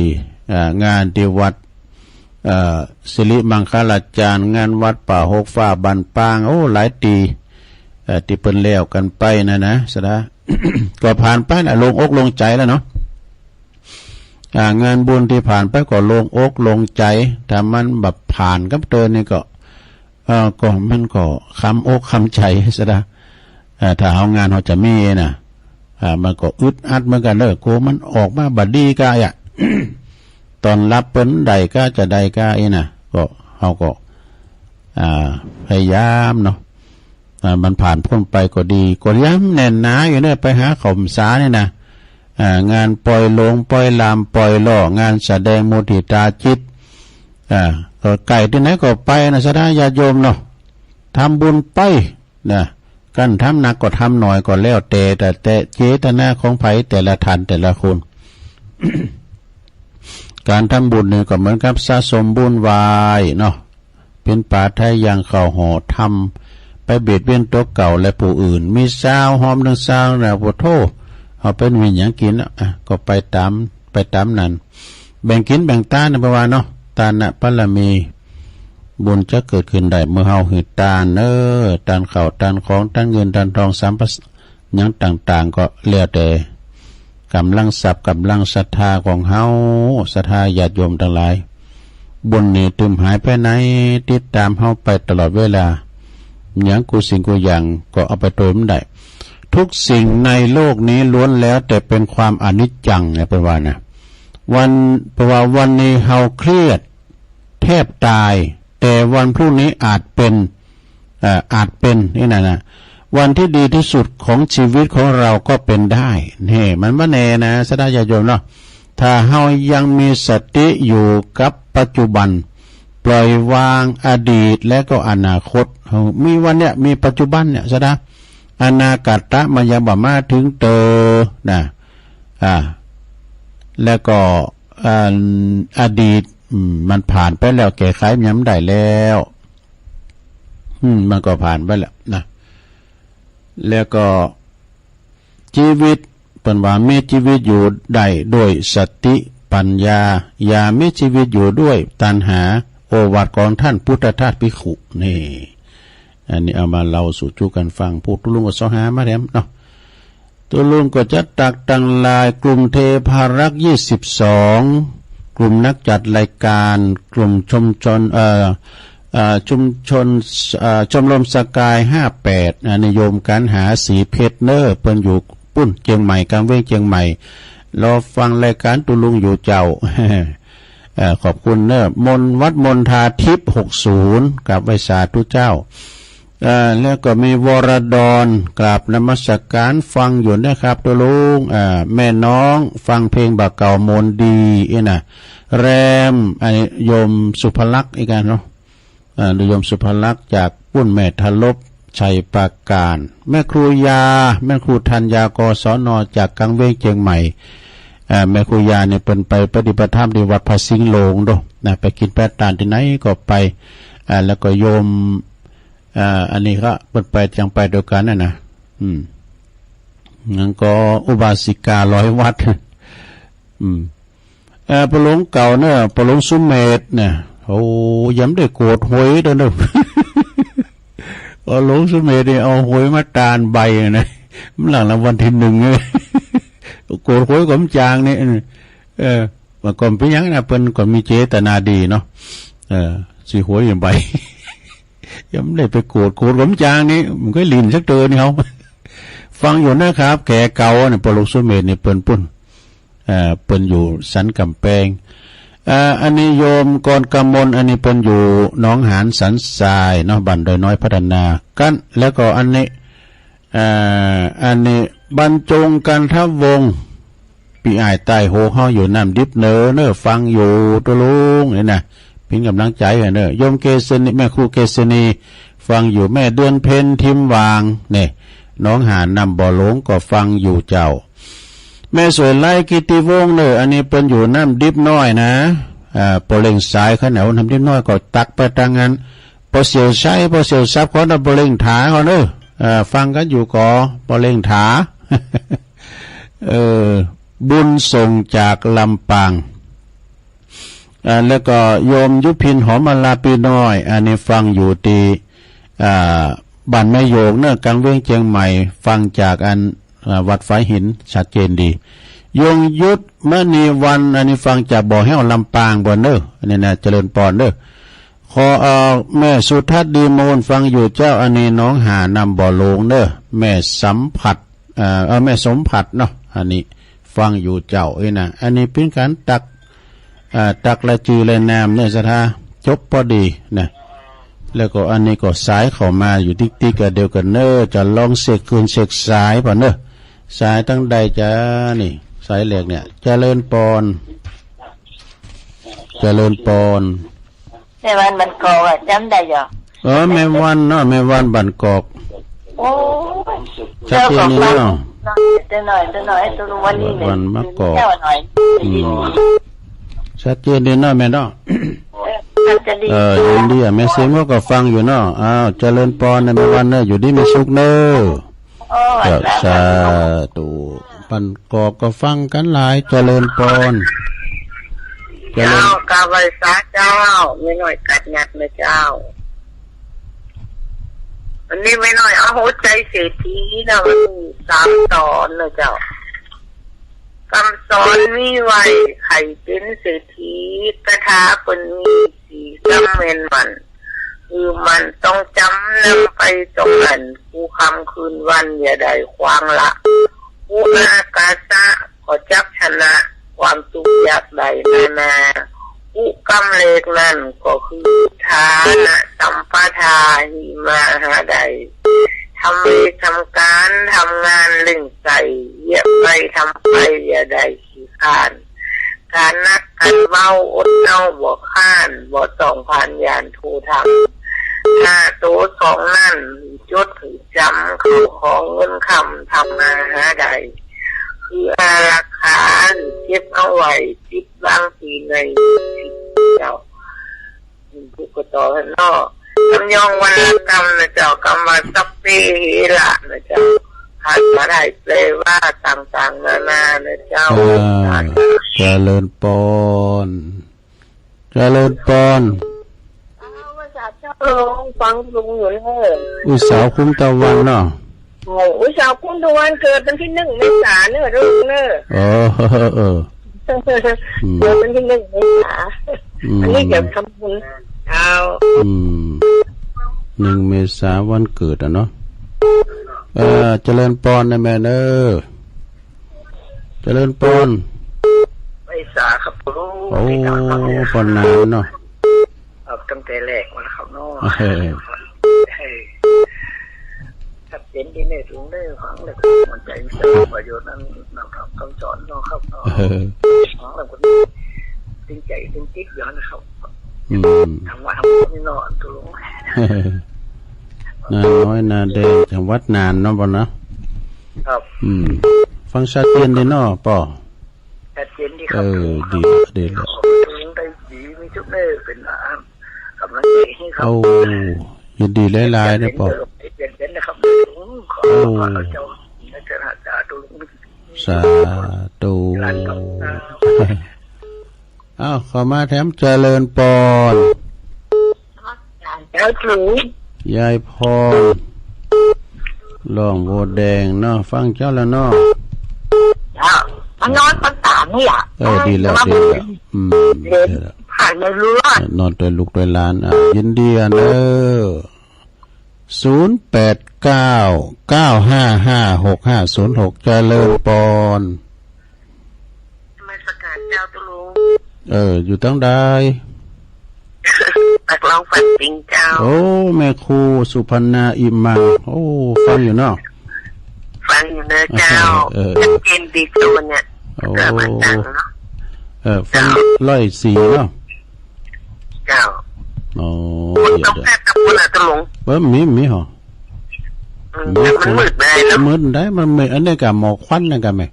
อ่า งานตี้วัด เอ่อ สิริมังคลาจารย์ งานวัดป่าหกฟ้าบ้านปาง โอ้ หลายตี้ เอ่อ ตี้เปิ้นแล้วกั๋นไปนะ นะ สะดา ก็ผ่านไปนะ โล่งอกโล่งใจ๋แล้วเนาะ อ่า งานบุญตี้ผ่านไปก็โล่งอกโล่งใจ๋ ถ้ามันบ่ผ่านกับเตื้อนี่ก็ เอ่อ ก็มันก็คำอกคำใจ๋สะดา เอ่อ ถ้าเฮางานเฮาจะมีนะ อ่า มันก็อึดอัดเหมือนกั๋นเน่อ กั๋วมันออกมาบ่ดีก้าอะ ตอนรับเปิ้นได้ก้าจะได้ก้าอี้นะ ก็เฮาก็ อ่า พยายามเนาะ อ่า มันผ่านป๊นไปก็ดี ก็ยังแน่นหนาอยู่เน่อ ไปหาเข้าพรรษานี่นะ อ่า งานปล่อยหลง ปล่อยหลาม ปล่อยหล่อ งานแสดงมุทิตาจิต อ่า ก็ใก้ตี้ไหนก็ไปนะ ศรัทธาญาติโยมเนาะ ทำบุญไปนะ คันทำนักก็ทำน้อยก็แล้วแต่ แต่ แต่เจตนาของใผแต่ละท่านแต่ละคน ก๋านทำบุญนี่ก็เหมือนกับสะสมบุญไว้เนาะ เป๋นปาไถ่หยั่งเข้าหอธรรม ไปเบียดเบียนตั๋วเก่าและผู้อื่น มีซาว หอบนึ่งซาวนะ โอ้โธ่ เอาไปมีหยังกิ๋นอะ อ่ะ ก็ไปต๋าม ไปต๋ามนั้น แบ่งกิ๋นแบ่งตานนะ เปิ้นว่าเนาะ ตานนะบารมี บุญจะเกิดขึ้นได้เมื่อเฮาหื้อตานเน่อ ตานข้าว ตานของ ตานเงิน ตานทอง สัมปะ หยังต่างๆ ก็แล้วแต่ก๋ำลังทรัพย์ก๋ำลังศรัทธาของเฮา ศรัทธาญาติโยมตังหลาย บุญนี่ตึมหายไปไหน ติดต๋ามเฮาไปตลอดเวลา หยังกู้สิ่งกู้อย่างก็เอาไปโตยบ่ได้ ทุกสิ่งในโลกนี้ล้วนแล้วแต่เป็นความอนิจจังเนี่ย เปิ้นว่านะ วัน เปิ้นว่าวันนี้เฮาเครียดแทบต๋าย แต่วันพรุ่งนี้อาจเป็น เอ่อ อาจเป็นนี่นะ นะ วันตี้ดีตี้สุดของจีวิตของเฮาก็เป๋นได้ นี่ มันบ่แน่นะ ศรัทธาญาติโยมเนาะ ถ้าเฮายังมีสติอยู่กับปัจจุบัน ปล่อยวางอดีตและก็อนาคต เฮามีวันเนี้ย มีปัจจุบันเนี่ย ศรัทธา อนาคตะมันยังบ่มาเถิงเตื้อนะ อ่า แล้วก็ อ่า อดีต อืม มันผ่านไปแล้ว แก้ไขมันยังบ่ได้แล้ว อืม มันก็ผ่านไปแล้วนะ แล้วก็จีวิต เปิ้นว่ามีจีวิตอยู่ได้ด้วยสติปัญญา อย่ามีจีวิตอยู่ด้วยตัณหา โอวาทของต้านปุทธทาสภิกขุ นี่ อันนี้เอามาเล่าสู่จูกั๋นฟัง พวกตุ๊ลุงก็เซาะหามาแถมเนาะ ตุ๊ลุงก็จะตักตังหลาย กลุ่มเทพารักษ์ ยี่สิบสอง กลุ่มนักจัดรายการ กลุ่มชุมชน เอ่อ เอ่อ ชุมชน เอ่อ ชมรมสกาย ห้าแปด อ่า นิยมก๋านหาสีเพชรเน่อ เปิ้นอยู่ปู๊นเจียงใหม่ กลางเวียงเจียงใหม่ รอฟังรายก๋านตุ๊ลุงอยู่เจ้า เอ่อ ขอบคุณเน่อ มน วัดมณฑาทิพย์ หกศูนย์ กราบไหว้สาธุเจ้า เอ่อ แล้วก็มีวรดร กราบนมัสการ ฟังอยู่นะครับ ตุ๊ลุง เอ่อ แม่น้อง ฟังเพลงบ่าเก่ามนต์ดี อี้นะ แรม อันนี้โยมสุภลักษณ์อีกอันเนาะ อ่า โยมสุภลักษณ์จากปุ้นแม่ทะลบ ชัยปราการ แม่ครูยา แม่ครูธัญญา กศน จากกังเวียงเจียงใหม่ อ่า แม่ครูยาเนี่ยเปิ้นไปปฏิบัติธรรมที่วัดพระสิงห์โลงโดนะ ไปกิ๋นไปตานตี้ไหนก็ไป อ่า แล้วก็โยม อ่า อันนี้ก็เปิ้นไป จังไปตวยกั๋นน่ะนะ อืม แล้วก็อุบาสิการ้อยวัด อืม เอ่อ ป้อหลวงเก่าเน่อ ป้อหลวงสุเมธเนี่ย โอ้ ยังได้โกรธหวยเด้อเน่อ ป้อหลวงสุเมธนี่เอาหวยมาตานใบนะ มันหลังรางวัลตี้นึ่งเนี่ย โกรธหวยก็บ่จางนี่ เออ มันก็บ่เป๋นหยังนะ เปิ้นก็มีเจตนาดีเนาะ เออ ซื้อหวยใบ ยังได้ไปโกรธ โกรธก็บ่จางนี่ มันก็หลิ้นสักเตอนี่เฮา ฟังอยู่นะครับ แขกเก่าเนี่ย ป้อหลวงสุเมธนี่เปิ้นปุ้น เอ่อ เปิ้นอยู่สันก๋ำแปง เอ่อ อันนี้โยมกรกมล อันนี้เปิ้นอยู่หนองหานสันทรายเนาะ บ้านดอยน้อยพัฒนา กั๋น แล้วก็อันนี้ เอ่อ อันนี้บรรจงกันทวงศ์ ปี้อ้ายใต้โฮเฮาอยู่น้ำดิบเน่อ เน่อ ฟังอยู่ตุ๊ลุง นี่นะ เป๋นก๋ำลังใจ๋หื้อเน่อ โยมเกษณี แม่ครูเกษณี ฟังอยู่ แม่เดือนเพ็ญ ทิมหว่าง เนี่ย หนองหานน้ำบ่อหลงก็ฟังอยู่เจ้า แม่สวยไลกิตติวงศ์เน่อ อันนี้เปิ้นอยู่น้ำดิบน้อยนะ อ่า ป้อเล็งสายข้าวเหนียวน้ำดิบน้อยก็ตักไปตางอั้น ป้อเสี่ยวใช้ ป้อเสี่ยวทรัพย์ ขอน้ำป้อเล็งถาเขาเน่อ อ่า ฟังกั๋นอยู่ก่อ ป้อเล็งถา เออ บุญส่งจากลำปาง อ่า แล้วก็โยมยุพิน หอมมาลา ปี้น้อย อันนี้ฟังอยู่ตี้ อ่า บ้านแม่โยกเน่อ กังเวียงเจียงใหม่ ฟังจากอัน อ่า วัดฝายหิน ชัดเจนดี ยงยุทธ มณีวรรณ อันนี้ฟังจากบ่อแห้ว ลำปางบ่อเน่อ อันนี้นะ เจริญปอนเน่อ ขอ เอ่อ แม่สุทัศน์ ดีมูล ฟังอยู่เจ้า อันนี้หนองหานน้ำบ่อหลงเน่อ แม่สัมผัส เอ่อ เอ่อ แม่สมผัสเนาะ อันนี้ฟังอยู่เจ้า เอ้ยนะ อันนี้เป๋นก๋านตัก อ่า ตักรายจื้อรายนามเน่อ ศรัทธา จบพอดีนะ แล้วก็อันนี้ก็สายเข้ามาอยู่ติ๊กๆ ก็เดียวกั๋นเน่อ จะลองเช็คคลื่นเช็คสายก่อนเน่อ สายตางใดจ๊ะนี่ สายแรกเนี่ย เจริญปอน เจริญปอน แม่วันบ้านกอกอะ จ๋ำได้เหรอ เออ แม่วันเนาะ แม่วันบ้านกอก โอ้ย ชัดเจนดีเนาะ เดี๋ยวก่อน เดี๋ยวหน่อย เดี๋ยวหน่อย ไอ้ตุ๊ลุงวันนี้เนี่ย วันมะกอก เดี๋ยวหน่อย อืม ชัดเจนดีเนาะแม่เนาะ เออ ชัดเจนดี เออ ยินดีอะ แม่ซิมเขาก็ฟังอยู่เนาะ อ้าว เจริญปอนนะแม่วันเน่อ อยู่ดีมีสุขเน่อ โอ้ เจ้า สาธุ สาธุ บ้านกอกก็ฟังกั๋นหลาย เจริญปอน เจริญ เจ้า กราบไหว้สาเจ้า แม่น้อยกัดงัดนะเจ้า วันนี้แม่น้อยเอาหัวใจเศรษฐีนะ วันนี้สามตอนนะเจ้า กำสอนมีไว้ ใผเป๋นเศรษฐี คาถาเปิ้นมีสี่กำแม่นหมั้น คือหมั้นต้องจ๋ำ นำไปต้องแม่น กู้ค่ำคืนวันอย่าได้ขวางละ กู้อากาสะก็จักชนะ ความสุขอยากได้นานา กู้กำแรกนั้นก็คือ ฐานะสัมปทา หิมาหาได้ ทำเวรทำก๋าน ทำงานเร่งใส่ เหยียบไปทำไปอย่าได้ขี้คร้าน ก๋านนักก๋านเบาอดเอาบ่คร้าน บ่ต้องผ่านยานทูธรรม ห้าโตสองนั้น จดหื้อจ๋ำ เข้าของเงินคำทำมาหาได้ คืออารักขาหื้อเก็บเอาไว้ จิตวางตี้ใน เจ้า ผู้ก็ต่อหั้นเนาะ กำยองวรรณกรรมนะเจ้า กำว่าสัพเพเหระนะเจ้า หาได้แปลว่าต่างๆ นานานะเจ้า อ่า สาธุ เจริญปอน เจริญปอน อ้าว ว่าจะเจ้าลงฟังลุงอยู่เน่อ อุยสาวคุ้มตะวันเนาะ โอ้ อุยสาวคุ้มตะวันเกิดวันตี้นึ่งเมษาเน่อลุงเน่อ เออ เออ เออ อืม เกิดวันตี้นึ่งเมษา อืม อันนี้จะทำบุญ เอา อืม นึ่งเมษาวันเกิดอะเนาะ เออ เจริญปอนนะแม่เน่อ เจริญปอน ไหว้สาครับลุง โอ้ พี่น้องครับ ปอนนานเนาะ ครับ ตั้งแต่แรกมาแล้วครับเนาะ เออ เออ ตี้นี่ลุงได้ฟังแล้วก็หัวใจ๋มันใจ๋ประโยชน์นั้น นำธรรมคำสอนเนาะครับเนาะ เออ ฟังแล้วก็ตึงใจ๋ตึงจิตอยู่นะครับ อืม ธรรมะธรรมะนี่เนาะ ตกลง นาน้อยนาแดง จังหวัดน่านเนาะป้อเนาะ ครับ อืม ฟังชัดเจนดีเนาะป้อ ชัดเจนดีครับ เออ ดีละ ดีละ ขอบคุณได้ดี มีทุกเรื่องเป็น กำลังใจ๋หื้อครับ โอ้ ยินดีหลายๆ นะป้อ เปลี่ยนเป็นนะครับ โอ้ ขอเจ้า สาธุ สาธุ หลานครับ อ้าว เข้ามาแถม เจริญปอน เจ้า ยายพร ร้องโบแดงเนาะ ฟังเจ้าแล้วเนาะ เจ้า มันนอนตอนสามนี่อ่ะ เออ ดีแล้ว ดีแล้ว อืม เดี๋ยว ดีแล้ว ผ่านมารู้ว่า นอนตวยลูกตวยหลาน อ่ะ ยินดีอ่ะเนอะ ศูนย์แปดเก้า เก้าห้าห้า หกห้าศูนย์หก เจริญปอน นมัสก๋านเจ้าตุ๊ลุง เออ อยู่ตังใด ปากล่องฝันปิงเจ้า โอ้ แม่ครูสุพรรณา อิมัง โอ้ ฟังอยู่เนาะ ฟังอยู่เนอะเจ้า เออ ชัดเจนดีตัวเนี่ย โอ้ เกิดมาจากเนาะ เออ ฟัง เจ้า ร้อยสี่เนาะ เจ้า อ๋อ ต้องแทบกับคนละตุ๊ลุง เออ มี มีหรอ อืม มี มันมืดได้เนาะ มืดได้ มันมี อันนี้ก็หมอกควันนั่นก็มี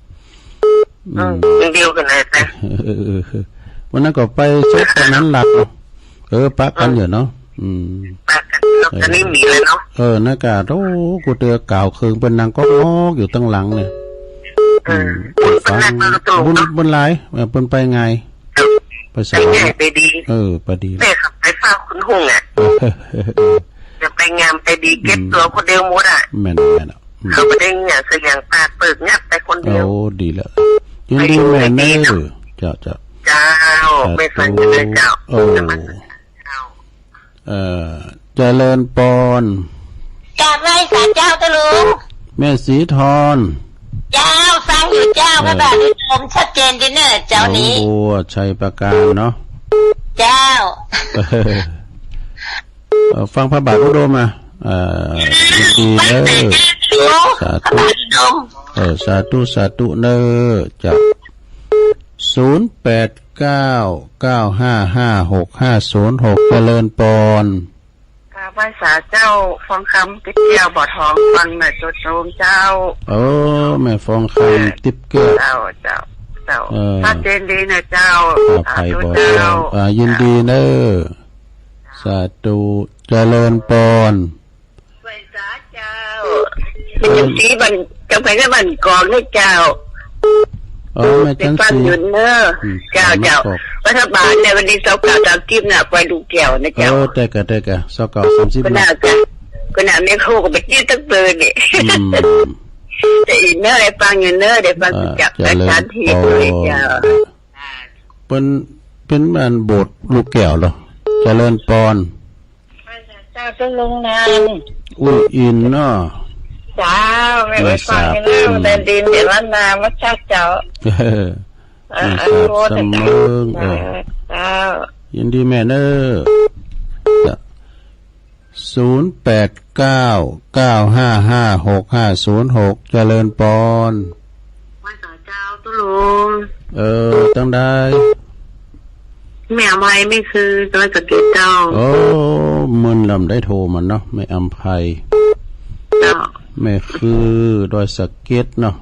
อืม อืม เดียวกั๋นเลยแต่ เออ เออ เออ วันนั้นก็ไปซบตรงนั้นหลักเนาะ เออ ปะกั๋นอยู่เนาะ อืม ปะกั๋นเนาะ เออ อันนี้มีเลยเนาะ เออ นั่นก็ โอ้ กูเตือนก่าวเคืองเปิ้นนั่งก๊อกงอกอยู่ตังหลังเนี่ย อืม อืม เปิ้น เปิ้นฟัง เปิ้นแรกเปิ้นก็ตลก บุญ เนาะ บุญหลาย เออ เปิ้นไปไง ไปสวรรค์ ไปไง ไปดี เออ ไปดี แม่ขับไปเฝ้าคุณหงส์อ่ะ เออ จะไปงามไปดี เก็บตั๋วคนเดียวหมดอ่ะ แม่น แม่นอ่ะ อืม เขาบ่ได้เหียเสียอย่างปากเปิดงับไปคนเดียว โอ้ ดีแล้ว ยินดีแม่เนอะ เจ้า เจ้า เจ้า สาธุ แม่ฟังอยู่เลยเจ้า โอ้ นมัสก๋านเจ้า เอ่อ เจริญปอน กราบไหว้สาเจ้าตุ๊ลุง แม่ศรีทร เจ้า ฟังอยู่เจ้า เออ พระบาทโดยตรงชัดเจนดีเนอะเจ้านี้ หนองบัว ชัยปราการเนาะ เจ้า เอ่อ ฟังพระบาทโดยตรงมา เอ่อ ยินดีเนอะ สาธุ พระบาทโดยตรง เออ สาธุ สาธุเนอะ จ้ะ ศูนย์แปดเก้า เก้าห้าห้า หกห้าศูนย์หก เจริญปอน กราบไหว้สาเจ้า ฟองคำ ติ๊บแก้ว บ่อทอง ฟังหน่อยโตรงเจ้า เออ แม่ฟองคำ เออ ติ๊บแก้ว เจ้า เจ้า เจ้า เออ ชัดเจนดีนะเจ้า อภัย สาธุ บ่อทอง เจ้า อ่า ยินดีเนอะ สาธุ เจริญปอน ไหว้สาเจ้า แม่จันทร์ศรีบ้าน เจ้าไปบ้านกอกนะเจ้า เออ แม่จันทร์ศรี ฟังอยู่เนอะ อืม เจ้า เจ้า บ้านกอก รัฐบาลในวันที่ซาวเก้า ซาวสิบน่ะ ไปดูแก้วนะเจ้า เออ แต่กะ แต่กะ ซาวเก้า ซาวสิบ ก็น่าจะ ก็น่าแม่ครูก็ไปตี้ตั้งเตินนี่ อืม แต่อีกเนอะ ได้ฟังอยู่เนอะ ได้ฟัง อ่า จาก เจริญ อาจารย์ที่ ปอน เลยเจ้า เปิ้น เปิ้นอันโบสถ์ลูกแก้วเหรอ เจริญปอน เจ้าตุ๊ลุงนาน อุ้ยอินเนาะ เจ้า แม่ไปฟังอยู่เนอะ แม่สาบ อืม แดนดินเดี๋ยวล้านนามาชักเจ้า เออ เออ แม่สาบ อนุโมทนา สำเริง เออ เจ้า ยินดีแม่เนอะ จ้ะ ศูนย์แปดเก้า เก้าห้าห้า หกห้าศูนย์หก เจริญปอน ไหว้สาเจ้าตุ๊ลุง เออ ตังใด แม่อำไพ แม่คือ ดอยสะเก็ดเจ้า โอ้ เมินลำได้โทรมาเนาะ แม่อำไพ เจ้า แม่คือ ดอยสะเก็ดเนาะ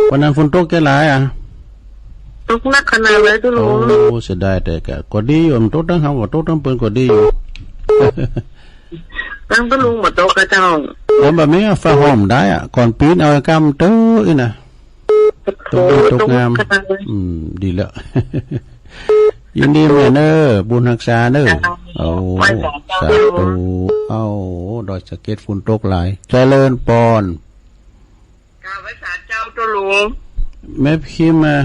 วันนั้นฝนตกจะหลายอ่ะ ตกหนักขนาดเลยตุ๊ลุง โอ้ เสียดายแต่กะ ก็ดีอยู่ มันตกตังเฮา ก็ตกตังเปิ้นก็ดีอยู่ ตังตุ๊ลุงบ่ตกกะเจ้า แล้วแบบนี้ฟ้าห้อมได้อ่ะ ก่อนปีนเอาไอ้กำเตออีกนะ ตกดีตกงาม ตกขนาดเลย อืม ดีแล้ว ยินดีแม่เนอะ บุญฮักษาเนอะ เจ้า โอ้ ไหว้สาเจ้า สาธุ เอ้า ดอยสะเก็ดฝนตกหลาย เจริญปอน กราบไหว้สาเจ้าตุ๊ลุง แม่พิมพ์มา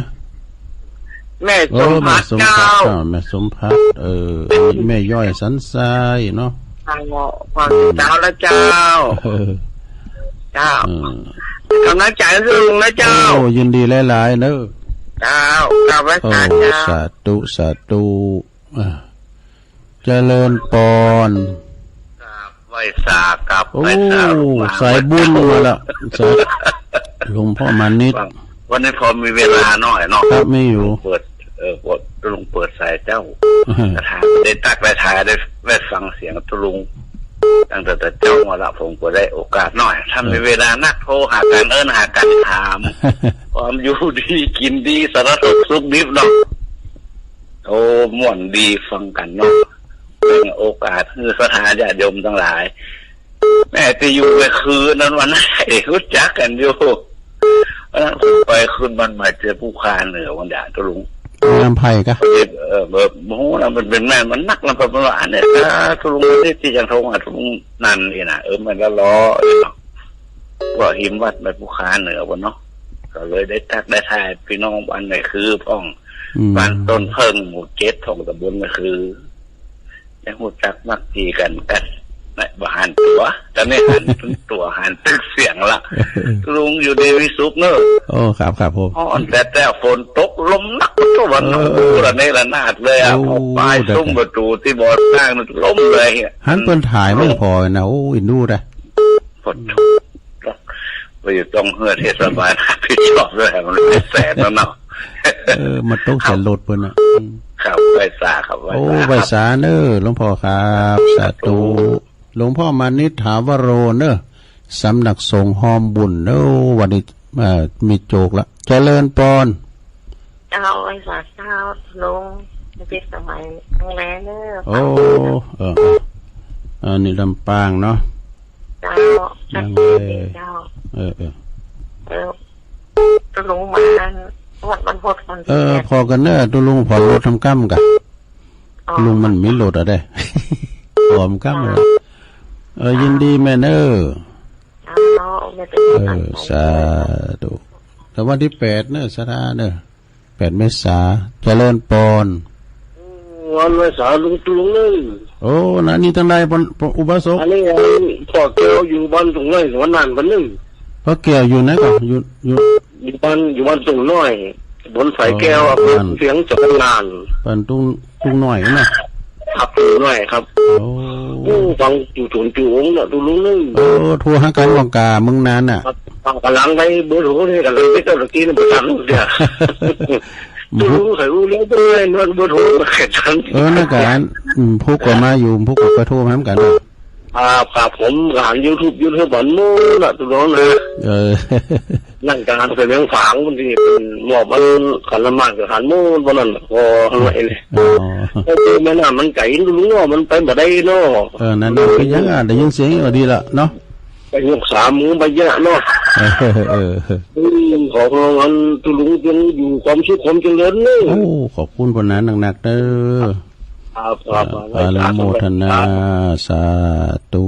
แม่ โอ้ สมภัทร แม่สมภัทร เจ้า อ่า แม่สมภัทร เออ แม่ย้อยสันทรายเนาะ ฟังเนาะ ฟังเจ้าแล้วเจ้า เออ เจ้า เออ กำลังใจ๋หื้อลุงนะเจ้า โอ้ ยินดีหลายๆ เนอะ เจ้า กราบไหว้สาเจ้า โอ้ สาธุ สาธุ อ่า เจริญปอน กราบไหว้ ไปสาครับ โอ้ ไปสาลูกหลาน สายบุญมาละ สาย หลวงพ่อมานิต วันนี้พอมีเวลาหน่อยเนาะ ครับ มีอยู่ เปิด เออ เปิด ลุงเปิดสายเจ้า อ่า ถ้าได้ตักได้ทายได้ ได้ฟังเสียงตุ๊ลุง ตั้งแต่เจ้ามาละ ผมก็ได้โอกาสหน่อย ถ้ามี เออ เวลานักโทรหากั๋น เอิ้นหากั๋นถาม ความอยู่ดีกิ๋นดี สารทุกข์สุขดิบเนาะ โอ้ ม่วนดีฟังกั๋นเนาะ เปิดโอกาสหื้อศรัทธาญาติโยมตังหลาย แม่ตี้อยู่ไปคืนนั้นวันนั้น ฮู้จักกั๋นอยู่ วันนั้นผมไปขึ้นบ้านใหม่เจอผู้คานเหนือวันดาตุ๊ลุง แม่อำไพกะ เออ แบบ โอ้โห นะ มันเป๋นแม่น มันนักนะ แบบว่าอันเนี้ย อ่า ตุ๊ลุงนี่ตี้จังทงอ่ะ ตุ๊ลุงนั่นเองนะ เออ มันละล้อเนาะ ก็หิมวัดไปผู้คานเหนือวันเนาะ ก็เลยได้ตักได้ทายพี่น้องบ้านแม่คือพ่อง อืม บ้านต้นเผิ้งหมู่เจ็ดของตำบลแม่คือ ยังฮู้จักมักจี๋กั๋นกั๋นนะ บ่หันตั๋ว ต๋อนนี้หันตึงตั๋ว หันตึงเสียงละ ลุงอยู่ดีมีสุขเนอะ โอ้ ครับ ครับผม ฮ้อนแต๊ๆ ฝนตก ลมหนัก ทุกวัน เออ โอ้โห ระเนระนาดเลยอ่ะ โอ้ พอปาย ได้ ตุ้มประตู๋ตี้บ่อสร้างนั่นล้มเลยอ่ะ หันเปิ้นถ่ายมั่งผ่อนะ โอ้ อินดูได้ ปวดหัว ไปอยู่ต้องเฮือเทศบาลรับผิดชอบด้วย มันเป็นแสนแล้วเนาะ เออ มาตกใส่รถเปิ้นน่ะ อืม ครับ ไหว้สาครับ ไหว้ โอ้ สาครับ ไหว้สาเน้อ หลวงพ่อครับ สาธุ สาธุ หลวงพ่อมานิตถาวโรเน้อ สำนักสงฆ์ฮอมบุญเน้อ วันนี้ เอ่อ มีโจกละ เจริญปอน เจ้า ไหว้สาเจ้า ลุง มาเจ็ดสมัย ทั้งแลเน้อ โอ้ เออ เออ อันนี้ลำปางเนาะ เจ้า นั่งเลย เจ้า เออ เออ เออ ตุ๊ลุงมาวัน วันพุธวัน เออ เสาร์ ผ่อกั๋นเน้อ ตุ๊ลุงผ่อรถทำก้ำกะ อ๋อ ลุงมันมีรถอะเด้ ผ่อทำก้ำเลย เออ ยินดีแม่เน้อ อ๋อ แม่เป็น เออ สาธุ แต่วันตี้แปดเน้อ ศรัทธาเน้อ แปดเมษา เจริญปอน วันไหว้สาลุงตุ๊ลุงเน้อ โอ้ นะ นี่ตังใดปอน ปอนอุบาสก อันนี้ อันนี้พ่อแก้วอยู่บ้านตรงไหน วันนั้นวันหนึ่ง พ่อแก้วอยู่ไหนก่อ อยู่ อยู่ อยู่บ้าน อยู่บ้านตุงน้อย บนสายแก้ว อ๋อ อำเภอ บ้าน เสียงจังหวัดน่าน บ้านตุง ตุงน้อยนะ ครับ ตุงน้อยครับ โอ้ โอ้ ฟังอยู่ศูนย์อยู่องค์น่ะ ตุ๊ลุงเน้อ โอ้ โทรหากั๋นว่างก่าเมืองน่านน่ะ ครับ กำลังได้เบอร์โทรเนี่ย กำลังได้เจ้าหน้าตี้เนี่ย บ่ทันเสีย ตุ๊ลุงใครอู้แล้วบ่ได้เนาะ เบอร์โทรบ่ใค่ทัน เออ นั่นกะ อืม ผู้ก็มาอยู่ ผู้ก็ไปโทรมาเหมือนกั๋น ครับ ครับ ผมก็หันยูทูบ ยูทูบอันนู้นน่ะ ตุ๊ลุงนะ เออ นั่นก็หันไปเวียงฝาง บางทีเปิ้นมอบอันขันน้ำมันก็หันหมด วันนั้นก็หันไหวเลย อ๋อ ก็คือแม่น้ำมันไก๋ ตุ๊ลุงเนาะ มันไปบ่ได้เนาะ เออ นั่นน่ะ คือยังอ่ะ ได้ยินเสียงก็ดีละเนาะ ไปยกสามมือไปเยอะเนาะ เออ เออ อืม ขอพรอันตุ๊ลุงจงอยู่ความสุขความเจริญเน้อ โอ้ ขอบคุณปอนนักๆ เน้อ ครับ ครับ เอ่อ อนุโมทนา สาธุ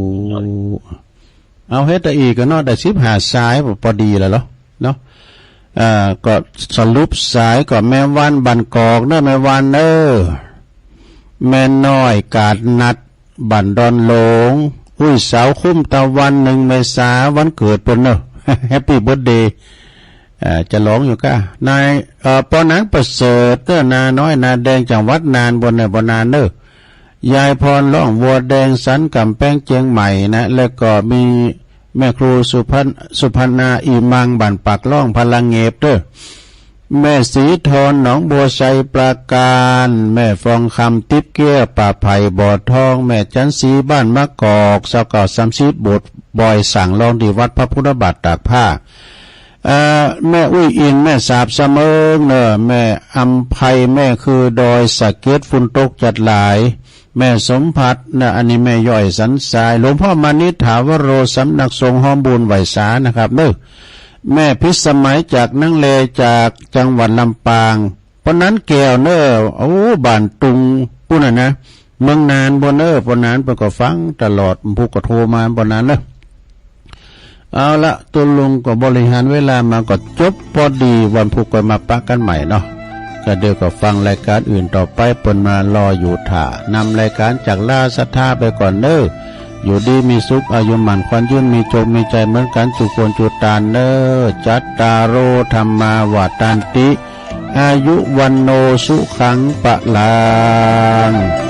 เอาเฮ็ดแต่อีกก็เนาะ ได้สิบห้าสาย พอดีแล้วเหรอ เนาะ เอ่อ ก็สรุปสายก็แม่วันบ้านกอกเน้อ แม่วันเน้อ แม่น้อยกาดนัดบ้านดอนหลง อุ้ยสาวคุ้มตะวัน หนึ่งเมษา วันเกิดเปิ้นเน้อ แฮปปี้เบิร์ธเดย์ เอ่อ จะร้องอยู่ก้า นาย เอ่อ ปอนางประเสริฐเน้อ นาน้อยนาแดง จังหวัดน่าน บ่อนเน้อ บ่อนน่านเน้อ ยายพรร้องบัวแดง สันก๋ำแปง เจียงใหม่นะ แล้วก็มีแม่ครูสุพรรณ สุพรรณา อีมัง บ้านปากล่อง พะลังเง็บเน้อ แม่ศรีทร หนองบัวไชยปราการ แม่ฟองคำ ติ๊บแก้ว ป่าไผ่ บ่อทอง แม่จันทร์ศรี บ้านมะกอก ซาวเก้า สามสิบ บท บอยสั่งร้องตี้วัดพระพุทธบาทตากผ้า เอ่อ แม่อุ้ยอิน แม่สาบสะเมิงเน้อ แม่อำไพ แม่คือดอยสะเก็ด ฝนตกจัดหลาย แม่สมภัทรนะ อันนี้แม่ย่อยสันทราย หลวงพ่อมานิตถาวโร สำนักสงฆ์ฮอมบุญไหว้สานะครับเน้อ แม่พิสมัยจากนังเล จากจังหวัดลำปาง ปอนนั้นแก้วเน้อ โอ้ บ้านตุงปู้นน่ะนะ เมืองน่านปู้นเน้อ ปอนนั้นเปิ้นก็ฟังตลอด พุกก็โทรมาปอนนั้นเน้อ เอาละ ตุ๊ลุงก็บริหารเวลามาก็จบพอดี วันพุกก็มาปะกั๋นใหม่เนาะ ก็เดี๋ยวก็ฟังรายการอื่นต่อไป เปิ้นมารออยู่ถ่า นำรายการจากลาศรัทธาไปก่อนเน้อ อยู่ดีมีสุข อายุหมั้นขวัญยืน มีโจคมีชัยเหมือนกั๋น จุคนจุตานเน้อ จัตตาโร ธัมมา วัฑฒันติ อายุ วัณโณ สุขัง พลัง